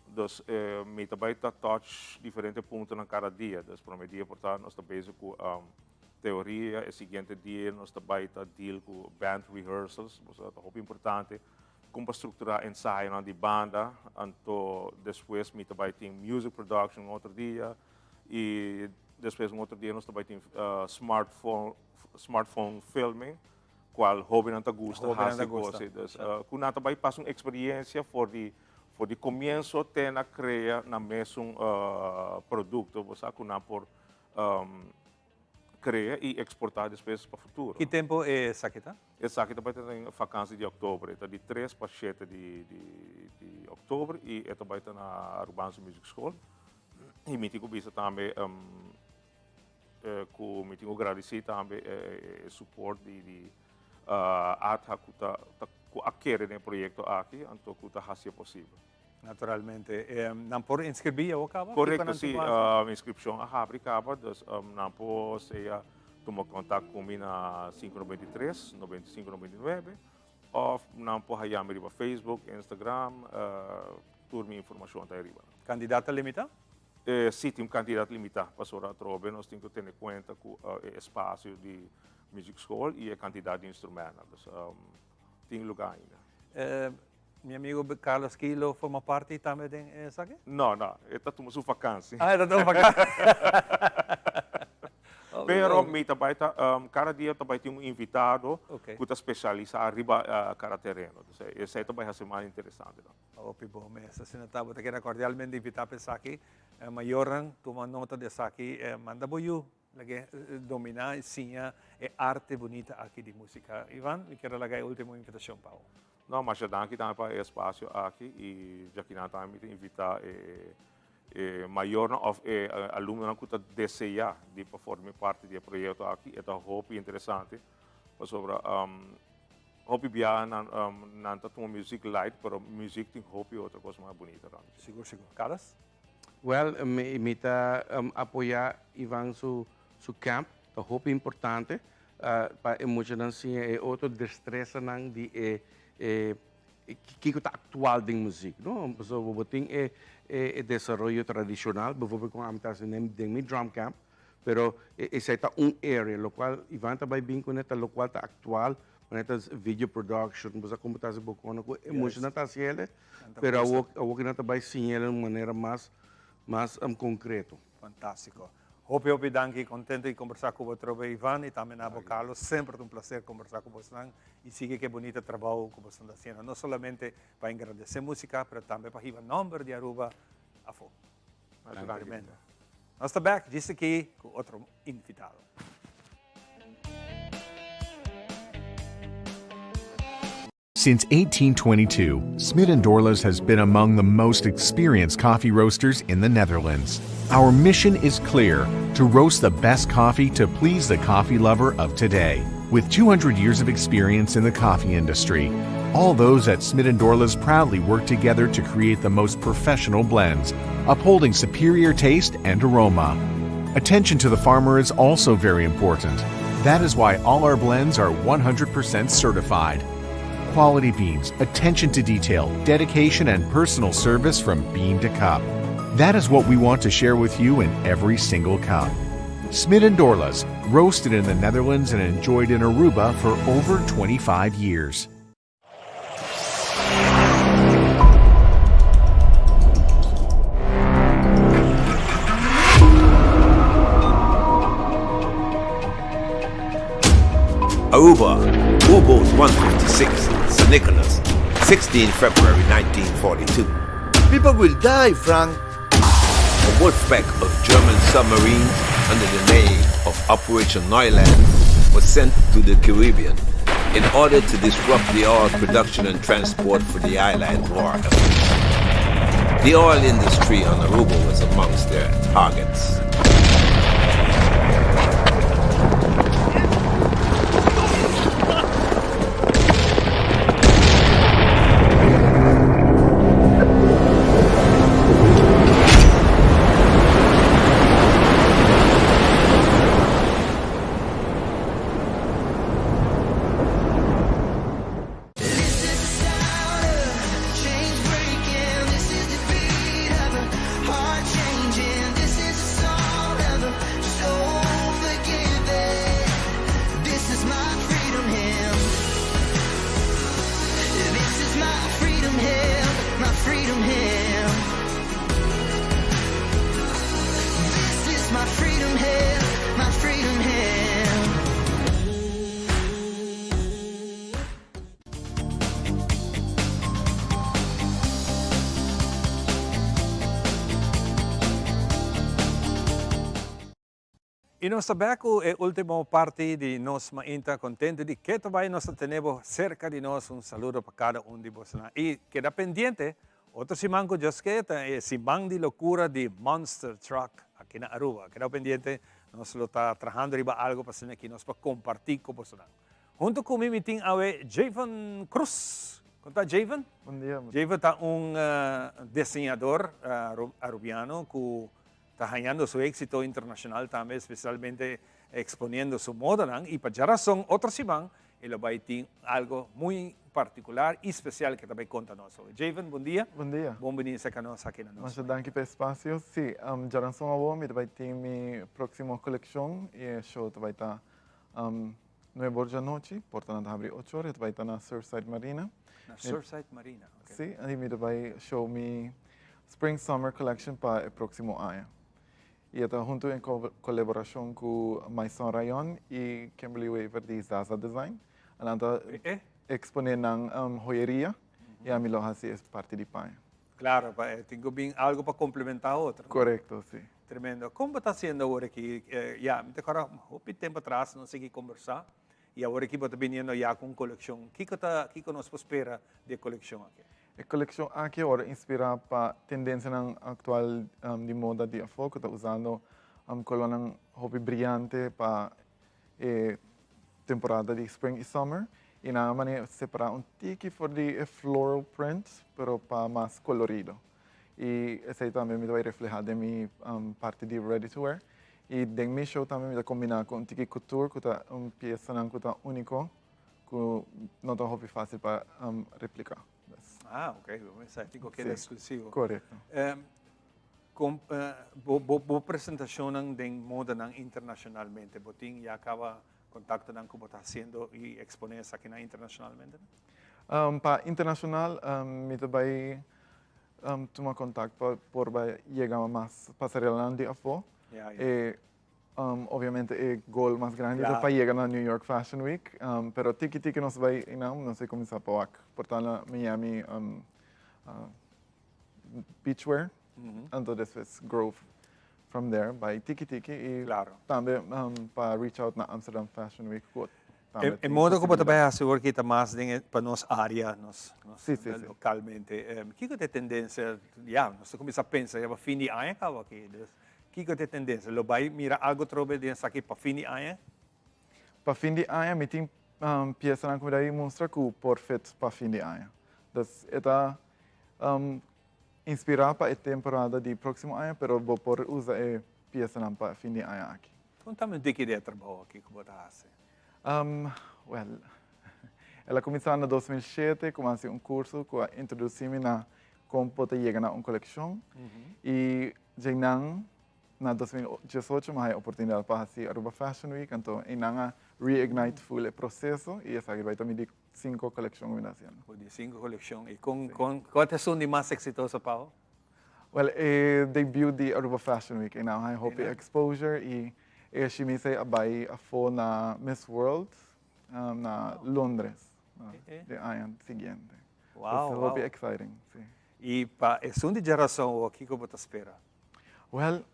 Dus mi ta bai ta touch diferente puntonan cada dia. Dus prome dia por ta nos ta bezig cu teoria, e siguiente dia nos ta bai ta deal cu band rehearsals, pasobra ta hopi importante. Kon pa strukturá ensayonan di banda, anto despues mi ta bai tin music production un otro dia i despues un otro dia nos ta bai tin smartphone smartphone filming kual hobennan ta gusta hasi kos. Dus ku nan ta bai pasa un eksperiencia for di for di komienso te na krea nan mesun produkto bo sa ku nan por crea y exporta despues pa futuro. Ki tempo esaki ta? Esaki ta bai ta den vakantie di oktober. E ta di tres pa shete di di oktober y e ta bai ta na Arubaanse Muziek School. Y mi tin cu bisa tambe cu mi tin cu gradeci tambe e support di di ATHA cu ta cu a kere den e proyecto aki anto cu ta haci posibel. Naturalmente. Nan por inscribí awo caba? Correcto, si. Inscripcion a habri caba, dus nan por sea tuma contact cu mi na 593 95 99 of nan por haya mi riba Facebook, Instagram, tur mi informacion ta ariba. Cantidad ta limita? Si, tin un cantidad limita, pasobra atrobe nos tin cu tene cuenta cu e espacio di Music School y e cantidad di instrumentnan, dus tin lugar ainda. Mi amigo Carlos ki lo forma parti tambe den esaki? No, no, e ta tuma su vakansi. Ah, e ta tuma vakansi. Pero mi ta bai ta, cada dia ta bai tin un invitado cu ta specialisa riba cada tereno. Entonces, esei ta bai haci mas interesante tambe. Hopi bon mes. Asina ta, bo ta keda cordialmente invita pa esaki. Mayornan, tuma nota di esaki. Manda bo yu Lag'é dominá i siña e arte bunita aki di músika. Ivan, mi kier a laga e último invitashon pa bo. No, masha danki tambe pa e espasio aki i djakinan tambe mi ta invitá e e mayornan òf e alumnonan ku ta deseá di pa forma parti di e proyekto aki. E ta hopi interesante pasobra hopi biaha nan nan ta tuma muzik light pero muzik tin hopi otro kos mas bunita tambe. Sigur sigur. Carlos? Wel, mi ta apoya Ivan su su camp, ta hopi importante pa e muchanan siña e otro destresanan di e e kiko ta actual den muziek, no? Pasobra bo tin e e desaroyo tradicional, bijvoorbeeld con ami ta haci den mi drum camp, pero esey ta un area, locual Ivan ta bay bin cune ta locual ta actual, manera ta video production, bo sa como ta haci bo cono cu e muchanan ta haci ele. Pero awor, awor ki nan ta bai siña el un manera mas, mas concreto. Fantástico. Hopi, hopi danki. Contento di conversa cu bo atrobe, Ivan, y tambe na bo, Carlos. Semper ta un placer conversa cu bosnan y sigui cu e bunita trabou cu bosnan ta haciendo. No solamente pa engrandece musica, pero tambe pa hiba nomber di Aruba afo. Tremendo. Nos ta back djis aki cu otro invitado. Since 1822, Smit & Dorlas has been among the most experienced coffee roasters in the Netherlands. Our mission is clear to roast the best coffee to please the coffee lover of today. With 200 years of experience in the coffee industry, all those at Smit & Dorlas proudly work together to create the most professional blends, upholding superior taste and aroma. Attention to the farmer is also very important. That is why all our blends are 100% certified. Quality beans, attention to detail, dedication, and personal service from bean to cup. That is what we want to share with you in every single cup. Smit and Dorlas, roasted in the Netherlands and enjoyed in Aruba for over 25 years. Aruba, U-Boat 156, St. Nicholas, 16 February 1942. People will die, Frank. A wolf pack of German submarines under the name of Operation Neuland was sent to the Caribbean in order to disrupt the oil production and transport for the island's war efforts. The oil industry on Aruba was amongst their targets. I nos ta bek ku e ultimo parti di nos mainta kontento di ke ta bai nos ta tene bo serka di nos. Un saludo pa kada un di bosonan i keda pendiente otro siman ku Dios ke ta e siman di lokura di Monster Truck aki na Aruba. Keda pendiente nos lo ta trahando riba algo pa asina ki nos por komparti ku bosonan. Hunto ku mi mi tin awe Javen Cruz. Kon ta Javen? Bon dia. Javen ta un diseñador Arubiano ku Ta hañando su éxito internacional tambe, especialmente exponiendo su modanan y pa djarason otro siman e lo bay tin algo muy particular y special ke ta bay conta nos hoy. Javen, bon dia. Bon dia. Bon bini cerca nos aki na nos. Masha danki pa e espacio. Si, djaranson awor mi ta bay tin mi proximo coleccion y e show ta bay ta nuebe or djanochi, portanan ta habri ocho or, e ta bay ta na Surfside Marina. Na Surfside Marina, ok. Si, y mi ta bay show mi Spring Summer Collection pa e próksimo aña. I e ta huntu en kolaborashon ku Maison Rayon i Kimberly Wever di Zaza Design. Nan ta eksponé nan hoyeria i ami lo hasi e parti di paña. Klaro, pa e tin ku bin algu pa komplementá otro. Korekto, si. Tremendo. Kon bo ta hasiendo awor aki? Ya, mi ta kòrda hopi tempu atras nos sigui kombersá i awor aki bo ta biniendo ya ku un kolekshon. Kiko ta, kiko nos por spera di e kolekshon aki? E kolekshon aki a wòrdu inspirá pa tendensianan aktual di moda di afó ku ta usando kolónan hopi briante pa e temporada di spring i summer i nan a manera separá un tiki for di e floral print pero pa mas kolorido. I esei tambe mi ta bai reflehá den mi parti di ready to wear. I den mi show tambe mi ta kombiná ku un tiki couture ku ta un piesanan ku ta úniko. Cu no ta hopi facil pa replica. Ah, ok. Esaki tin cu keda exclusivo. Correcto. Con bo bo presentacionnan den modanan internacionalmente, bo tin ya caba contactonan cu bo ta haciendo y expone esakinan internacionalmente? Pa internacional mi ta bay tuma contact pa por bay yega mas pasarelanan di afo. Ya, ya. Obviamente e goal mas grandi ta pa yega na New York Fashion Week, pero tiki tiki nos bai einan, nos a kuminsá pa wak por ta na Miami Beachwear, anto despues grow from there, bai tiki tiki i tambe pa reach out na Amsterdam Fashion Week ku tambe E modo ku bo ta bai hasi awor kita mas den e pa nos área, nos lokalmente, kiko ta e tendensia? Ya, nos ta kuminsá pensa ya pa fin di aña kaba aki, dus Kiko ta e tendensia? Lo bai mira algo trobe den esaki pa fin di aña? Pa fin di aña mi tin piesanan ku mi ta mustra ku por fit pa fin di aña. Dus e ta inspirá pa e temporada di próksimo aña pero bo por usa e piesanan pa fin di aña aki. Kontami un tiki di e trabou aki ku bo ta hasi. Wèl, el a kuminsá na 2007 ku mi a hasi un kurso ku a introdusí mi na kon bo ta yega na un kolekshon i Djeinan na 2018 mi a haya oportunidad pa haci Aruba Fashion Week, anto einan a reignite full e proceso y esaki bai ta mi di cinco coleccion cu mi ta haciendo. Bo di cinco coleccion y con con cual ta esun di mas exitoso pa bo? Well, e debut di Aruba Fashion Week, einan a haya hopi exposure y e shimis ei a bai afo na Miss World na Londres e aña siguiente. Wow, wow. Hopi exciting, si. I pa esun di djerason awor kiko bo ta spera? Well,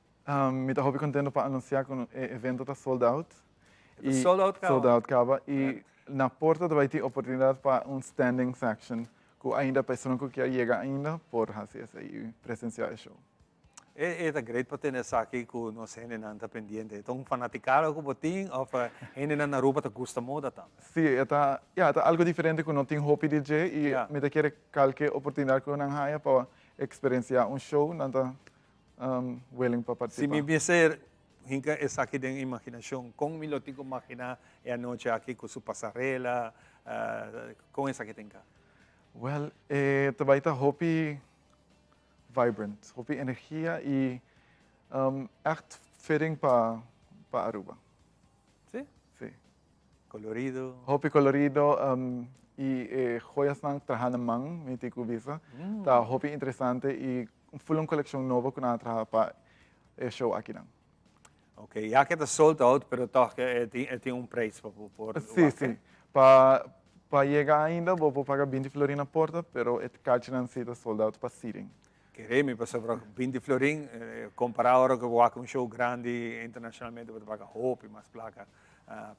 mi ta hopi contento pa anuncia cu e evento ta sold out. E ta sold out caba? Sold out caba. I na porta ta bay tin oportunidad pa un standing section cu ainda personanan cu kier yega ainda por haci esey y presencia e show. E ta great pa tene esaki cu nos hendenan ta pendiente. E ta un fanaticada cu bo tin of hendenan na Aruba ta gusta moda tambe? Si, e ta, ya, e ta algo diferente cu no tin hopi di dje y mi ta kere calke oportunidad cu nan haya pa experiencia un show, nan ta willing pa participa. Si mi mester hinca esaki den imaginacion, con mi lo tin cu magina e anochi aki cu su pasarela, con esaki ta hinca? Well, e ta bay ta hopi vibrant, hopi energia y echt fitting pa pa Aruba. Si? Si. Colorido. Hopi colorido y e joyasnan traha na man, mi tin cu bisa, ta hopi interesante y full un coleccion nobo cu nan a traha pa e show akinan. Ok, ya ke ta sold out, pero toch e tin e tin un prijs pa bo por Sí, wak. sí. Pa pa yega ainda bo por paga binti florin na porta, pero e kachinan sí ta sold out pa seating. Kere mi pasobra 20 florin, compara ora cu bo wak un show grandi internacionalmente bo ta paga hopi mas placa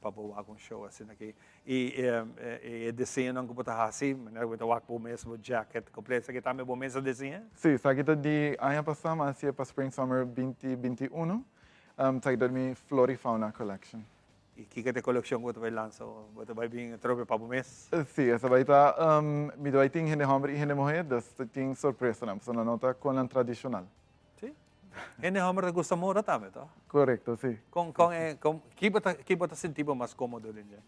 pa bo wak un show asina aki. Y e diseñonan cu bo ta haci, manera cu bo ta wak bo mes bo jacket completo, esaki tambe bo mes a diseña? Si, esaki ta di aña pasa, mi a haci'e pa Spring Summer 2021. Esaki ta di mi Flora y Fauna collection. Y kiko ta e coleccion cu bo ta bay lansa? Bo ta bay bin atrobe pa bo mes? Si, esa bay ta, mi ta bay tin hende homber y hende muher, dus ta tin sorpresanan, pasobra nan no ta con nan tradicional. Si. Hende homber ta gusta moda tambe, to? Corecto, si. Con, con e, con, ki bo ta, ki bo ta sinti bo mas comodo den dje?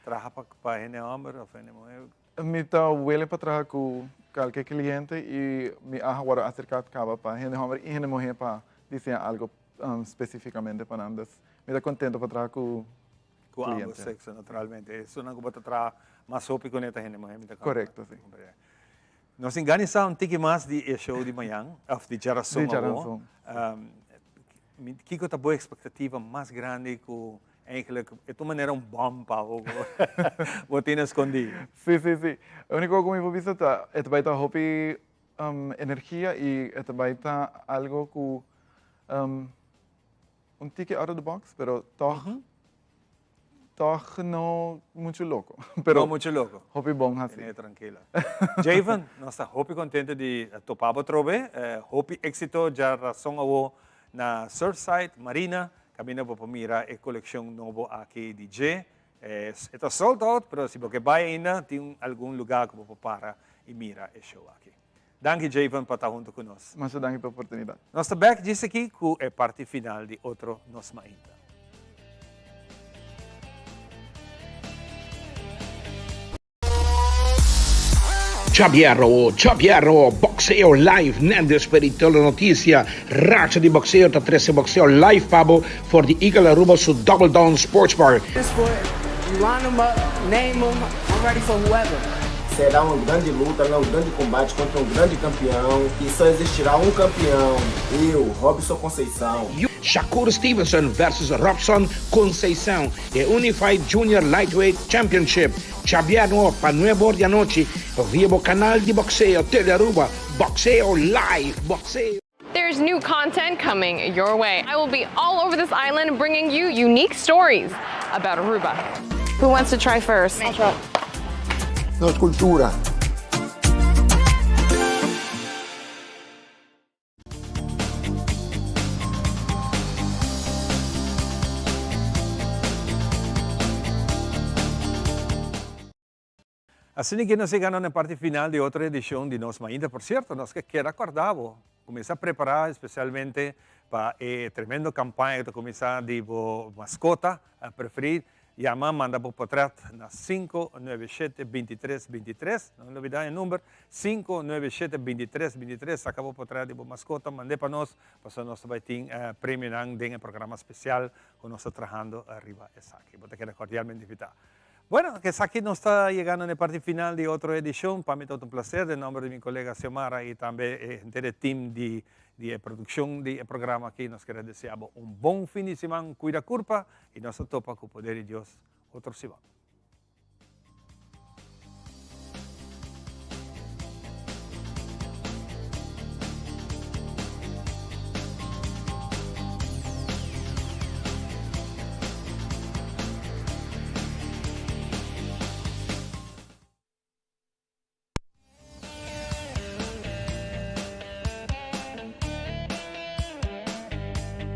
Traha pa, pa hende homber of hende muher? Mi ta wele pa traha cu cualke cliente y mi a worde acerca caba pa hende homber y hende muher pa diseña algo specificamente pa nan. Dus mi ta contento pa traha cu Cu cliente. ambos sexo naturalmente. Esunnan cu bo ta traha mas hopi cu ne ta hende muher mi ta Correcto, si. comprende. Nos tin gana di sa un tiki mas di e show di mañan of di djarason Di awor. djarason. Kico ta bo expectativa mas grandi cu Eigenlijk, e ta un manera un bom pa bo bo tin escondí. Sí, sí, sí. E único cu mi por bisa ta, e ta bay ta hopi energia y e ta bay ta algo cu un tiki out of the box, pero toch, toch no mucho loco. Pero No mucho loco. Hopi bon haci. Tene trankilo. Javen, nos ta hopi contento di topa bo atrobe. Hopi exito djarason awo Na Surfside Marina kaminda bo por mira e kolekshon nobo aki di dje. E ta sold out, pero si bo ke bai ainda tin algun lugá ku bo por para i mira e show aki. Danki Javen pa ta huntu ku nos. Masha danki pa e oportunidat. Nos ta bèk djis aki ku e parti final di otro Nos Mainta. Djabièrnò, djabièrnò, boxeo live net despues di Telenoticia. Racha di Boxeo ta trece boxeo live pa bo for di Eagle Aruba su Double Down Sports Bar. Será uma grande luta, um grande combate contra um grande campeão e só existirá um campeão, eu, Robson Conceição. Shakur Stevenson versus Robson Conceição e Unified Junior Lightweight Championship. Djabièrnò pa nuebe or di anochi via bo kanal di boxeo Tele Aruba, Boxeo Live! Boxeo. There's new content coming your way. I will be all over this island bringing you unique stories about Aruba. Who wants to try first? Nos cultura. Asina ke nos yega na e parti final di otro edishon di Nos Mainta. Por sierto, nos ke keda kòrda bo, kuminsá prepará espesialmente pa e tremendo kampaña ku ta kuminsá di bo maskota preferí. Yama, manda bo potret na 597 23 23, no lubida e number, 597 23 23, saka bo potret di bo maskota, mand'e pa nos, pasobra nos ta bai tin premionan den e programa spesial ku nos ta trahando riba esaki. Bo ta keda kordialmente invitá. Bueno, esaki nos ta yegando na e parti final di otro edishon. Pa mi ta un plaser den nomber di mi kolega Xiomara i tambe e henter e team di di e produkshon di e programa aki, nos kere desea bo un bon fin di siman, kuida kurpa i nos ta topa ku poder di Dios otro siman.